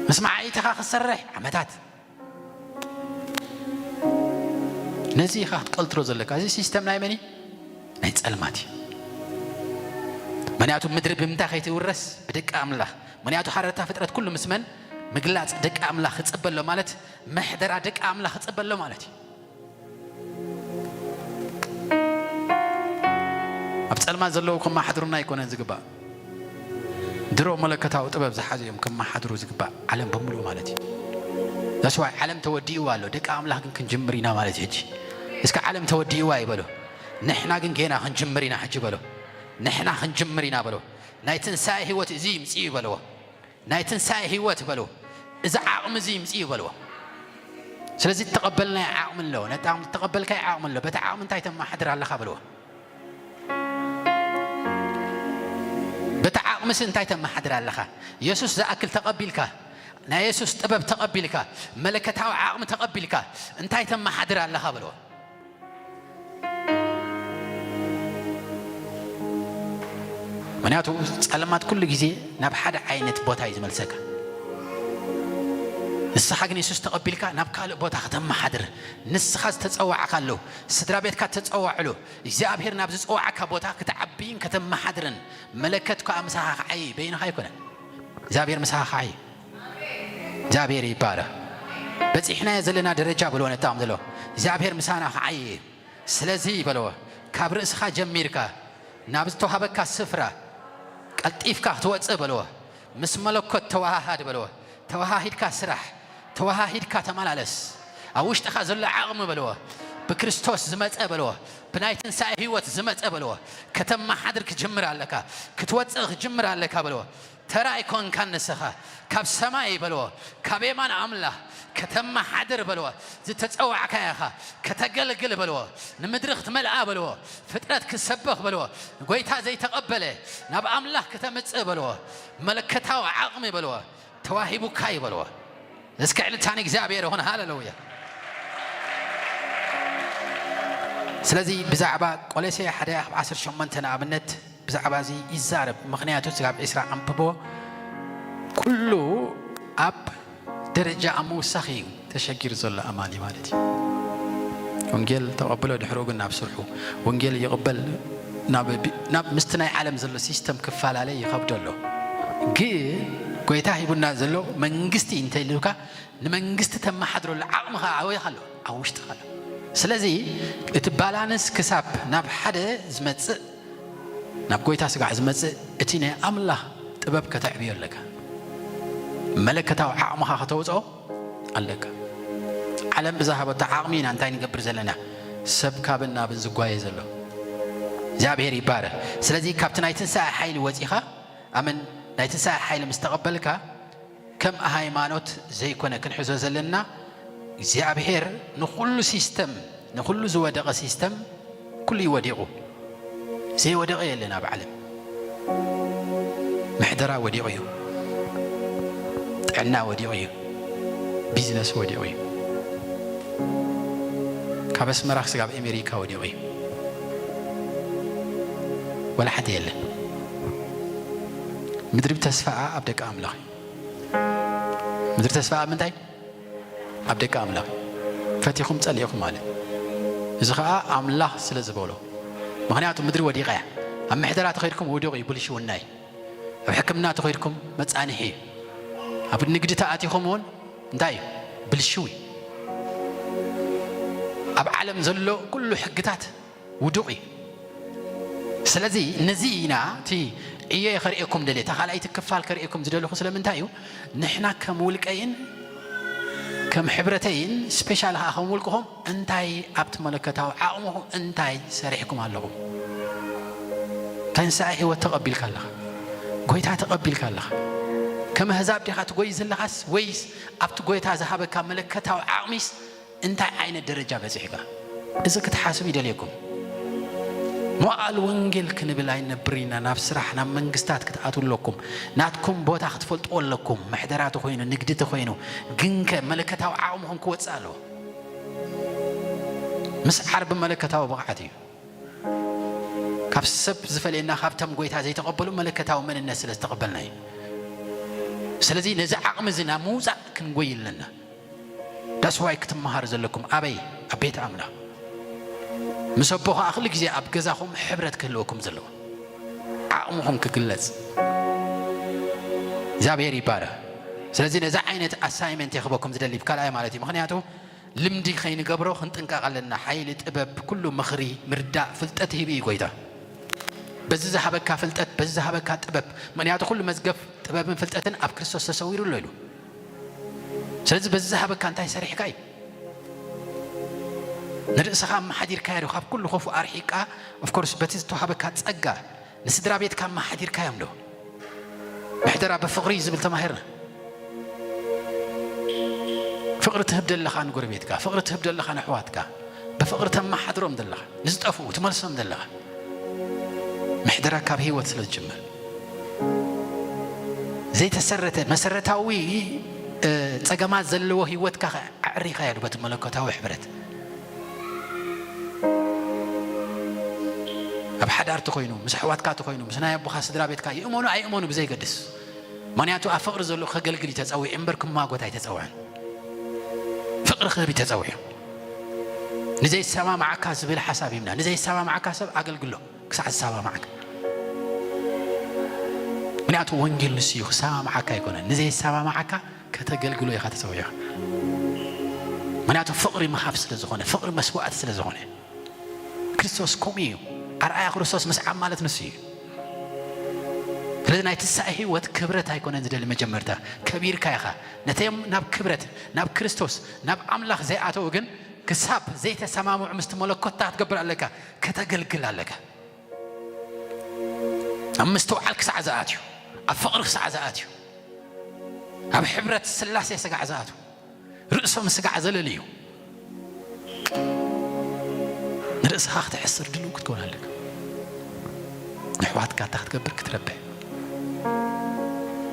ምስ መዓይትኻ ክትሰርሕ ዓመታት። ነዚ ኢኻ ክትቀልትሮ ዘለካ። እዚ ሲስተም ናይ መን እዩ? ናይ ጸልማት እዩ። ምኽንያቱ ምድሪ ብምንታይ ከይትውረስ? ብደቂ ኣምላኽ። ምኽንያቱ ሃረርታ ፍጥረት ኩሉ ምስ መን? ምግላጽ ደቂ ኣምላኽ ክጽበሎ ማለት፣ ምሕደራ ደቂ ኣምላኽ ክጽበሎ ማለት እዩ። ኣብ ጸልማት ዘለዉ ከመሓድሩና ኣይኮነን ዝግባእ። ድሮ መለኮታዊ ጥበብ ዝሓዙ እዮም ከመሓድሩ ዝግባእ፣ ዓለም ብምሉኡ ማለት እዩ። That's why ዓለም ተወዲእዋ ኣሎ፣ ደቂ ኣምላኽ ግን ክንጅምር ኢና ማለት እዩ። ሕጂ እስከ ዓለም ተወዲእዋ ይበሉ፣ ንሕና ግን ጌና ክንጅምር ኢና ሕጂ በሉ። ንሕና ክንጅምር ኢና በሉ። ናይ ትንሳኤ ህይወት እዚ ይምጽእ እዩ በልዎ። ናይ ትንሳኤ ህይወት በልዎ። እዚ ዓቕሚ እዚ ይምጽእ እዩ በልዎ። ስለዚ እተቐበልናዮ ዓቕሚ ኣለዎ። ነቲ ዓቕሚ፣ እተቐበልካዮ ዓቕሚ ኣሎ። በቲ ዓቕሚ እንታይ ተመሓድር ኣለኻ በልዎ። በቲ ዓቕምሲ እንታይ ተመሓድር ኣለኻ? የሱስ ዝኣክል ተቐቢልካ፣ ናይ የሱስ ጥበብ ተቐቢልካ፣ መለኮታዊ ዓቕሚ ተቐቢልካ እንታይ ተመሓድር ኣለኻ በልዎ። ምኽንያቱ ጸልማት ኩሉ ግዜ ናብ ሓደ ዓይነት ቦታ እዩ ዝመልሰካ። ንስኻ ግን የሱስ ተቐቢልካ ናብ ካልእ ቦታ ከተመሓድር፣ ንስኻ ዝተጸዋዕካሉ፣ ስድራ ቤትካ ተጸዋዕሉ፣ እግዚኣብሔር ናብ ዝጸዋዕካ ቦታ ክትዓብይን ከተመሓድርን፣ መለከት ከኣ ምሳኻ ክዓይ በይንኻ ኣይኮነን። እግዚኣብሔር ምሳኻ ክዓይ። እግዚኣብሔር ይባረኽ። በጺሕናዮ ዘለና ደረጃ በልዎ ነታም ዘሎ እግዚኣብሔር ምሳና ክዓይ እዩ። ስለዚ በልዎ ካብ ርእስኻ ጀሚርካ ናብ ዝተዋህበካ ስፍራ ቀልጢፍካ ክትወጽእ በልዎ። ምስ መለኮት ተወሃሃድ በልዎ። ተወሃሂድካ ስራሕ፣ ተወሃሂድካ ተመላለስ። ኣብ ውሽጥኻ ዘሎ ዓቕሚ በልዎ ብክርስቶስ ዝመጸ በልዎ፣ ብናይ ትንሳኤ ህይወት ዝመጸ በልዎ። ከተመሓድር ክጅምር ኣለካ፣ ክትወጽእ ክጅምር ኣለካ በልዎ። ተራ ኣይኮንካን ንስኻ፣ ካብ ሰማይ በልዎ፣ ካብ የማን ኣምላኽ ከተመሓድር በልዎ። ዝተጸዋዕካ ኢኻ ከተገልግል በልዎ። ንምድሪ ክትመልኣ በልዎ። ፍጥረት ክሰበኽ በልዎ። ጎይታ ዘይተቐበለ ናብ ኣምላኽ ክተምጽእ በልዎ። መለከታዊ ዓቕሚ በልዎ ተዋሂቡካ እዩ በልዎ። እስከ ዕልልታ ንእግዚኣብሔር ይኹን። ሃሌሉያ። ስለዚ ብዛዕባ ቆሎሴ ሓደ ካብ ዓሰርተ ሸሞንተ ንኣብነት ብዛዕባ እዚ ይዛረብ። ምኽንያቱ ስጋብ ዒስራ ኣንብቦ ኩሉ ኣብ ደረጃ ኣብ ምውሳኽ እዩ ተሸጊሩ ዘሎ ኣማኒ ማለት እዩ። ወንጌል ተቐብሎ ድሕሪኡ ግን ናብ ስርሑ ወንጌል ይቕበል ናብ ቢ- ናብ ምስቲ ናይ ዓለም ዘሎ ሲስተም ክፈላለ ይኸብዶ ኣሎ። ግን ጎይታ ሂቡና ዘሎ መንግስቲ እንተልዩካ ንመንግስቲ ተመሓድረሉ ዓቕሚ ከዓ ኣበይኻ ኣሎ? ኣብ ውሽጥኻ ኣሎ። ስለዚ እቲ ባላንስ ክሳብ ናብ ሓደ ዝመፅእ ናብ ጎይታ ስጋዕ ዝመፅእ እቲ ናይ ኣምላኽ ጥበብ ከተዕብዮ ኣለካ። መለከታዊ ዓቕምኻ ከተውፅኦ ኣለካ። ዓለም ብዝሃበቶ ዓቕሚ ኢና እንታይ ንገብር ዘለና? ሰብ ካብን ናብን ዝጓየ ዘሎ እግዚኣብሔር ይባረክ። ስለዚ ካብቲ ናይ ትንሳኤ ሓይሊ ወፂኻ ኣመን ናይ ትንሳኤ ሓይሊ ምስ ተቐበልካ ከም ሃይማኖት ዘይኮነ ክንሕዞ ዘለና እግዚኣብሔር ንኹሉ ሲስተም ንኹሉ ዝወደቐ ሲስተም ኩሉ እዩ ወዲቑ። ዘይወደቐ የለን ኣብ ዓለም። ምሕደራ ወዲቑ እዩ። ጥዕና ወዲቑ እዩ። ቢዝነስ ወዲቑ እዩ። ካብ ኣስመራ ክስጋብ ኣሜሪካ ወዲቑ እዩ። ወላ ሓደ የለን። ምድሪ ተስፋኣ ኣብ ደቂ ኣምላኽ እዩ። ምድሪ ተስፋ ኣብ ምንታይ? ኣብ ደቂ ኣምላኽ ፈቲኹም ጸሊእኹም ማለት እዚ ኸዓ ኣምላኽ ስለ ዝበሎ። ምኽንያቱ ምድሪ ወዲቓ እያ። ኣብ ምሕደራ ተኸይድኩም ውዱቕ እዩ፣ ብልሽውና እዩ። ኣብ ሕክምና ተኸይድኩም መጻንሒ እዩ። ኣብ ንግዲ ተኣቲኹም እውን እንታይ እዩ? ብልሽው እዩ። ኣብ ዓለም ዘሎ ኩሉ ሕግታት ውዱቕ እዩ። ስለዚ ነዚ ኢና እቲ ዕዮ ከርእየኩም ደልየ እታ ካልኣይቲ ክፋል ከርእየኩም ዝደለኹ ስለምንታይ እዩ? ንሕና ከም ውልቀይን ከም ሕብረተይን ስፔሻል ከዓ ከም ውልቅኹም እንታይ ኣብቲ መለከታዊ ዓቕምኹም እንታይ ሰሪሕኩም ኣለኹም? ተንሳኢ ህይወት ተቐቢልካ ኣለኻ፣ ጎይታ ተቐቢልካ ኣለኻ። ከም ኣህዛብ ዲኻ ትጎይ ዘለኻስ ወይስ ኣብቲ ጎይታ ዝሃበካ መለከታዊ ዓቕሚስ እንታይ ዓይነት ደረጃ በጺሕካ? እዚ ክትሓስብ ይደልየኩም። መዋዕል ወንጌል ክንብል ኣይነብር ኢና። ናብ ስራሕ ናብ መንግስታት ክትኣትዉ ኣለኩም። ናትኩም ቦታ ክትፈልጥዎ ኣለኩም። ምሕደራ ተኾይኑ ንግዲ ተኾይኑ ግንከ መለከታዊ ዓቕምኹም ክወፅእ ኣለዎ። ምስ ዓርቢ መለከታዊ ብቕዓት እዩ። ካብ ሰብ ዝፈልየና ካብቶም ጎይታ ዘይተቐበሉ መለከታዊ መንነት ስለ ዝተቐበልና እዩ። ስለዚ ነዚ ዓቕሚ እዚ ናብ ምውፃእ ክንጎይ ኣለና። ዳስዋይ ክትመሃሩ ዘለኩም ኣበይ ኣብ ቤት ኣምላኽ ምስ ኣቦ ከዓ ኩሉ ግዜ ኣብ ገዛኹም ሕብረት ክህልወኩም ዘለዎ ዓቕምኹም ክግለፅ እግዚኣብሔር ይባረኽ። ስለዚ ነዚ ዓይነት ኣሳይመንት የኽበኩም ዝደሊ ካልኣይ ማለት እዩ። ምኽንያቱ ልምዲ ከይንገብሮ ክንጥንቀቕ ኣለና። ሓይሊ ጥበብ ኩሉ ምኽሪ ምርዳእ ፍልጠት ሂቡ እዩ ጎይታ። በዚ ዝሃበካ ፍልጠት በዚ ዝሃበካ ጥበብ ምኽንያቱ ኩሉ መዝገብ ጥበብን ፍልጠትን ኣብ ክርስቶስ ተሰዊሩ ኣሎ ኢሉ። ስለዚ በዚ ዝሃበካ እንታይ ሰሪሕካ እዩ? ንርእስኻ ኣመሓዲርካዮ ዶ? ካብ ኩሉ ክፉእ ኣርሒቅካ ኦፍኮርስ በቲ ዝተዋሃበካ ጸጋ ንስድራ ቤትካ ኣመሓዲርካዮም ዶ? ምሕደራ ብፍቕሪ እዩ ዝብል ተማሂርና። ፍቕሪ ትህብ ደለኻ ንጎረቤትካ፣ ፍቕሪ ትህብ ደለኻ ንኣሕዋትካ፣ ብፍቕሪ ተመሓድሮም ደለኻ፣ ንዝጠፍኡ ትመልሶም ደለኻ። ምሕደራ ካብ ህይወት ስለ ዝጅምር ዘይተሰረተ መሰረታዊ ጸገማት ዘለዎ ህይወትካ ኣዕሪኻዮ ዶ በቲ መለኮታዊ ሕብረት? ኣብ ሓዳር ተኾይኑ ምስ ኣሕዋትካ ተኾይኑ ምስ ናይ ኣቦኻ ስድራ ቤትካ ይእመኑ ኣይእመኑ ብዘይገድስ፣ ምኽንያቱ ኣብ ፍቕሪ ዘሎ ከገልግል እዩ ተጸዊዑ እምበር ክማጎት ኣይተጸውዐን። ፍቕሪ ክህብ እዩ ተጸዊዑ። ንዘይሰማማዓካ ዝብል ሓሳብ ይምና። ንዘይሰማማዓካ ሰብ ኣገልግሎ ክሳዕ ዝሰማማዓካ። ምኽንያቱ ወንጌል ንሱ እዩ፣ ክሰማማዓካ ኣይኮነን። ንዘይሰማማዓካ ከተገልግሎ ኢኻ ተጸዊዕኻ። ምኽንያቱ ፍቕሪ ምሃብ ስለ ዝኾነ፣ ፍቕሪ መስዋእቲ ስለ ዝኾነ። ክርስቶስ ከምኡ እዩ። ኣርኣያ ክርስቶስ ምስዓብ ማለት ንሱ እዩ። ስለዚ ናይ ትንሳኤ ህይወት ክብረት ኣይኮነን ዝደሊ። መጀመርታ ከቢርካ ኢኻ። ነተም ናብ ክብረት፣ ናብ ክርስቶስ፣ ናብ ኣምላኽ ዘይኣተው ግን ክሳብ ዘይተሰማምዑ ምስቲ መለኮትካ ክትገብር ኣለካ፣ ከተገልግል ኣለካ። ኣብ ምስትውዓል ክሳዕ ዝኣትዩ፣ ኣብ ፍቕሪ ክሳዕ ዝኣትዩ፣ ኣብ ሕብረት ስላሴ ስጋዕ ዝኣትዩ፣ ርእሶም ስጋዕ ዘለልዩ፣ ንርእስኻ ክትሕስር ድልው ክትከውን ኣለካ። ንኣሕዋትካ እንታይ ክትገብር ክትረብሕ።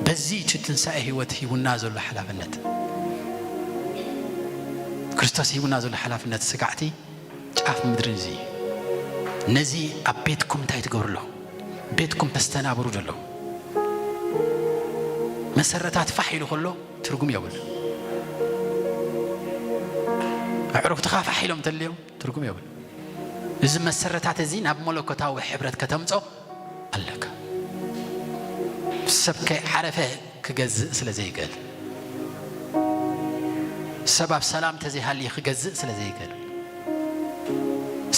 በዚ እቲ ትንሳኤ ህይወት ሂቡና ዘሎ ሓላፍነት፣ ክርስቶስ ሂቡና ዘሎ ሓላፍነት ስጋዕቲ ጫፍ ምድሪ እዚ እዩ። ነዚ ኣብ ቤትኩም እንታይ ትገብሩ ኣለኹም? ቤትኩም ተስተናብሩ ዶ ኣለኹም? መሰረታት ፋሕ ኢሉ ከሎ ትርጉም የብሉ። ኣዕሩኽትኻ ፋሕ ኢሎም እንተልዮም ትርጉም የብሉ። እዚ መሰረታት እዚ ናብ መለኮታዊ ሕብረት ከተምጾ ኣለካ። ሰብ ከይዓረፈ ክገዝእ ስለ ዘይክእል፣ ሰብ ኣብ ሰላም ተዘይሃልዩ ክገዝእ ስለ ዘይክእል፣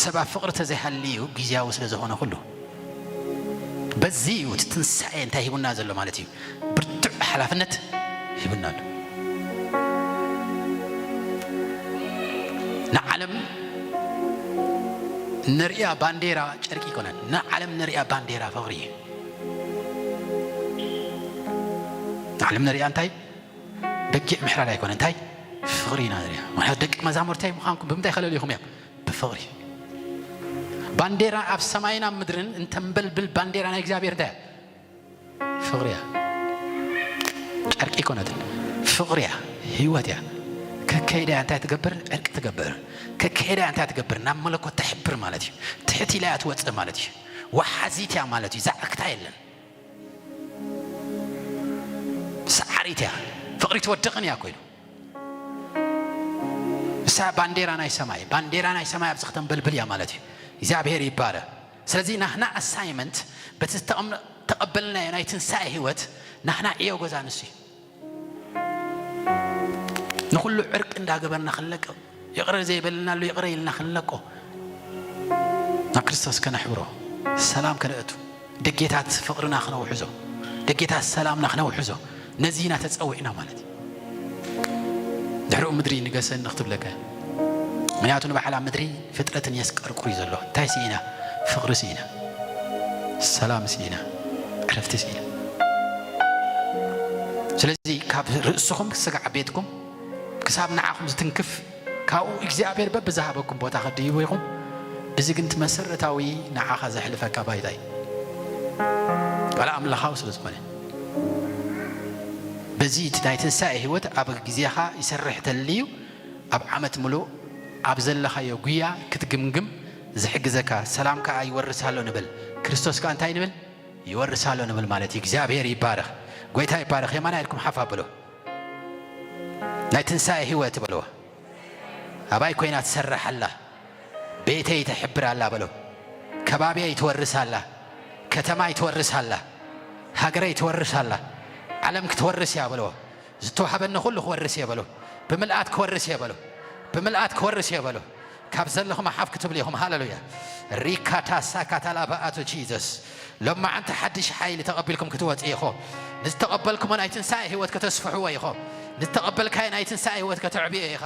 ሰብ ኣብ ፍቕሪ ተዘይሃልዩ ግዝያዊ ስለ ዝኾነ ኩሉ፣ በዚ እዩ እቲ ትንሳኤ እንታይ ሂቡና ዘሎ ማለት እዩ። ብርቱዕ ሓላፍነት ሂቡና ኣሎ። ንዓለም ንርእያ ባንዴራ ጨርቂ ይኮነን። ንዓለም ንርእያ ባንዴራ ፍቕሪ እዩ። ንዓለም ንርእያ እንታይ? በጊዕ ምሕራድ ኣይኮነ፣ እንታይ? ፍቕሪ ኢና ንርእያ። ምኽንያቱ ደቂ መዛሙርተይ ምዃንኩም ብምንታይ ከለልዩኹም እዮም? ብፍቕሪ። ባንዴራ ኣብ ሰማይን ኣብ ምድርን እንተንበልብል ባንዴራ ናይ እግዚኣብሔር እንታይ እያ? ፍቕሪ እያ። ጨርቂ ኣይኮነትን። ፍቕሪ እያ። ህይወት እያ። ከከይዳ እያ እንታይ ትገብር? ዕርቂ ትገብር። ከከይዳ እያ እንታይ ትገብር? ናብ መለኮት ተሕብር ማለት እዩ። ትሕት ኢላ እያ ትወፅእ ማለት እዩ። ወሓዚት እያ ማለት እዩ። ዛዕክታ የለን። ሰዓሪት እያ። ፍቕሪ ትወድቕን እያ እኮ ኢሉ። እሳ ባንዴራ ናይ ሰማይ፣ ባንዴራ ናይ ሰማይ ኣብዚ ክተንበልብል እያ ማለት እዩ። እግዚኣብሔር ይባረ። ስለዚ ናህና ኣሳይመንት በቲ ዝተቐም-፣ ተቐበልናዮ ናይ ትንሳኤ ህይወት ናህና ዕዮ ገዛ ንሱ እዩ። ንኹሉ ዕርቂ እንዳገበርና ክንለቅቕ፣ ይቕረ ዘይበልናሉ ይቕረ ኢልና ክንለቆ፣ ናብ ክርስቶስ ከነሕብሮ፣ ሰላም ከነእቱ፣ ደጌታት ፍቕርና ክነውሕዞ፣ ደጌታት ሰላምና ክነውሕዞ፣ ነዚ ኢና ተጸዊዕና ማለት እዩ። ድሕሪኡ ምድሪ ንገሰኒ ክትብለካ እያ። ምኽንያቱ ንባዕላ ምድሪ ፍጥረትን የስቀርቁር እዩ ዘሎ። እንታይ ስኢና? ፍቕሪ ስኢና፣ ሰላም ስኢና፣ ዕረፍቲ ስኢና። ስለዚ ካብ ርእስኹም ስጋዕ ቤትኩም ክሳብ ንዓኹም ዝትንክፍ ካብኡ እግዚኣብሔር በብዝሃበኩም ቦታ ክትድይቡ ኢኹም። እዚ ግን እቲ መሰረታዊ ንዓኻ ዘሕልፈካ ባይታ እዩ። ቃል ኣምላኻዊ ስለ ዝኾነ። በዚ እቲ ናይ ትንሳኤ ህይወት ኣብ ግዜኻ ይሰርሕ ተልዩ ኣብ ዓመት ምሉእ ኣብ ዘለኻዮ ጉያ ክትግምግም ዝሕግዘካ ሰላም ከኣ ይወርስ ኣሎ ንብል። ክርስቶስ ከኣ እንታይ ንብል? ይወርስ ኣሎ ንብል ማለት እዩ። እግዚኣብሔር ይባረኽ። ጎይታ ይባረኽ። የማና ኢልኩም ሓፍ ኣብሎ። ናይ ትንሳኤ ህይወት በልዎ። ኣባይ ኮይና ትሰርሕ ኣላ። ቤተይ ተሕብር ኣላ በሎ። ከባቢየይ ትወርስ ኣላ። ከተማይ ትወርስ ኣላ። ሃገረይ ትወርስ ኣላ። ዓለም ክትወርስ እያ በልዎ። ዝተዋህበኒ ኩሉ ክወርስ እየ በሎ። ብምልኣት ክወርስ እየ በሎ። ብምልኣት ክወርስ እየ በሎ። ካብ ዘለኹም ሓፍ ክትብሉ ኢኹም። ሃሌሉያ። ሪካታ ሳካታላ በኣቶ ጂዘስ። ሎማዓንቲ ሓድሽ ሓይሊ ተቐቢልኩም ክትወጽኡ ኢኹም። ንዝተቐበልኩሞ ናይ ትንሳኤ ህይወት ከተስፍሕዎ ኢኹም። ንዝተቐበልካዮ ናይ ትንሳኤ ህይወት ከተዕብዮ ኢኻ።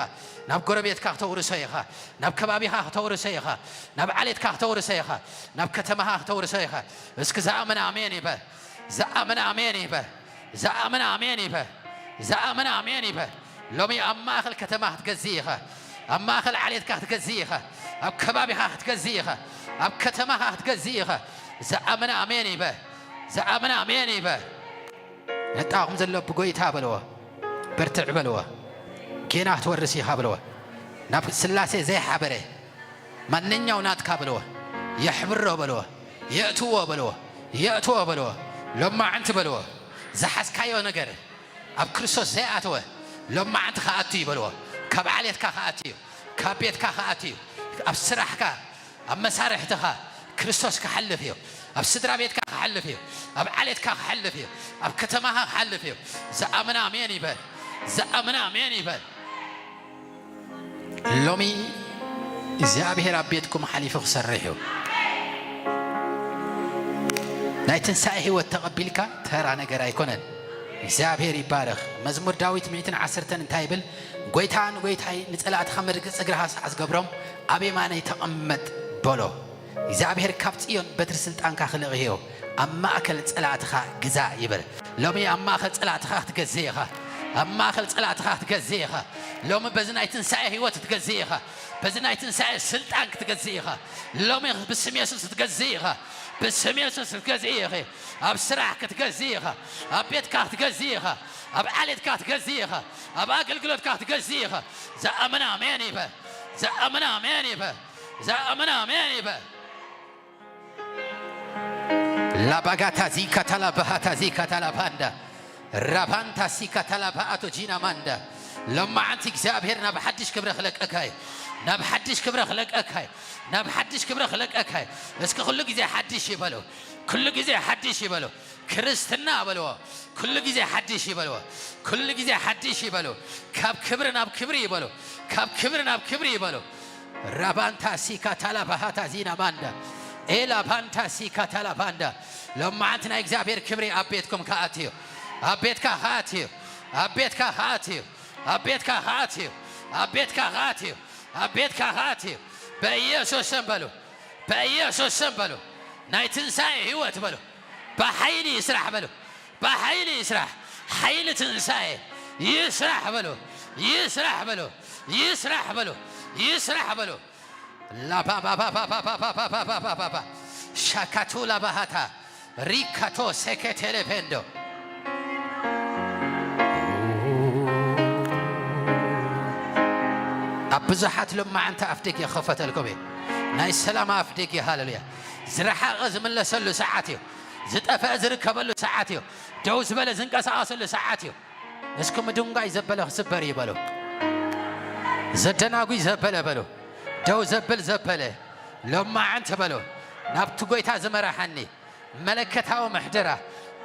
ናብ ጎረቤትካ ክተውርሶ ኢኻ። ናብ ከባቢኻ ክተውርሶ ኢኻ። ናብ ዓሌትካ ክተውርሶ ኢኻ። ናብ ከተማኻ ክተውርሶ ኢኻ። እስኪ ዝኣመነ ኣሜን ይበል። ዝኣመነ ኣሜን ይበል። ዝኣመነ ኣሜን ይበል። ዝኣመነ ኣሜን ይበል። ሎሚ ኣብ ማእከል ከተማ ክትገዝእ ኢኻ። ኣብ ማእከል ዓሌትካ ክትገዝእ ኢኻ። ኣብ ከባቢኻ ክትገዝእ ኢኻ። ኣብ ከተማኻ ክትገዝእ ኢኻ። ዝኣመነ ኣሜን ይበል። ዝኣመነ ኣሜን ይበል። ነጣኹም ዘሎ ብጎይታ በልዎ። በርትዕ በልዎ። ጌና ክትወርስ ኢኻ በልዎ። ናብ ስላሴ ዘይሓበረ ማንኛው ናትካ በልዎ። የሕብሮ በልዎ። የእትዎ በልዎ። የእትዎ በልዎ። ሎማዕንቲ በልዎ። ዝሓዝካዮ ነገር ኣብ ክርስቶስ ዘይኣተወ ሎማዕንቲ ክኣቱ እዩ በልዎ። ካብ ዓሌትካ ክኣቱ እዩ። ካብ ቤትካ ክኣቱ እዩ። ኣብ ስራሕካ፣ ኣብ መሳርሕትኻ ክርስቶስ ክሓልፍ እዩ። ኣብ ስድራ ቤትካ ክሓልፍ እዩ። ኣብ ዓሌትካ ክሓልፍ እዩ። ኣብ ከተማኻ ክሓልፍ እዩ። ዝኣመነ ኣሜን ይበል። ዝኣምን ኣሜን ይበል። ሎሚ እግዚኣብሔር ኣብ ቤትኩም ሓሊፉ ክሰርሕ እዩ። ናይ ትንሳኤ ህይወት ተቐቢልካ ተራ ነገር ኣይኮነን። እግዚኣብሔር ይባረኽ። መዝሙር ዳዊት ሚእትን ዓሰርተን እንታይ ይብል? ጎይታ ንጎይታይ ንጸላእትኻ መርገጺ እግርኻ ሳዕ ዝገብሮም ኣብ የማነይ ተቐመጥ በሎ። እግዚኣብሔር ካብ ጽዮን በትሪ ስልጣንካ ክልቕህዮ ኣብ ማእከል ጸላእትኻ ግዛ ይበል። ሎሚ ኣብ ማእከል ጸላእትኻ ክትገዝእ ኢኻ። ኣብ ማእከል ጸላእትኻ ክትገዝእ ኢኻ። ሎሚ በዚ ናይ ትንሳኤ ህይወት ክትገዝእ ኢኻ። በዚ ናይ ትንሳኤ ስልጣን ክትገዝእ ኢኻ። ሎሚ ብስም የሱስ ክትገዝእ ኢኻ። ብስም የሱስ ክትገዝእ ኢኺ። ኣብ ስራሕ ክትገዝእ ኢኻ። ኣብ ቤትካ ክትገዝእ ኢኻ። ኣብ ዓሌትካ ክትገዝእ ኢኻ። ኣብ ኣገልግሎትካ ክትገዝእ ኢኻ። ዝኣምን ኣሜን ይበል። ዝኣምን ኣሜን ይበል። ዝኣምን ኣሜን ይበል። ላባጋታ ዚካታላ ባሃታ ዚካታላ ባንዳ ራባንታ ሲካታላ ባኣቶ ጂና ማንዳ። ሎማዓንቲ እግዚኣብሔር ናብ ሓድሽ ክብረ ክለቀካ እዩ። ናብ ሓድሽ ክብረ ክለቀካ እዩ። ናብ ሓድሽ ክብረ ክለቀካ እዩ። እስኪ ኩሉ ግዜ ሓድሽ ይበሉ። ኩሉ ግዜ ሓድሽ ይበሉ። ክርስትና በልዎ። ኩሉ ግዜ ሓድሽ ይበልዎ። ኩሉ ግዜ ሓድሽ ይበሉ። ካብ ክብሪ ናብ ክብሪ ይበሉ። ካብ ክብሪ ናብ ክብሪ ይበሉ። ራባንታ ሲካ ታላ ባሃታ ዚና ማንዳ ኤላ ባንታ ሲካ ታላ ባንዳ። ሎማዓንቲ ናይ እግዚኣብሔር ክብሪ ኣብ ቤትኩም ከኣትዩ። ኣብ ቤትካ ከኣትዩ። ኣብ ቤትካ ከኣትዩ። ኣብ ቤትካ ከኣትዩ። ኣብ ቤትካ ከኣትዩ። ኣብ ቤትካ ከኣትዩ። በኢየሱስ ስም በሉ። በኢየሱስ ስም በሉ። ናይ ትንሳኤ ህይወት በሉ። ብሓይሊ ይስራሕ በሉ። ብሓይሊ ይስራሕ። ሓይሊ ትንሳኤ ይስራሕ በሉ። ይስራሕ በሉ። ይስራሕ በሉ። ይስራሕ በሉ። ላባባባባባባባባባባባባ ሻካቱ ላባሃታ ሪካቶ ሴኬቴሌ ፔንዶ። ኣብ ብዙሓት ሎማዓንቲ ኣፍ ደገ ክኸፈተልኩም እዩ። ናይ ሰላም ኣፍ ደገ፣ ሃሌሉያ። ዝረሓቐ ዝምለሰሉ ሰዓት እዩ። ዝጠፍአ ዝርከበሉ ሰዓት እዩ። ደው ዝበለ ዝንቀሳቐሰሉ ሰዓት እዩ። እስኪ ምድንጓይ ዘበለ ክስበር እዩ በሉ። ዘደናጉይ ዘበለ በሉ። ደው ዘብል ዘበለ ሎማዓንቲ በሉ። ናብቲ ጎይታ ዝመራሓኒ መለከታዊ ምሕደራ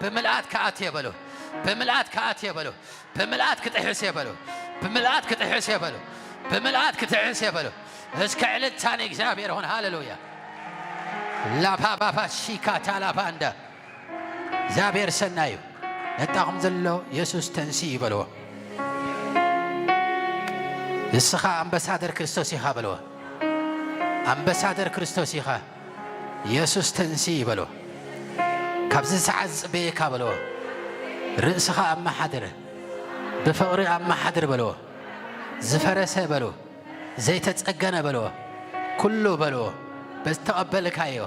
ብምልኣት ክኣትየ በሉ። ብምልኣት ክኣትየ በሉ። ብምልኣት ክጥሕስ እየ በሉ። ብምልኣት ክጥሕስ እየ በሉ። ብምልኣት ክጥሕስ እየ በሉ። እስከ ዕልልታ ንእግዚኣብሔር ይኹን። ሃሌሉያ። ላባባባ ሺካ ታላባ እንዳ እግዚኣብሔር ሰናይ እዩ። ነጣኹም ዘሎ የሱስ ተንሲ ይበልዎ። ንስኻ ኣምባሳደር ክርስቶስ ኢኻ በልዎ። ኣምባሳደር ክርስቶስ ኢኻ። የሱስ ተንሲ ይበልዎ። ካብዚ ሰዓት ዝጽበየካ በልዎ። ርእስኻ ኣመሓድር። ብፍቕሪ ኣመሓድር በልዎ። ዝፈረሰ በሉ። ዘይተጸገነ በልዎ። ኩሉ በልዎ። በዝተቐበልካዮ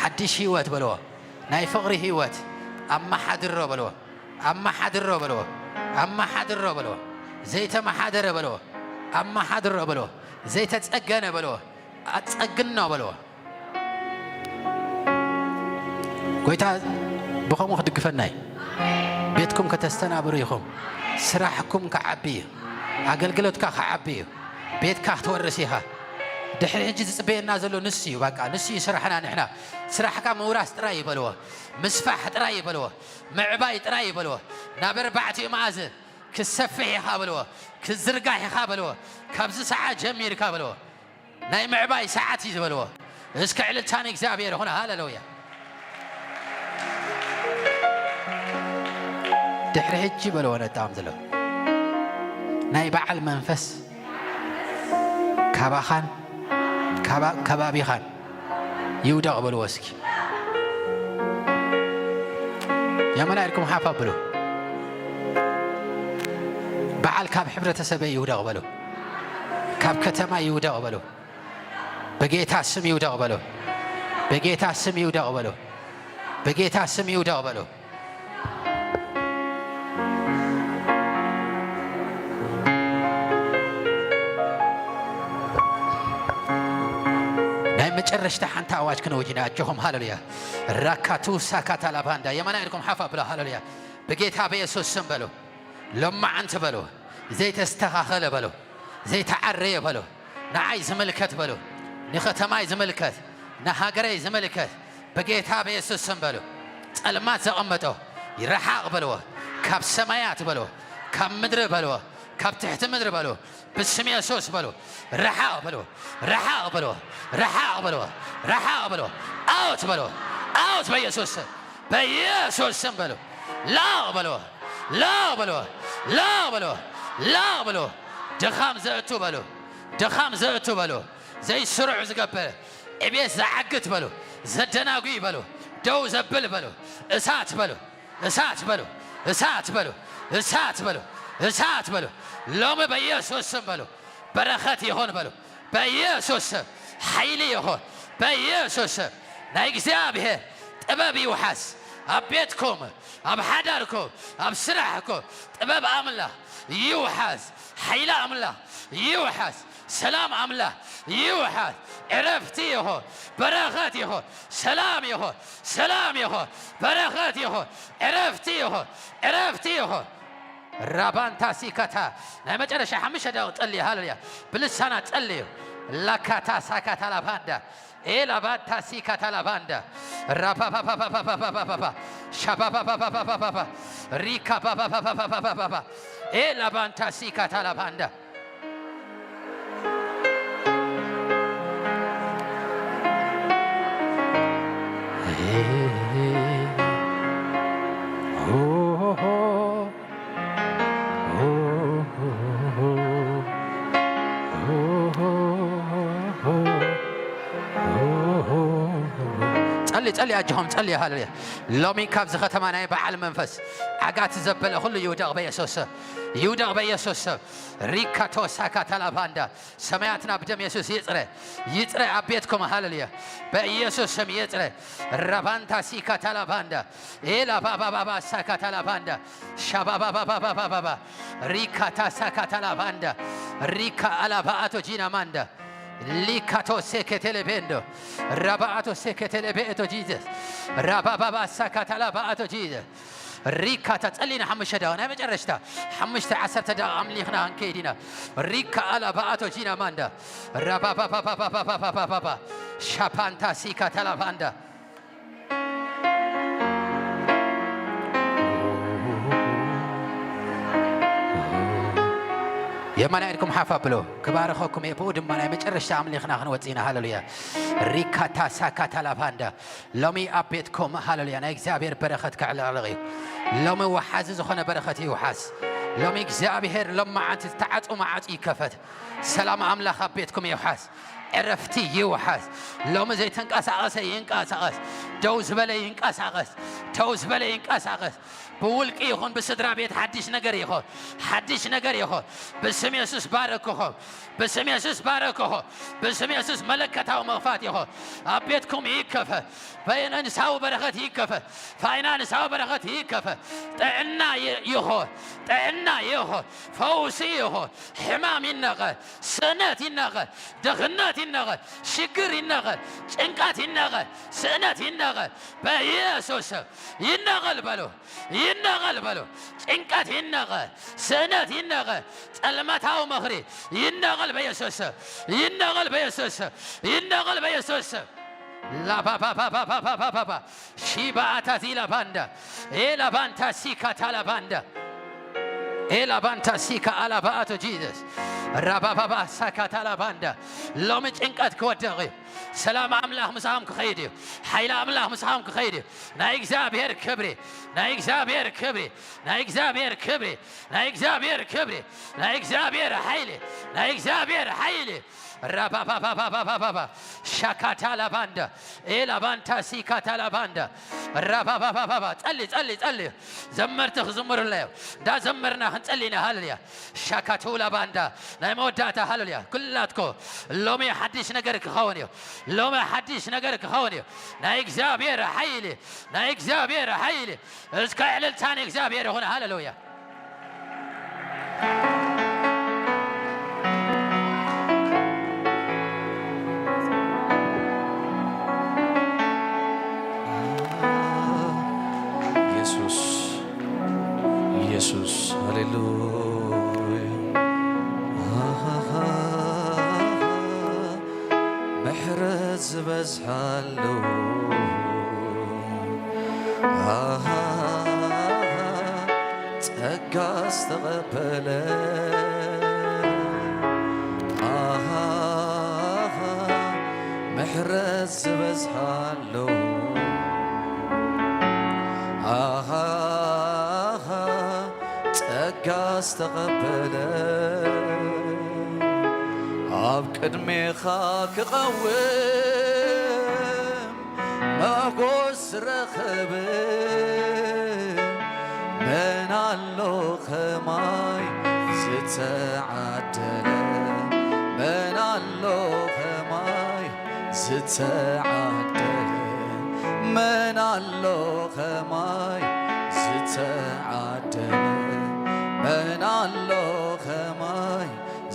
ሓድሽ ህይወት በልዎ። ናይ ፍቕሪ ህይወት ኣመሓድሮ በልዎ። ኣመሓድሮ በልዎ። ኣመሓድሮ በልዎ። ዘይተመሓደረ በልዎ። ኣመሓድሮ በልዎ። ዘይተጸገነ በልዎ። ኣጸግኖ በልዎ። ጎይታ ብኸምኡ ክድግፈና እዩ። ቤትኩም ከተስተናብሩ ኢኹም። ስራሕኩም ክዓቢ እዩ። ኣገልግሎትካ ክዓቢ እዩ። ቤትካ ክትወርስ ኢኻ። ድሕሪ ሕጂ ዝጽበየና ዘሎ ንሱ እዩ። በቃ ንሱ እዩ ስራሕና ንሕና። ስራሕካ ምውራስ ጥራይ እዩ በልዎ። ምስፋሕ ጥራይ እዩ በልዎ። ምዕባይ ጥራይ እዩ በልዎ። ናብ ኣርባዕቲኡ መኣዝን ክትሰፍሕ ኢኻ በልዎ። ክትዝርጋሕ ኢኻ በልዎ። ካብዚ ሰዓት ጀሚርካ በልዎ። ናይ ምዕባይ ሰዓት እዩ ዝበልዎ። እስከ ዕልልታ ንእግዚኣብሔር ይኹን። ሃሌሉያ። ድሕሪ ሕጂ በልዎ ነጣም ዘሎ ናይ በዓል መንፈስ ካባኻን ካባ-፣ ከባቢኻን ይውደቕ በልዎ እስኪ። የመና ኢልኩም ሓፍ ኣብሉ። በዓል ካብ ሕብረተሰበይ ይውደቕ በሉ። ካብ ከተማ ይውደቕ በሉ። በጌታ ስም ይውደቕ በሉ። በጌታ ስም ይውደቕ በሉ። በጌታ ስም ይውደቕ በሉ። ናይ መጨረሽታ ሓንቲ ኣዋጅ ክነውጅ ኢና። ኣጆኹም፣ ሃሌሉያ። ራካቱ ሳካታ ላባንዳ። የማና ኢድኩም ሓፍ ኣብላ። ሃሌሉያ። በጌታ በየሱስ ስም በሉ። ሎማዓንቲ በሉ። ዘይተስተኻኸለ በሉ። ዘይተዓረየ በሉ። ንዓይ ዝምልከት በሉ። ንኸተማይ ዝምልከት፣ ንሃገረይ ዝምልከት፣ በጌታ በየሱስ ስም በሉ። ጸልማት ዘቐመጦ ይረሓቕ በልዎ። ካብ ሰማያት በልዎ። ካብ ምድሪ በልዎ፣ ካብ ትሕቲ ምድሪ በልዎ፣ ብስም የሱስ በልዎ፣ ርሓቕ በልዎ፣ ርሓቕ በልዎ፣ ርሓቕ በልዎ፣ ርሓቕ በልዎ፣ ኣውት በልዎ፣ ኣውት በየሱስ ስም፣ በየሱስ ስም በልዎ፣ ላቕ በልዎ፣ ላቕ በልዎ፣ ላቕ በልዎ፣ ላቕ በልዎ። ድኻም ዘእቱ በልዎ፣ ድኻም ዘእቱ በልዎ፣ ዘይስሩዕ ዝገብር፣ ዕቤት ዝዓግት በልዎ፣ ዘደናጉይ በልዎ፣ ደው ዘብል በልዎ፣ እሳት በልዎ። እሳት በሉ፣ እሳት በሉ፣ እሳት በሉ፣ እሳት በሉ። ሎሚ በኢየሱስ ስም በሉ፣ በረኸት ይኹን በሉ። በኢየሱስ ስም ሓይሊ ይኹን። በኢየሱስ ስም ናይ እግዚኣብሔር ጥበብ ይውሓስ። ኣብ ቤትኩም፣ ኣብ ሓዳርኩም፣ ኣብ ስራሕኩም ጥበብ ኣምላኽ ይውሓስ። ሓይሊ ኣምላኽ ይውሓስ። ሰላም ኣምላኽ ይውሓስ። ዕረፍቲ ይኹን፣ በረኸት ይኹን፣ ሰላም ይኹን፣ ሰላም ይኹን፣ በረኸት ይኹን፣ ዕረፍቲ ይኹን፣ ዕረፍቲ ይኹን። ራባንታ ሲካታ ናይ መጨረሻ ሓሙሽተ ደቂቕ ጸልዩ። ሃሌሉያ። ብልሳናት ጸልዩ። ላካታ ሳካታ ላባንዳ ኤላባታ ሲካታ ላባንዳ ራፓፓፓፓፓፓፓፓ ሻፓፓፓፓፓፓፓ ሪካፓፓፓፓፓፓፓ ኤላባንታ ሲካታ ላባንዳ ጸሊ ጸሊ ኣጆኹም ጸሊ። ሃሌሉያ። ሎሚ ካብዚ ከተማ ናይ በዓል መንፈስ ዓጋቲ ዘበለ ኩሉ ይውደቕ በየሱስ ስም። ይውደቕ በየሱስ ስም። ሪካቶ ሳካታ ላባንዳ ሰማያትና ብደም የሱስ ይጽረ፣ ይጽረ ኣብ ቤትኩም። ሃሌሉያ። በኢየሱስ ስም ይጽረ። ራባንታ ሲካታ ላባንዳ ኤላ ባባባባ ሳካታ ላባንዳ ሻባባባባባባ ሪካታ ሳካታ ላባንዳ ሪካ ኣላባ ኣቶ ጂና ማንዳ ሊካቶ ሴኬቴሌቤንዶ ራባኣቶ ሴኬቴሌቤ ኤቶ ጂዘስ ራባባባ ሳካታ ላባኣቶ ጂዘስ ሪካ ተጸሊና ሓሙሽተ ደቂቕ ናይ መጨረሽታ ሓሙሽተ ዓሰርተ ደቂቕ ኣምሊኽና ክንከይድ ኢና። ሪካ ኣላ ባኣቶ ጂና ማንዳ ራባባባባባባባባ ሻፓንታ ሲካ ተላባንዳ የማና ኢድኩም ሓፍ ኣብሎ ክባርኸኩም እየ። ብኡ ድማ ናይ መጨረሽታ ኣምሊኽና ክንወጽእ ኢና። ሃሌሉያ። ሪካታ ሳካ ተላባንዳ ሎሚ ኣብ ቤትኩም ሃሌሉያ ናይ እግዚኣብሔር በረኸት ከዕለቕልቕ እዩ። ሎሚ ወሓዚ ዝኾነ በረኸት ይውሓስ። ሎሚ እግዚኣብሔር ሎም መዓልቲ ዝተዓጹ መዓጹ ይከፈት። ሰላም ኣምላኽ ኣብ ቤትኩም ይውሓስ። ዕረፍቲ ይውሓስ። ሎሚ ዘይተንቀሳቐሰ ይንቀሳቐስ። ደው ዝበለ ይንቀሳቐስ። ደው ዝበለ ይንቀሳቐስ። ብውልቂ ይኹን ብስድራ ቤት ሓድሽ ነገር ይኹን። ሓድሽ ነገር ይኹን። ብስም የሱስ ባረክኹም። ብስም የሱስ ባረክኹም። ብስም የሱስ መለከታዊ መኽፋት ይኹን። ኣብ ቤትኩም ይከፈት። ፋይናንሳዊ በረኸት ይከፈት። ፋይናንሳዊ በረኸት ይከፈት። ጥዕና ይ-፣ ይኹን። ጥዕና ይኹን። ፈውሲ ይኹን። ሕማም ይነቐል። ስእነት ይነቐል። ድኽነት ይነቐል። ሽግር ይነቐል። ጭንቀት ይነቐል። ስእነት ይነቐል። በኢየሱስ ስም ይነቐል በሉ። ይነቐል በሉ። ጭንቀት ይነቐል። ስእነት ይነቐል። ጸልማታዊ ምኽሪ ይነቐል በኢየሱስ ስም። ይነቐል በኢየሱስ ስም። ይነቐል በኢየሱስ ስም። ላባባባባባባባ ሺባኣታ ዚላባንዳ ኤላባንታ ሲካ ታላባንዳ ኤላባንታ ሲካ ኣላባኣቶ ጂዘስ ራባባባ ሳካ ታላባንዳ ሎሚ ጭንቀት ክወድቕ እዩ። ሰላም ኣምላኽ ምሳኹም ክኸይድ እዩ። ሓይሊ ኣምላኽ ምሳኹም ክኸይድ እዩ። ናይ እግዚኣብሔር ክብሪ፣ ናይ እግዚኣብሔር ክብሪ፣ ናይ እግዚኣብሔር ክብሪ፣ ናይ እግዚኣብሔር ክብሪ፣ ናይ እግዚኣብሔር ሓይሊ፣ ናይ እግዚኣብሔር ሓይሊ። ራባባባባባባባ ሻካታ ላባንዳ ኤላባንታ ሲካታ ላባንዳ ራባባባባባ ጸሊ ጸሊ ጸሊ። ዘመርቲ ክዝምሩላ እዮም። እንዳ ዘመርና ክንጸሊ ኢና። ሃሌሉያ። ሻካቱ ላባንዳ ናይ መወዳእታ ሃሌሉያ። ኩላትኮ ሎሚ ሓድሽ ነገር ክኸውን እዩ። ሎሚ ሓድሽ ነገር ክኸውን እዩ። ናይ እግዚኣብሔር ሓይሊ፣ ናይ እግዚኣብሔር ሓይሊ። እስከ ዕልልታ ንእግዚኣብሔር ይኹን። ሃሌሉያ። ኢየሱስ፣ ኢየሱስ፣ ሃሌሉያ። ምሕረት ዝበዝሓሉ፣ ጸጋ ዝተቐበለ፣ ኣሃ፣ ምሕረት ዝበዝሓሉ፣ ኣሃ፣ ጸጋ ዝተቐበለ፣ ኣብ ቅድሜኻ ክቐውም መጎስ ዝረኸበ፣ መን ኣሎ ኸማይ ዝተዓደለ? መን ኣሎ ኸማይ ዝተዓደለ? መን ኣሎ ኸማይ ዝተዓደለ? መን ኣሎ ኸማይ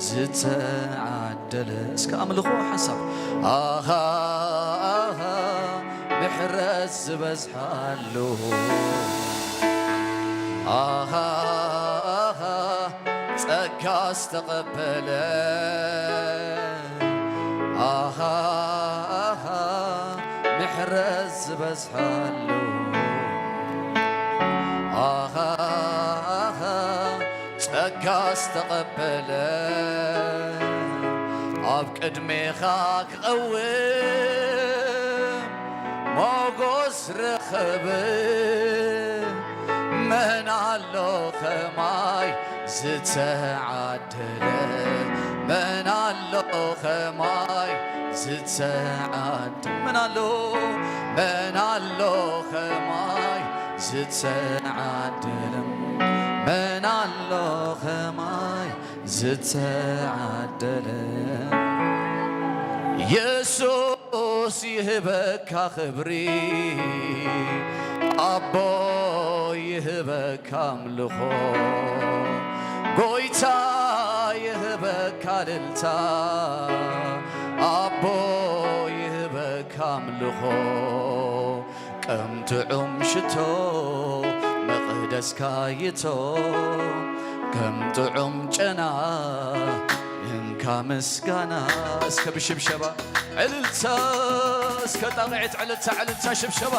ዝተዓደለ? እስከ ኣምልኾ ሓንሳብ። ኣኻ፣ ኣኻ፣ ምሕረት ዝበዝሓሉ። ኣኻ፣ ኣኻ፣ ጸጋ ዝተቐበለ። ኣኻ፣ ኣኻ፣ ምሕረት ዝበዝሓሉ። ኣኻ፣ ኣኻ፣ ጸጋ ዝተቐበለ፣ ኣብ ቅድሜኻ ክቐውም ሞጎስ ረኸበ። መን ኣሎ ኸማይ ዝተዓደለ? መን ኣሎ ኸማይ ዝተዓደለ? መን ኣሎ፣ መን ኣሎ ኸማይ ዝተዓደለ? መን ኣሎ ኸማይ ዝተዓደለ? የሱስ ይህበካ ክብሪ፣ ኣቦ ይህበካ ኣምልኾ፣ ጎይታ ይህበካ እልልታ፣ ኣቦ ይህበካ ኣምልኾ። ከም ጥዑም ሽቶ መቕደስካ ይቶ፣ ከም ጥዑም ጨና እንካ ምስጋና። እስከ ብሽብሸባ ዕልልታ፣ እስከ ጣቕዒት ዕልልታ፣ ዕልልታ፣ ሽብሸባ፣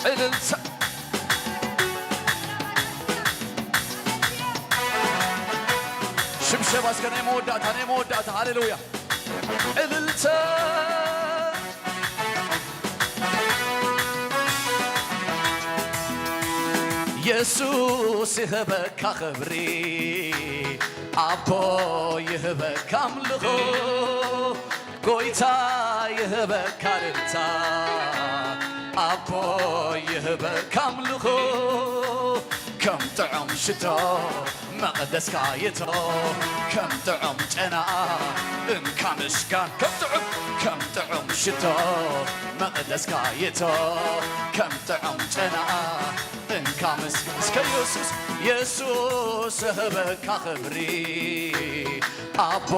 ዕልልታ። ሽብሸባ እስከ ናይ መወዳእታ፣ ናይ መወዳእታ። ሃሌሉያ። ዕልልታ። የሱስ ይህበካ ክብሪ፣ ኣቦ ይህበካ ኣምልኾ፣ ጎይታ ይህበካ እልልታ፣ ኣቦ ይህበካ ኣምልኾ። ከም ጥዑም ሽቶ መቕደስካ ይቶ፣ ከም ጥዑም ጨና እንካ ምስጋን፣ ከም ጥዑም፣ ከም ጥዑም ሽቶ መቕደስካ ይቶ፣ ከም ጥዑም ጨና እንካ ምስጋን። እስከ የሱስ፣ የሱስ እህበካ ክብሪ፣ ኣቦ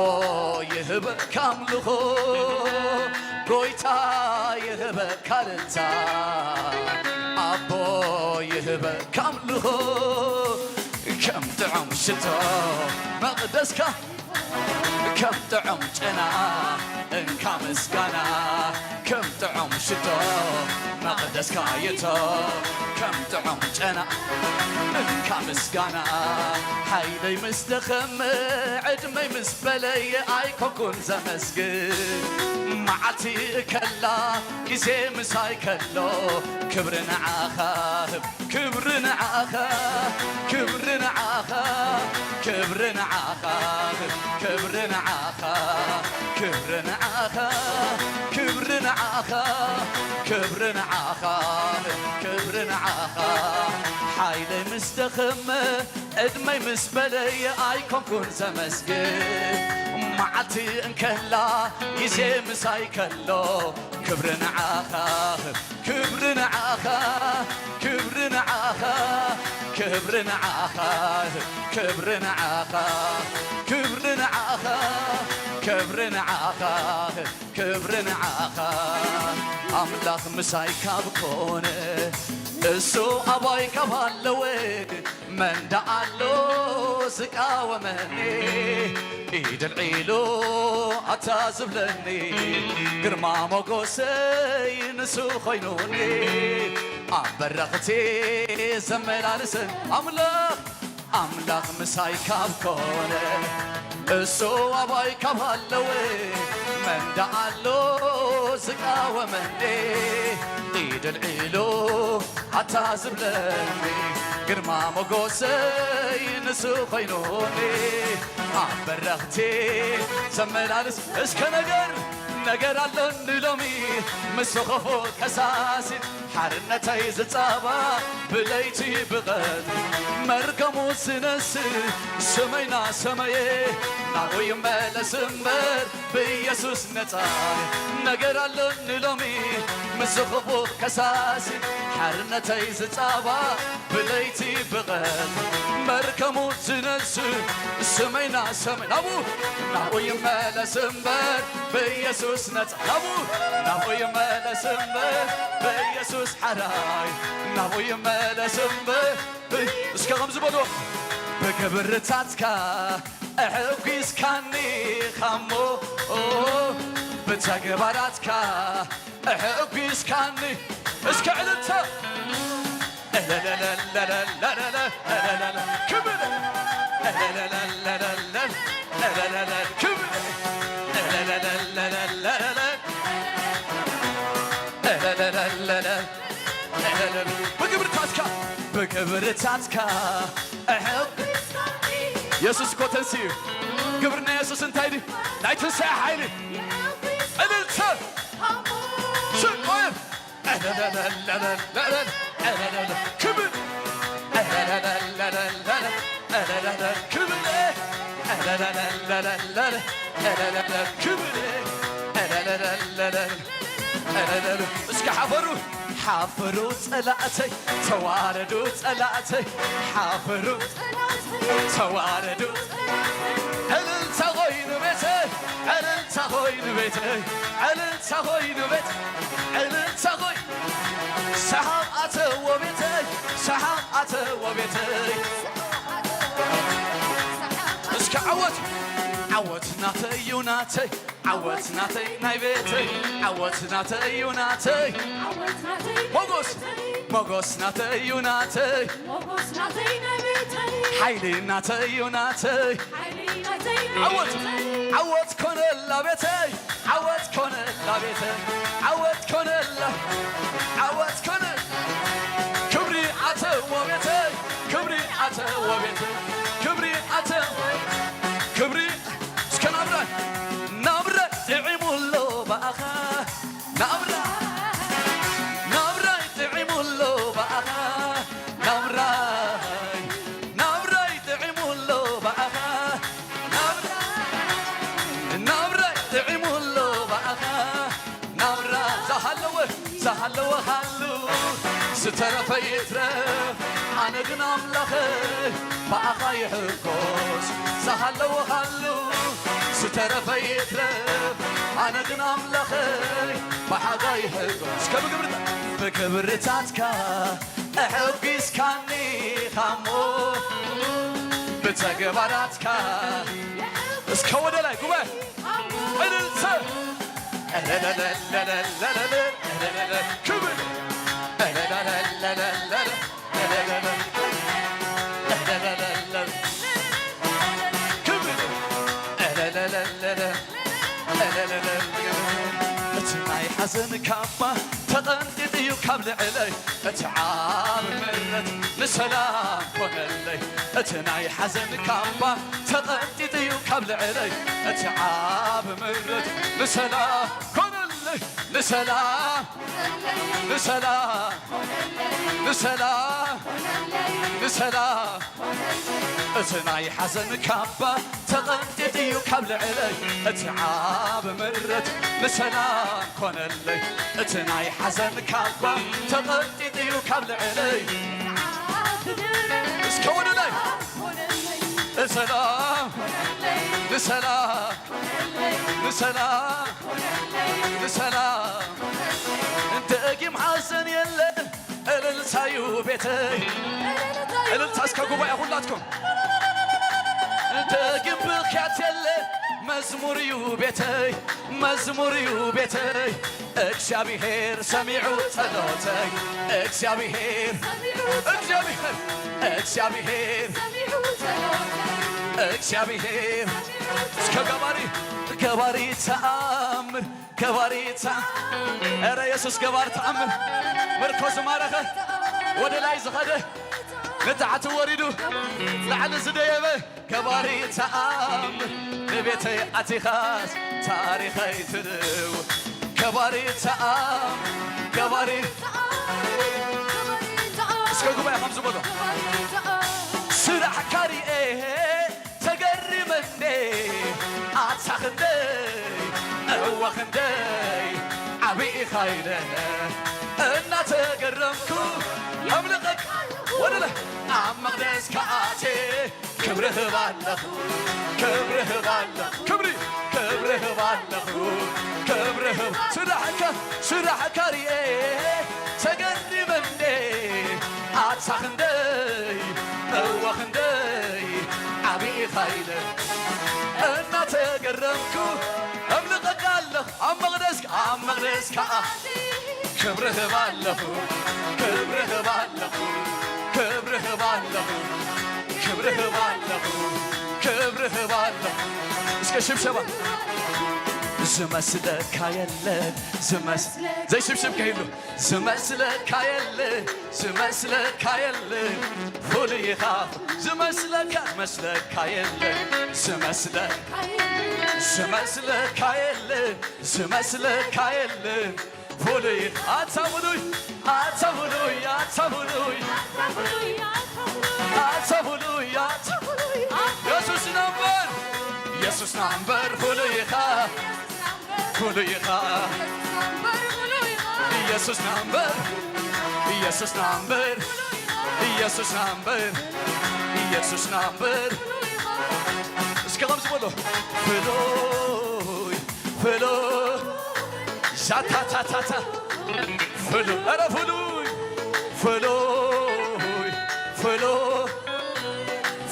ይህበካ ኣምልኾ፣ ጎይታ ይህበካ እልልታ፣ ኣቦ ይህበካ ኣምልኾ። ከም ጥዑም ሽቶ መቕደስካ፣ ከም ጥዑም ጨና እንካ ምስጋና፣ ከም ጥዑም ሽቶ መቕደስካ ይቶ፣ ከም ጥዑም ጨና እንካ ምስጋና። ሓይለይ ምስ ደኸመ፣ ዕድመይ ምስ በለየ፣ ኣይኮንኩን ዘመስግን። መዓልቲ ከላ፣ ግዜ ምሳይ ከሎ፣ ክብሪ ንዓኻ፣ ክብሪ ንዓኻ፣ ክብሪ ንዓኻ፣ ክብሪ ንዓኻ፣ ክብሪ ንዓኻ፣ ክብሪ ንዓኻ፣ ክብሪ ንዓኻ፣ ክብሪ ንዓኻ፣ ክብሪ ንዓኻ። ሓይለይ ምስ ደኸመ፣ ዕድመይ ምስ በለየ፣ ኣይኮንኩን ዘመስግን። መዓልቲ እንከላ፣ ግዜ ምሳይ ከሎ፣ ክብሪ ንዓኻ፣ ክብሪ ንዓኻ፣ ክብሪ ንዓኻ፣ ክብሪ ንዓኻ፣ ክብሪ ንዓኻ፣ ክብሪ ንዓኻ፣ ክብሪ ንዓኻ፣ ክብሪ ንዓኻ። ኣምላኽ ምሳይ ካብ ኮነ፣ እሱ ኣባይ ካብ ኣለወ፣ መን ደኣ ኣሎ ዝቃወመኒ? ኢድ ኣልዒሉ ኣታ ዝብለኒ፣ ግርማ ሞጎሰይ ንሱ ኮይኑኒ። ኣብ በረኽቲ ዘመላልስን ኣምላኽ ኣምላኽ ምሳይ ካብ ኮነ፣ እሱ ኣባይ ካብ ሃለወ፣ መን ደኣ ኣሎ ዝቃወመኒ? ኢድ ኣልዒሉ ኣታ ዝብለኒ፣ ግርማ ሞገሰይ ንሱ ኮይኑኒ። ኣብ በረኽቲ ዘመላልስ እስከ ነገር፣ ነገር ኣሎኒ ሎሚ፣ ምስ ክፉእ ከሳሲ ሓርነተይ ዝጻባ ብለይቲ ብቐትሪ፣ መርገሙ ዝነስእ ስመይና ሰመየ፣ ናብኡ ይመለስ እምበር ብኢየሱስ ነጻ። ነገር ኣሎኒ ሎሚ፣ ምስ ክፉእ ከሳሲ ሓርነተይ ዝጻባ ብለይቲ ብቐትሪ፣ መርገሙ ዝነስእ ስመይና ሰመይ፣ ናብኡ፣ ናብኡ ይመለስ እምበር ብኢየሱስ ነጻ። ናብኡ፣ ናብኡ ይመለስ እምበር ብኢየሱስ ሓራይ፣ ናብኡ ይመለስ እምበር ብ-፣ እስከ ከምዚ በሉ። ብግብርታትካ ኣሕጒስካኒ ኻሞ፣ ብተግባራትካ ኣሕጒስካኒ። እስከ ዕልልታ። ክብር። ክብር። ብግብርታትካ፣ ብግብርታትካ ኣሕጒስካኒ። የሱስ እኮ ተንስኡ እዩ። ግብርና የሱስ እንታይ ድዩ? ናይ ትንሳኤ ሓይሊ። ዕልልታ። ሽቆየር። ክብር። ክብር። ክብር። እስከ ሓፈሩ። ሓፍሩ ጸላእተይ፣ ተዋረዱ ጸላእተይ፣ ሓፍሩ ተዋረዱ። ዕልልታ ኮይኑ ቤተይ፣ ዕልልታ ኮይኑ ቤተይ፣ ዕልልታ ኮይኑ ቤት፣ ዕልልታ ኮይኑ ሰሓቕ ኣተዎ ቤተይ፣ ሰሓቕ ኣተዎ ቤተይ። እስከ ዓወት፣ ዓወት ናተይ እዩ ናተይ፣ ዓወት ናተይ ናይ ቤተይ፣ ዓወት ናተይ እዩ ናተይ። ሞጎስ፣ ሞጎስ ናተይ እዩ ናተይ። ሓይሊ ናተይ እዩ ናተይ። ዓወት፣ ዓወት ኮነላ ቤተይ፣ ዓወት ኮነላ ቤተይ፣ ዓወት ኮነላ፣ ዓወት ኮነ። ክብሪ ኣተዎ ቤተይ፣ ክብሪ ኣተዎ ቤተይ፣ ክብሪ ኣተዎ፣ ክብሪ እስከ ናብራይ፣ ናብራይ ጥዒሙ ኣሎ ብኣኻ። ናብራይ፣ ናብራይ ጥዒሙ ኣሎ ብኣኻ። ናብራይ፣ ናብራይ ጥዒሙ ኣሎ ብኣኻ። ናብራይ፣ ናብራይ ጥዒሙ ኣሎ ብኣኻ። ናብራ ዝሃለወ፣ ዝሃለወ ሃሉ፣ ዝተረፈ ይትረፍ፣ ኣነ ግን ኣምላኸይ ብኣኻ ይሕጎስ። ዝሃለወ ሃሉ፣ ዝተረፈ ይትረፍ፣ ኣነ ግን ኣምላኸይ ብሓጋ ይሕጎስ። እስከ ብግብርታ-፣ ብግብርታትካ ኣሕጒስካኒ ኻሞ፣ ብተግባራትካ። እስከ ወደ ላይ ጉባኤ። እልልታ። ክብር። ክብር። እቲ ናይ ሓዘን ካባ ተቐንጢጡ እዩ ካብ ልዕለይ፣ እቲ ዓብ ምሕረት ንሰላም ኮነለይ። እቲ ናይ ሓዘን ካባ ተቐንጢጡ እዩ ካብ ልዕለይ፣ እቲ ዓብ ምሕረት ንሰላም ኮነለይ፣ ንሰላም፣ ንሰላም፣ ንሰላም፣ ንሰላም። እቲ ናይ ሓዘን ካባ ተቐንጢጡ እዩ ካብ ልዕለይ፣ እቲ ዓብ ምሕረት ንሰላም ኮነለይ። እቲ ናይ ሓዘን ካባ ተቐንጢጡ እዩ ካብ ልዕለይ። እስከ ወደ ላይ። ሰላም፣ ንሰላም፣ ንሰላም፣ ንሰላም። ደጊም ሓዘን የለን፣ እልልታ እዩ ቤተይ። እልልታ እስከ ጉባኤ ሁላትኩም። ደጊም ብኽያት የለን፣ መዝሙር እዩ ቤተይ፣ መዝሙር እዩ ቤተይ። እግዚኣብሔር ሰሚዑ ጸሎተይ፣ እግዚኣብሔር እግዚኣብሔር እግዚኣብሔር እግዚኣብሔር እስከ ገባሪ ገባሪ ተኣምር ገባሪ ተኣምር ኧረ የሱስ ገባሪ ተኣምር ምርኮ ዝማረኸ ወደ ላይ ዝኸደ ንታሕቲ ወሪዱ ላዕሊ ዝደየበ ገባሪ ተኣምር ንቤተይ ኣቲኻስ ታሪኸይ ትልው ገባሪ ተኣምር ገባሪ እስከ ጉባኤ ከምዚ በሎ ስራሕካ ሪኤ ተገሪመ እንዴ ኣታ ክንደይ እወ ክንደይ ዓብዪ ኢኻ ኢለ እናተገረምኩ ኣምልኸክ ወደለ ኣብ መቕደስ ከኣቴ ክብሪ ህብ ኣለኹ ክብሪ ህብ ኣለኹ ክብሪ ክብሪ ህብ ኣለኹ ክብሪ ህብ ስራሕካ ስራሕካ ሪኤ ተገሪመ እንዴ ኣታ ክንደይ እወ ክንደይ ዓብዪ ኢኻ ኢለ እናተገረምኩ እምልቐካ ኣለኹ ኣብ መቕደስ ኣብ መቕደስ ከኣ ክብሪ ህብ ኣለኹ ክብሪ ህብ ኣለኹ ክብሪ ህብ ኣለኹ ክብሪ ህብ ኣለኹ ክብሪ ህብ ኣለኹ እስከ ሽብሸባ ዝመስለካ የለን ዝመስ ዘይሽብሽብ ከይሉ ዝመስለካ የለ ዝመስለካ የለ ፍሉይ ኢኻ ዝመስለካ ዝመስለካ የለ ዝመስለ ዝመስለካ የለ ዝመስለካ የለ ፍሉይ ኣታ ፍሉይ ኣታ ፍሉይ ኣታ ፍሉይ ኣታ ፍሉይ ኣታ የሱስ ናምበር የሱስ ናምበር ፍሉይ ኢኻ ፍሉይ ኢኻ ኢየሱስ ናምበር ኢየሱስ ናምበር ኢየሱስ ናምበር ኢየሱስ ናምበር እስከ ከምዚ በሎ ፍሉይ ፍሉይ ሻታታታታ ፍሉይ ኧረ ፍሉይ ፍሉይ ፍሉይ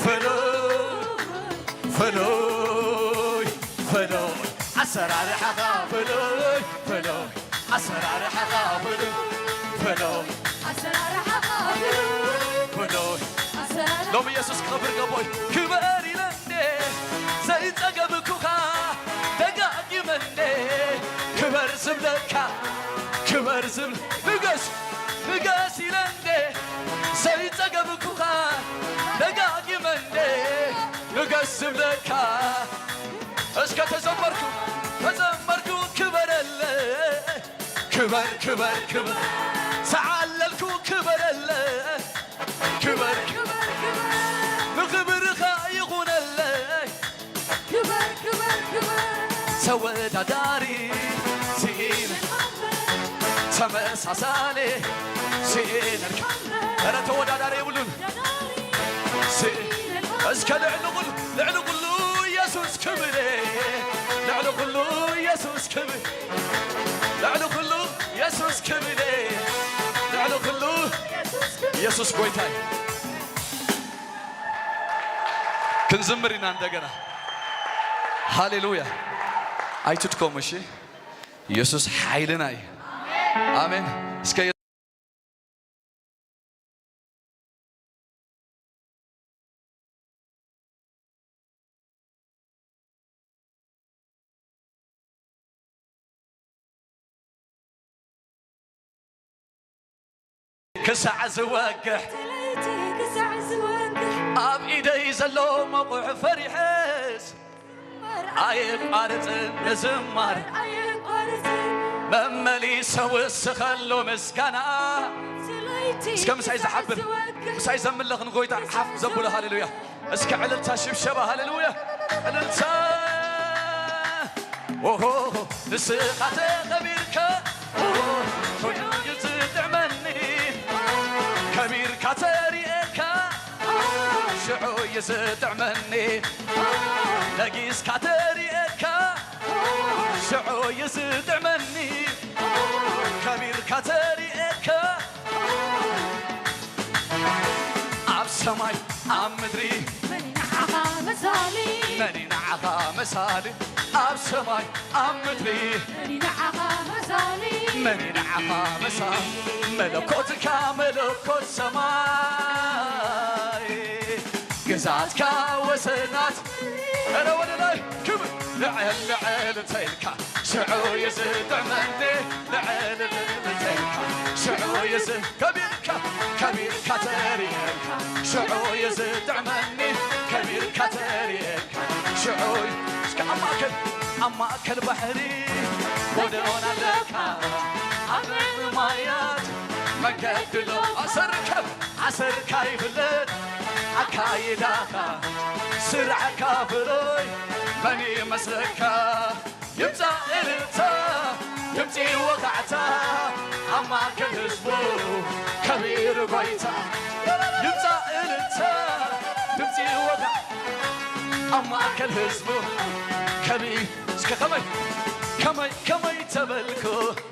ፍሉይ ፍሉይ ፍሉይ ኣሰራርሓኻ ፍሉይ ፍሉይ ኣሰራርሓኻ ፍሉይ ፍሉይ ኣሰራርሓኻ ፍሉይ ፍሉይ ኣሰራርሓ ሎሚ የሱስ ክኸብር ገቦይ ክበር ኢለ እንዴ ዘይጸገብኩኻ ደጋጊመ እንዴ ክበር ዝብለካ ክበር ዝብል ንገስ ንገስ ኢለ እንዴ ዘይጸገብኩኻ ደጋጊመ እንዴ ንገስ ዝብለካ እስከ ተዘመርኩ ተዘመርኩ ክበረለ ክበር ክበር ክበር ተዓለልኩ ክበረለ ክበር ንኽብርኻ ይኹነለ ክበር ክበር ክበር ተወዳዳሪ ስኢን ተመሳሳሊ ስኢን ኧረ ተወዳዳሪ የብሉን እስከ ልዕሊ ኩሉ ልዕሊ ኩሉ ኢየሱስ ክብር ልዕሊ ኩሉ ኢየሱስ ክብር ልዕሊ ኩሉ ኢየሱስ ክብር ልዕሊ ኩሉ ኢየሱስ ጎይታይ ክንዝምር ኢና እንደገና ሃሌሉያ ኣይትድከሙ እሺ ኢየሱስ ሓይልና እዩ ኣሜን እስከ ክሳዕ ዝወግሕ ተለይቲ ክሳዕ ዝወግሕ ኣብ ኢደይ ዘሎ መቑሕ ፈሪሐስ ኣየቋርጽን ምዝማር ኣየቋርጽን መመሊሰ ውስኸሉ ምስጋና ተለይቲ እስከ ምሳይ ዝሓብር ምሳይ ዘምለኽ ንጎይታ ሓፍ ዘብሎ ሃሌሉያ እስከ ዕልልታ ሽብሸባ ሃሌሉያ ዕልልታ ኦሆ ንስኻ ተኸቢርካ ኮይኑ ዝጥዕመኒ ከቢርካ ተሪኤካ ሽዑ እዩ ዝጥዕመኒ ነጊስካ ተሪኤካ ሽዑ እዩ ዝጥዕመኒ ከቢርካ ተሪኤካ ኣብ ሰማይ ኣብ ምድሪ መሳሊ መን ንዓኻ መሳሊ ኣብ ሰማይ ኣብ ምድሪ መን ንዓኻ መሳሊ መን ንዓኻ መሳሊ መለኮትካ መለኮት ሰማይ ግዛትካ ወሰናት እረ ወደ ላይ ክብር ልዕል ልዕል እንተኢልካ ሽዑ ይዝጥዕመኒ ልዕል ልዕል እንተኢልካ ሽዑ ይዝ ከቢርካ ከቢርካ ተርእየካ ሽዑ ይዝጥዕመኒ ከቢርካ ተርእየካ ሽዑ እስከ ኣብ ማእከል ኣብ ማእከል ባሕሪ ጎደሎን ኣለካ ኣብ ልዕሊ ማያት መንገዲ ኣሎ ኣሰር ከፍ ኣሰርካ ይፍለጥ ኣካይዳኻ ስራሕካ ፍሮይ መን ይመስለካ ይምጻእ እልልታ ድምጺ ወጋዕታ ኣብ ማእከል ህዝቡ ከቢሩ ጎይታ ይምጻእ እልልታ ድምጺ ወጋዕ ኣብ ማእከል ህዝቡ ከቢ እስከ ከመይ ከመይ ከመይ ተበልኩ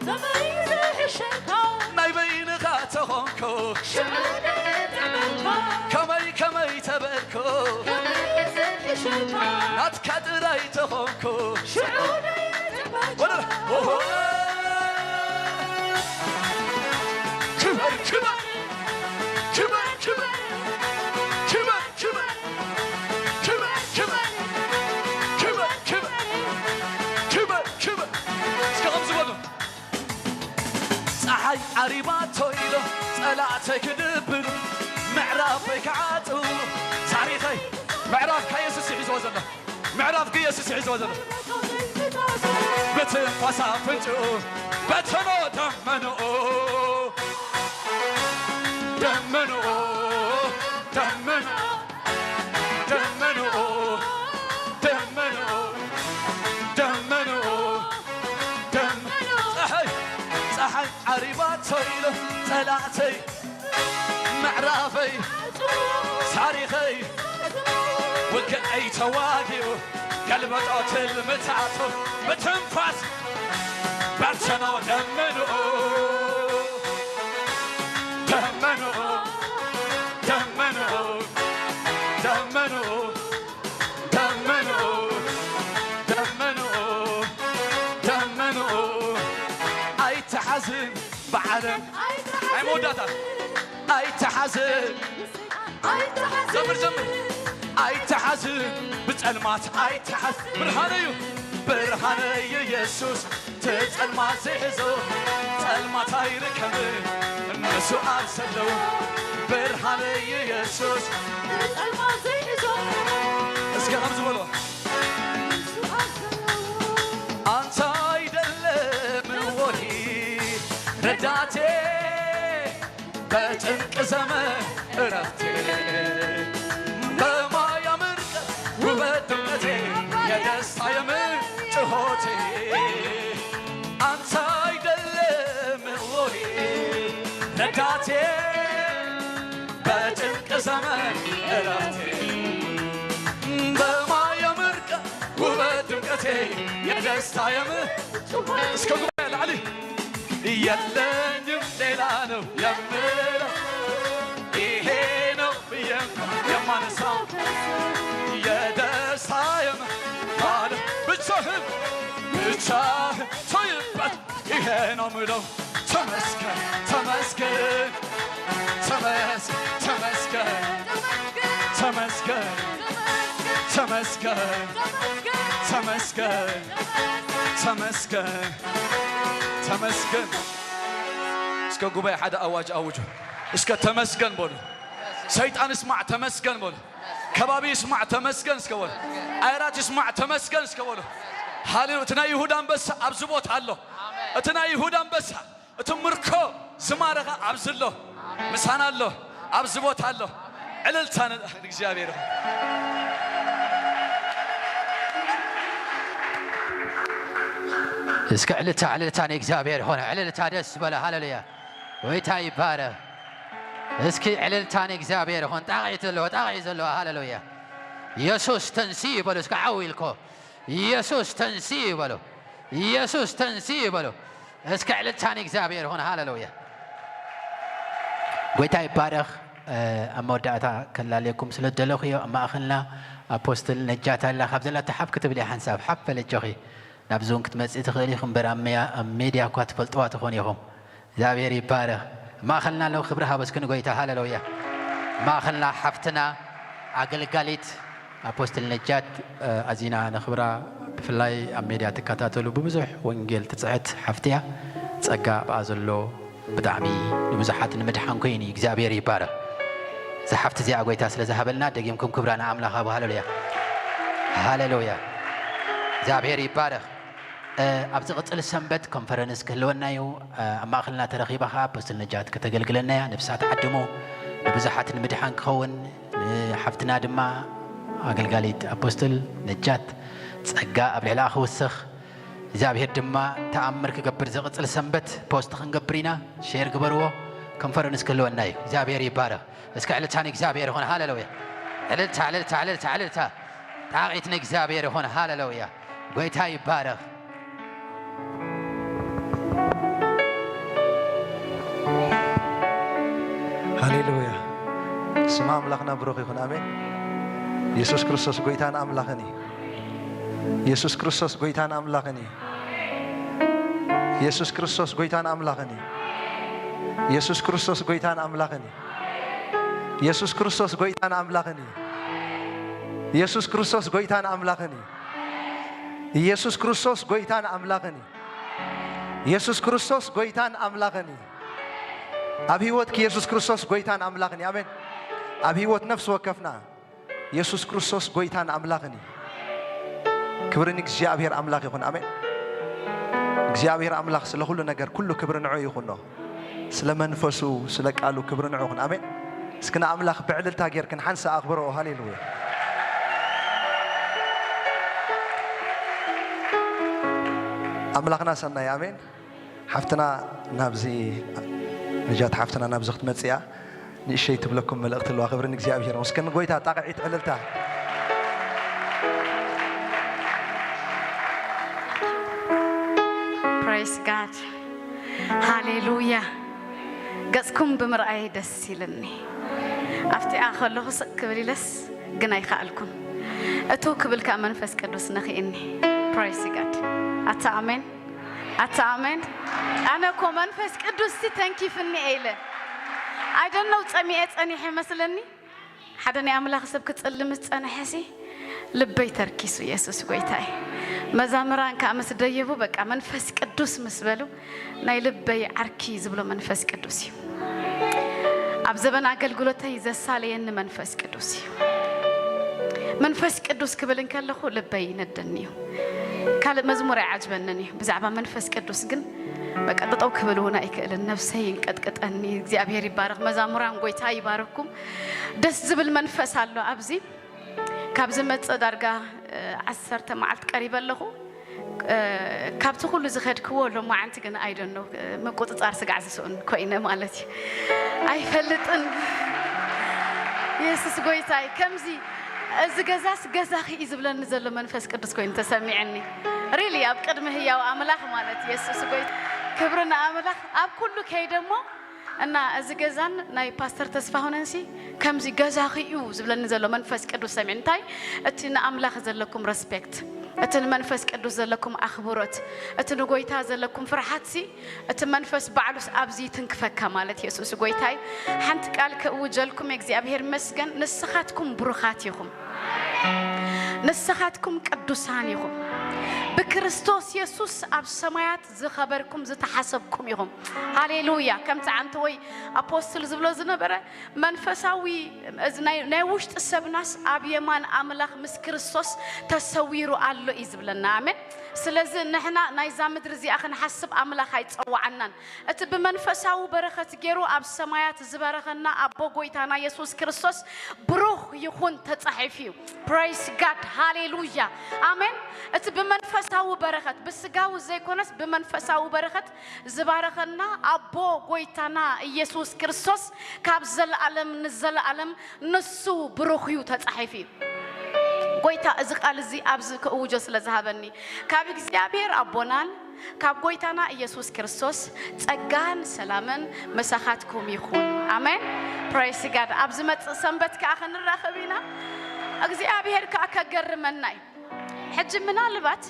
ከመይ ዝሕሸካ ናይ በይንኻ ተኾንኩ ሽዑ ደየተበልካ ከመይ ከመይ ተበልኩ ከመይ ዝሕሸካ ናትካ ጥራይ ተኾንኩ ሽዑ ደየተበልካ ወደ ኦሆ ክበር ክበር ክበር ክበር ክበር ክበር ክበር ክበር ክበር ክበር ክበር ክበር እስከ ከምዚ በሉ ፀሓይ ዓሪባቶ ኢሎ ጸላእተይ ክድብሉ ምዕራፈይ ክዓጽው ታሪኸይ ምዕራፍካ የሱስ ይሕዝዎ ዘሎ ምዕራፍኪ የሱስ ይሕዝዎ ዘሎ በትንፋስ ኣፍንጭኡ በተኖ ደመንኡ ደመንኡ ደመንኡ ደመንኡ ደመንኡ ደመንኡ ደመንኡ ፀሓይ ፀሓይ ዓሪባቶ ኢሎ ጸላእተይ ምዕራፈይ ታሪኸይ ውግአይ ተዋጊኡ ገልበጦ ትልምታቱ ብትንፋስ በተኖ ደመንኡ ደመንኡ ደመንኡ ደመንኡ ደመንኡ ደመንኡ ደመንኡ ኣይተሓዝን ብዓለም ኣይ መወዳእታ ኣይተሓዝን ዘምር ዘምር ኣይተሓዝን ብጸልማት ኣይተሓዝ ብርሃነዩ ብርሃነዩ የሱስ ትጸልማት ዘይሕዞ ጸልማት ኣይርከብን እነሱ ኣብ ዘለዉ ብርሃነዩ የሱስ እስከ ከም ዝበሎ ኣንተ ኣይደለም ወይ ረዳቴ በጭንቅ ዘመን እረፍቴ በማያምር ውበት ድምቀቴ የደስታ የምንጭ ሆቴ አንተ አይደለም ወይ ረዳቴ በጭንቅ ዘመን እረፍቴ በማያምር ውበት ድምቀቴ የደስታ የምንጭ እስከ ጉባኤ ላዕሊ የለኝም ሌላ ነው የምለው ይሄ ነው ብዬ እንኳን የማነሳው የደስታዬም ማለት ብቻህን ብቻህን ተይበት ይሄ ነው ምለው ተመስገን ተመስገን ተመስገን ተመስገን ተመስገን ተመስገን ተመስገን ተመስገን ተመስገን እስከ ጉባኤ ሓደ ኣዋጅ ኣውጁ። እስከ ተመስገን በሉ። ሰይጣን ይስማዕ ተመስገን በሉ። ከባቢ ይስማዕ ተመስገን እስከ በሉ። ኣየራት ይስማዕ ተመስገን እስከ በሉ። ሃሌሉያ። እቲ ናይ ይሁዳ ኣንበሳ ኣብዚ ቦታ ኣሎ። እቲ ናይ ይሁዳ ኣንበሳ እቲ ምርኮ ዝማረኸ ኣብዚ ኣሎ። ምሳና ኣሎ። ኣብዚ ቦታ ኣሎ። ዕልልታ ንእግዚኣብሔር ይኹን። እስከ ዕልልታ ዕልልታ ንእግዚኣብሔር ይኹን። ዕልልታ ደስ በለ። ሃሌሉያ። ጎይታ ይባረኽ። እስኪ ዕልልታ ንእግዚኣብሔር ይኹን። ጣቕዒት ዘለዎ ጣቕዒት ዘለዎ። ሃሌሉያ። የሱስ ተንሲ ይበሉ እስከ ዓው ኢልኮ። የሱስ ተንሲ ይበሉ። የሱስ ተንሲ ይበሉ። እስከ ዕልልታ ንእግዚኣብሔር ይኹን። ሃሌሉያ። ጎይታ ይባረኽ። ኣብ መወዳእታ ከላለየኩም ስለ ዝደለኹ እዮ። ኣብ ማእኸልና ኣፖስትል ነጃት ኣላ፣ ካብ ዘላ ተሓፍ ክትብል እያ ሓንሳብ። ሓፍ በል ኣጆኺ። ናብዚ እውን ክትመጽኢ ትኽእሊ ኢኺ እምበር ኣብ መያ-፣ ኣብ ሜድያ እኳ ትፈልጥዋ ትኾኑ ኢኹም። እግዚኣብሔር ይባረኽ። ኣብ ማእኸልና ኣለዉ፣ ክብሪ ሃበ እስኪ ንጎይታ። ሃሌሉያ። ኣብ ማእኸልና ሓፍትና ኣገልጋሊት ኣፖስትል ነጃት፣ እ፣ ኣዚና ነኽብራ። ብፍላይ ኣብ ሜድያ ትከታተሉ፣ ብብዙሕ ወንጌል ትጽዕት ሓፍቲ እያ። ጸጋ ኣብኣ ዘሎ ብጣዕሚ ንብዙሓት ንምድሓን ኮይኑ እዩ። እግዚኣብሔር ይባረኽ። እዛ ሓፍቲ እዚኣ ጎይታ ስለ ዝሃበልና፣ ደጊምኩም ክብራ ንኣምላኽ ሃቡ። ሃሌሉያ። ሃሌሉያ። እግዚኣብሔር ይባረኽ። እ፣ ኣብ ዝቕጽል ሰንበት ኮንፈረንስ ክህልወና እዩ። እ፣ ኣብ ማእኸልና ተረኺባ ኸዓ ኣፖስትል ነጃት ከተገልግለና እያ። ነፍሳ ትዓድሙ፣ ንብዙሓት ንምድሓን ክኸውን፣ ንሓፍትና ድማ ኣገልጋሊት ኣፖስትል ነጃት ጸጋ ኣብ ልዕሊኣ ክውስኽ፣ እግዚኣብሔር ድማ ተኣምር ክገብር ዝቕጽል ሰንበት ፖስት ክንገብር ኢና። ሼር ግበርዎ። ኮንፈረንስ ክህልወና እዩ። እግዚኣብሔር ይባረኽ። እስከ ዕልልታ ንእግዚኣብሔር ይኹን። ሃሌሉያ። ዕልልታ፣ ዕልልታ፣ ዕልልታ፣ ዕልልታ። ጣቒት ንእግዚኣብሔር ይኹን። ሃሌሉያ። ጎይታ ይባረኽ። ሃሌሉያ። ስም ኣምላኽና ብሩኽ ይኹን። ኣሜን። የሱስ ክርስቶስ ጎይታን ኣምላኽን እዩ። የሱስ ክርስቶስ ጎይታን ኣምላኽን እዩ። የሱስ ክርስቶስ ጎይታን ኣምላኽን እዩ። የሱስ ክርስቶስ ጎይታን ኣምላኽን እዩ። የሱስ ክርስቶስ ጎይታን ኣምላኽን እዩ። የሱስ ክርስቶስ ጎይታን ኣምላኽን እዩ። የሱስ ክርስቶስ ጎይታን ኣምላኽን እዩ። የሱስ ክርስቶስ ጎይታን ኣምላኽን እዩ። ኣብ ህይወትኪ የሱስ ክርስቶስ ጎይታን ኣምላኽን እዩ። ኣሜን። ኣብ ህይወት ነፍሲ ወከፍና የሱስ ክርስቶስ ጎይታን ኣምላኽን እዩ። ክብሪ ንእግዚኣብሔር ኣምላኽ ይኹን። ኣሜን። እግዚኣብሔር ኣምላኽ ስለ ኩሉ ነገር፣ ኩሉ ክብሪ ንዑ ይኹኖ። ስለ መንፈሱ፣ ስለ ቃሉ ክብሪ ንዑ ይኹን። ኣሜን። እስኪ ንኣምላኽ ብዕልልታ ጌርክን ሓንሳ ኣኽብርኦ። ሃሌሉያ። ኣምላኽና ሰናይ። ኣሜን። ሓፍትና ናብዚ፣ ነጃት ሓፍትና ናብዚ ክትመጽእ እያ። ንእሸይ ትብለኩም መልእኽቲ ኣለዋ። ክብሪ ንእግዚኣብሔር። እስከ ንጎይታ ጣቕዒት ዕልልታ። Praise God. ሃሌሉያ። ገጽኩም ብምርኣይ ደስ ኢልኒ። ኣብቲኣ ከለኹ ስቕ ክብል ኢለስ ግን ኣይከኣልኩን። እቱ ክብል ከኣ መንፈስ ቅዱስ ነኺእኒ። Praise God። ኣታ ኣሜን። ኣታ ኣሜን። ኣነ እኮ መንፈስ ቅዱስ ሲ ተንኪፍኒ እየ ኢለ። I don't know፣ ጸሚኤ ጸኒሐ መስለኒ። ሓደ ናይ ኣምላኽ ሰብ ክጽልም ዝጸንሐ ሲ ልበይ ተርኪሱ፣ የሱስ ጎይታይ። መዛምራን ከኣ ምስ ደየቡ፣ በቃ መንፈስ ቅዱስ ምስ በሉ፣ ናይ ልበይ ዓርኪ ዝብሎ መንፈስ ቅዱስ እዩ። ኣብ ዘበን ኣገልግሎተይ ዘሳለየኒ መንፈስ ቅዱስ እዩ። መንፈስ ቅዱስ ክብል እንከለኹ ልበይ ይነደኒ እዩ። ካልእ መዝሙር ኣይዓጅበንን እዩ። ብዛዕባ መንፈስ ቅዱስ ግን በቃ ጠጠው ክብል እውን ኣይክእልን። ነፍሰይ ይንቀጥቅጠኒ። እግዚኣብሔር ይባረኽ። መዛሙራን ጎይታ ይባርኩም። ደስ ዝብል መንፈስ ኣሎ ኣብዚ። ካብ ዝመጽእ ዳርጋ፣ እ፣ ዓሰርተ መዓልቲ ቀሪበ ኣለኹ። እ፣ ካብቲ ኩሉ ዝኸድክዎ ሎማዓንቲ ግን I don't know፣ እ፣ ምቁጽጻር ስጋዕ ዝስኡን ኮይነ ማለት እዩ። ኣይፈልጥን። የሱስ ጎይታይ፣ ከምዚ እዚ ገዛስ ገዛኺ እዩ ዝብለኒ ዘሎ መንፈስ ቅዱስ ኮይኑ ተሰሚዕኒ። Really ኣብ ቅድሚ ህያው ኣምላኽ ማለት የሱስ ጎይታ። ክብሪ ንኣምላኽ። ኣብ ኩሉ ከይደ እሞ እና እዚ ገዛን ናይ ፓስተር ተስፋሁንን ሲ ከምዚ ገዛኺ እዩ ዝብለኒ ዘሎ መንፈስ ቅዱስ ሰሚዕ። እንታይ? እቲ ንኣምላኽ ዘለኩም ሬስፔክት፣ እቲ ንመንፈስ ቅዱስ ዘለኩም ኣኽብሮት፣ እቲ ንጎይታ ዘለኩም ፍርሓት ሲ እቲ መንፈስ ባዕሉስ ኣብዚ ይትንክፈካ ማለት የሱስ ጎይታይ። ሓንቲ ቃል ክእውጀልኩም፣ እግዚኣብሔር ይመስገን፣ ንስኻትኩም ብሩኻት ኢኹም። ንስኻትኩም ቅዱሳን ኢኹም። ብክርስቶስ የሱስ ኣብ ሰማያት ዝኸበርኩም ዝተሓሰብኩም ኢኹም። ሃሌሉያ። ከምቲ ዓንተወይ ኣፖስትል ዝብሎ ዝነበረ መንፈሳዊ፣ እዚ ናይ፣ ናይ ውሽጢ ሰብናስ ኣብ የማን ኣምላኽ ምስ ክርስቶስ ተሰዊሩ ኣሎ እዩ ዝብለና። ኣሜን። ስለዚ ንሕና ናይዛ ምድሪ እዚኣ ክንሓስብ ኣምላኽ ኣይጸዋዓናን። እቲ ብመንፈሳዊ በረኸት ገይሩ ኣብ ሰማያት ዝበረኸና ኣቦ ጎይታና የሱስ ክርስቶስ ብሩኽ ይኹን ተጻሒፉ እዩ። Praise God። ሃሌሉያ። ኣሜን። እቲ ብመንፈሳዊ በረኸት፣ ብስጋዊ ዘይኮነስ ብመንፈሳዊ በረኸት ዝባረኸና ኣቦ ጎይታና ኢየሱስ ክርስቶስ ካብ ዘለኣለም ንዘለኣለም ንሱ ብሩኽ እዩ ተጻሒፉ እዩ። ጎይታ እዚ ቃል እዚ ኣብዚ ክእውጆ ስለ ዝሃበኒ ካብ እግዚኣብሔር ኣቦናን ካብ ጎይታና ኢየሱስ ክርስቶስ ጸጋን ሰላምን ምሳኻትኩም ይኹን። ኣሜን። ፕሬስ ጋድ። ኣብ ዝመጽእ ሰንበት ከኣ ክንራኸብ ኢና። እግዚኣብሔር ከኣ ከገርመና እዩ። ሕጂ ምናልባት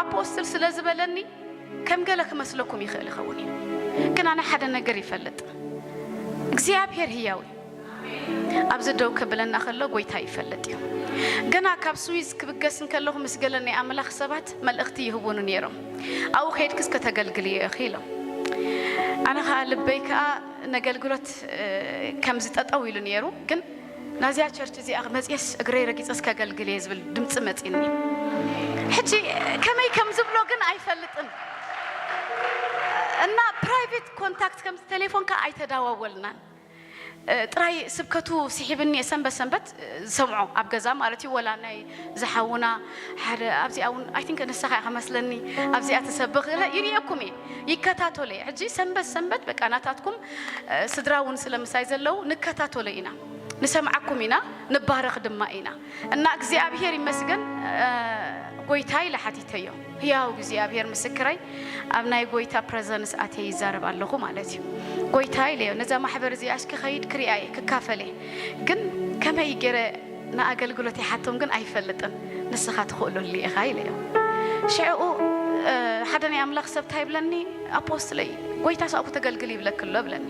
ኣፖስትል ስለ ዝበለኒ ከም ገለ ክመስለኩም ይኽእል ይኸውን እዩ። ግን ኣነ ሓደ ነገር ይፈልጥ። እግዚኣብሔር ህያው እዩ። ኣብዚ ደው ከብለና ከሎ ጎይታ ይፈልጥ እዩ። ገና ካብ ስዊዝ ክብገስ እንከለኹ ምስ ገለ ናይ ኣምላኽ ሰባት መልእኽቲ ይህቡኒ ነይሮም። ኣብኡ ከይድክስ ከተገልግልዮ ኢኺ ኢሎም። ኣነ ኸኣ ልበይ ከኣ ነገልግሎት፣ እ፣ ከምዚ ጠጠው ኢሉ ነይሩ። ግን ናዚኣ ቸርች እዚኣ መጽየስ እግረይ ረጊጸስ ከገልግል እየ ዝብል ድምጺ መጺኒ። ሕጂ ከመይ ከም ዝብሎ ግን ኣይፈልጥን። እና ፕራይቬት ኮንታክት ከምዚ ቴሌፎን ከኣ ኣይተዳዋወልናን። እ፣ ጥራይ ስብከቱ ስሒብኒ እየ ሰንበት ሰንበት፣ እ፣ ዝሰምዖ ኣብ ገዛ ማለት እዩ። ወላ ናይ ዝሓውና ሓደ ኣብዚኣ እውን፣ ኣይ ቲንክ ንስኻ ኢኻ መስለኒ ኣብዚኣ ትሰብኽ ኢለ ይርእየኩም እየ፣ ይከታተሎ እየ። ሕጂ ሰንበት ሰንበት በቃ ናታትኩም፣ እ፣ ስድራ እውን ስለ ምሳይ ዘለዉ ንከታተሎ ኢና፣ ንሰምዓኩም ኢና፣ ንባረኽ ድማ ኢና። እና እግዚኣብሔር ይመስገን፣ እ፣ ጎይታ ኢለ ሓቲተዮ። ህያው እግዚኣብሔር ምስክረይ፣ ኣብ ናይ ጎይታ ፕረዘንስ ኣትየ ይዛረብ ኣለኹ ማለት እዩ። ጎይታ ኢለዮ፣ ነዛ ማሕበር እዚኣ እስኪ ኸይድ ክሪኣ እየ፣ ክካፈል እየ። ግን ከመይ ገይረ ንኣገልግሎት ይሓቶም ግን ኣይፈልጥን። ንስኻ ትኽእለሉ ኢኻ ኢለዮ። ሽዕኡ፣ እ፣ ሓደ ናይ ኣምላኽ ሰብ እንታይ ይብለኒ፣ ኣፖስትለይ፣ ጎይታ ሳእኩ ተገልግል ይብለኪ ኣሎ ብለኒ።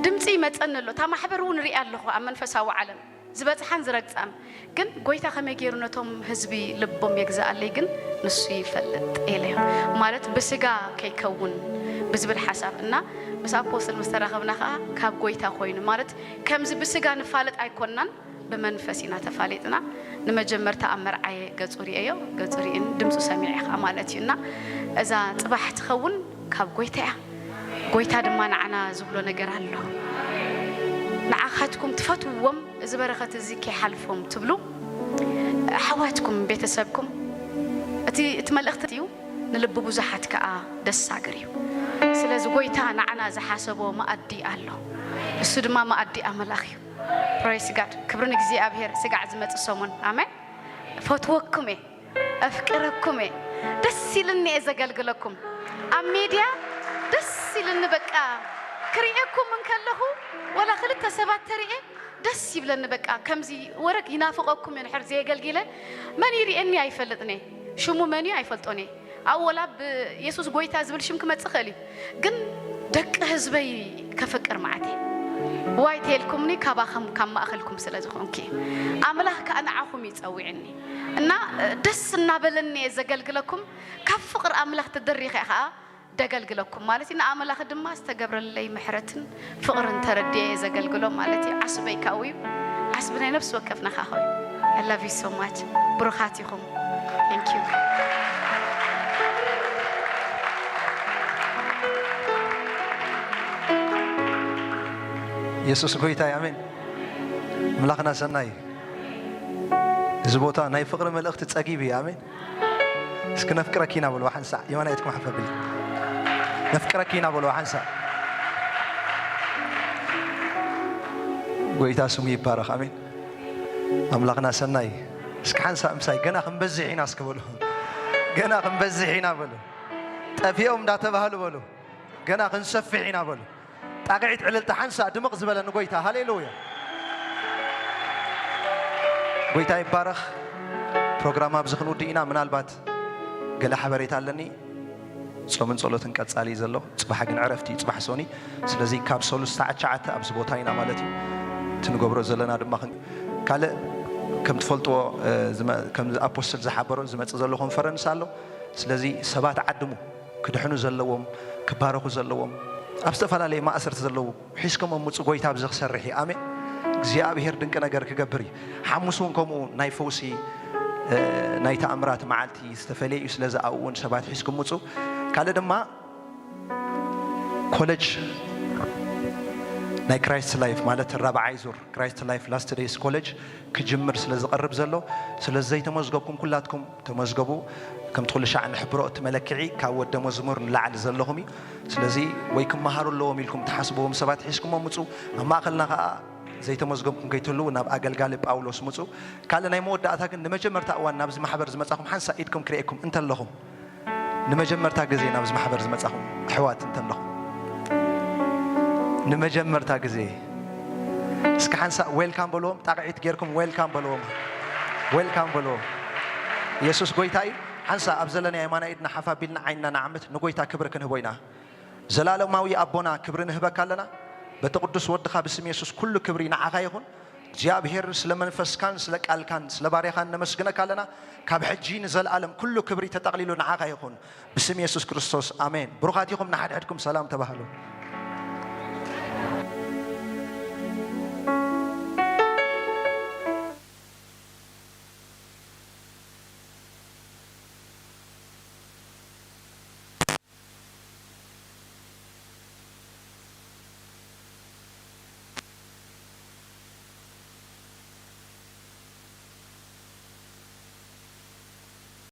ድምፂ ይመፀኒ ኣሎ። እታ ማሕበር እውን ሪኣ ኣለኹ ኣብ መንፈሳዊ ዓለም። ዝበጽሓን ዝረግጻን። ግን ጎይታ ከመይ ገይሩ ነቶም ህዝቢ ልቦም የግዝኣለይ ግን ንሱ ይፈልጥ ኢለዮ። ማለት ብስጋ ከይከውን ብዝብል ሓሳብ እና ምስ ኣፖስትል ምስ ተራኸብና ኸኣ ካብ ጎይታ ኮይኑ፣ ማለት ከምዚ ብስጋ ንፋለጥ ኣይኮንናን፣ ብመንፈስ ኢና ተፋሊጥና። ንመጀመርታ ኣብ መርዓየ ገጹ ርእየዮ፣ ገጹ ርእየኒ፣ ድምጹ ሰሚዐ ኸኣ ማለት እዩ። እና እዛ ጽባሕ ትኸውን ካብ ጎይታ እያ። ጎይታ ድማ ንዓና ዝብሎ ነገር ኣሎ። ንዓኻትኩም ትፈትውዎም እዚ በረኸት እዚ ከይሓልፎም ትብሉ ኣሕዋትኩም፣ ቤተሰብኩም፣ እቲ፣ እቲ መልእኽቲ እዩ፣ ንልቢ ብዙሓት ከኣ ደሳግር እዩ። ስለዚ ጎይታ ንዓና ዝሓሰቦ መኣዲ ኣሎ። እሱ ድማ መኣዲ ኣምላኽ እዩ። ፕሬስ ጋድ። ክብሪ ንእግዚኣብሔር። ስጋዕ ዝመጽእ ሰሙን። ኣሜን። ፈትወኩም እየ። ኣፍቅረኩም እየ። ደስ ኢልኒ እየ ዘገልግለኩም። ኣብ ሜድያ ደስ ኢልኒ በቃ። ክርእየኩም እንከለኹ ወላ ክልተ ሰባት ተርእየ ደስ ይብለኒ በቃ። ከምዚ ወረግ ይናፍቐኩም እየ ንሕር ዘየገልጊለ። መን ይርእየኒ ኣይፈልጥን እየ። ሽሙ መን እዩ ኣይፈልጦን እየ። ኣብ ወላ ብየሱስ ጎይታ ዝብል ሽም ክመጽእ ይኽእል እዩ። ግን ደቂ ህዝበይ ከፍቅር መዓት እየ። ዋይ ተልኩምኒ ካባኸም ካብ ማእኸልኩም ስለ ዝኾንኩ እየ። ኣምላኽ ከኣ ንዓኹም እዩ ጸዊዕኒ። እና ደስ እናበለኒ እየ ዘገልግለኩም። ካብ ፍቕሪ ኣምላኽ ተደሪኸ ከኣ ደገልግለኩም ማለት እዩ። ንኣምላኽ ድማ ዝተገብረለይ ምሕረትን ፍቕርን ተረዲኤ እየ ዘገልግሎ ማለት እዩ። ዓስበይ ካኡ እዩ። ዓስቢ ናይ ነፍሲ ወከፍና ከኣ ኸው እዩ። I love you so much። ብሩኻት ኢኹም። Thank you። የሱስ ጎይታ እዩ። ኣሜን። ኣምላኽና ሰናይ እዩ። እዚ ቦታ ናይ ፍቕሪ መልእኽቲ ጸጊቡ እዩ። ኣሜን። እስኪ ነፍቅረኪ ኢና በሉ ሓንሳእ። የማና ኢድኩም ሓፍ ኣብሊ። ነፍቅረኪ ኢና በሉ ሓንሳእ። ጎይታ ስሙ ይባረኽ። ኣሜን። ኣምላኽና ሰናይ። እስኪ ሓንሳእ ምሳይ፣ ገና ክንበዝሕ ኢና እስኪ በሉ። ገና ክንበዝሕ ኢና በሉ። ጠፊኦም እንዳተባህሉ በሉ። ገና ክንሰፍሕ ኢና በሉ። ጣቕዒት ዕልልታ ሓንሳእ ድምቕ ዝበለ ንጎይታ። ሃሌሉያ። ጎይታ ይባረኽ። ፕሮግራም ኣብዚ ክንውድእ ኢና። ምናልባት ገለ ሓበሬታ ኣለኒ። ጾምን ጸሎትን ቀጻሊ እዩ ዘሎ። ጽባሕ ግን ዕረፍቲ እዩ፣ ጽባሕ ሶኒ። ስለዚ ካብ ሰሉስ ሰዓት ትሽዓተ ኣብዚ ቦታ ኢና ማለት እዩ። እቲ ንገብሮ ዘለና ድማ ክን-፣ ካልእ ከም ትፈልጥዎ፣ እ፣ ዝመ-፣ ከም ኣፖስትል ዝሓበሮ ዝመጽእ ዘሎ ኮንፈረንስ ኣሎ። ስለዚ ሰባት ዓድሙ፣ ክድሕኑ ዘለዎም፣ ክባረኹ ዘለዎም፣ ኣብ ዝተፈላለየ ማእሰርቲ ዘለዉ ሒዝኩም ምጹ፣ ጎይታ ኣብዚ ክሰርሕ እዩ። ኣሜን። እግዚኣብሄር ድንቂ ነገር ክገብር እዩ። ሓሙስ እውን ከምኡ ናይ ፈውሲ፣ እ፣ ናይ ተኣምራት መዓልቲ ዝተፈለየ እዩ። ስለዚ ኣብኡ እውን ሰባት ሒዝኩም ምጹ። ካልእ ድማ ኮለጅ ናይ ክራይስት ላይፍ ማለት ራብዓይ ዙር ክራይስት ላይፍ ላስት ደይስ ኮለጅ ክጅምር ስለ ዝቐርብ ዘሎ፣ ስለ ዘይተመዝገብኩም ኩላትኩም ተመዝገቡ። ከምቲ ኩሉ ሻዕ ንሕብሮ እቲ መለክዒ ካብ ወደ መዝሙር ንላዕሊ ዘለኹም እዩ። ስለዚ ወይ ክመሃሩ ኣለዎም ኢልኩም ትሓስብዎም ሰባት ሒዝኩሞ ምጹ። ኣብ ማእከልና ከኣ ዘይተመዝገብኩም ከይትህልዉ ናብ ኣገልጋሊ ጳውሎስ ምጹ። ካልእ ናይ መወዳእታ ግን ንመጀመርታ እዋን ናብዚ ማሕበር ዝመጻኹም ሓንሳእ ኢድኩም ክርእየኩም እንተለኹም ንመጀመርታ ግዜ ናብዚ ማሕበር ዝመጻኹም ኣሕዋት እንተለኹም፣ ንመጀመርታ ግዜ እስኪ ሓንሳእ ዌልካም በልዎም። ጣቕዒት ጌርኩም ዌልካም በልዎም፣ ዌልካም በልዎም። ኢየሱስ ጎይታ እዩ። ሓንሳእ ኣብ ዘለና የማናይ ኢድና ሓፍ ኣቢልና ዓይንና ንዓምት፣ ንጎይታ ክብሪ ክንህቦ ኢና። ዘላለማዊ ኣቦና ክብሪ ንህበካ ኣለና። በቲ ቅዱስ ወድኻ ብስም የሱስ ኩሉ ክብሪ ንዓኻ ይኹን። እግዚኣብሔር ስለ መንፈስካን ስለ ቃልካን ስለ ባርያኻን ነመስግነካ ኣለና። ካብ ሕጂ ንዘለኣለም ኩሉ ክብሪ ተጠቕሊሉ ንዓኻ ይኹን። ብስም የሱስ ክርስቶስ ኣሜን። ብሩኻት ኢኹም፣ ንሓድሕድኩም ሰላም ተባህሉ።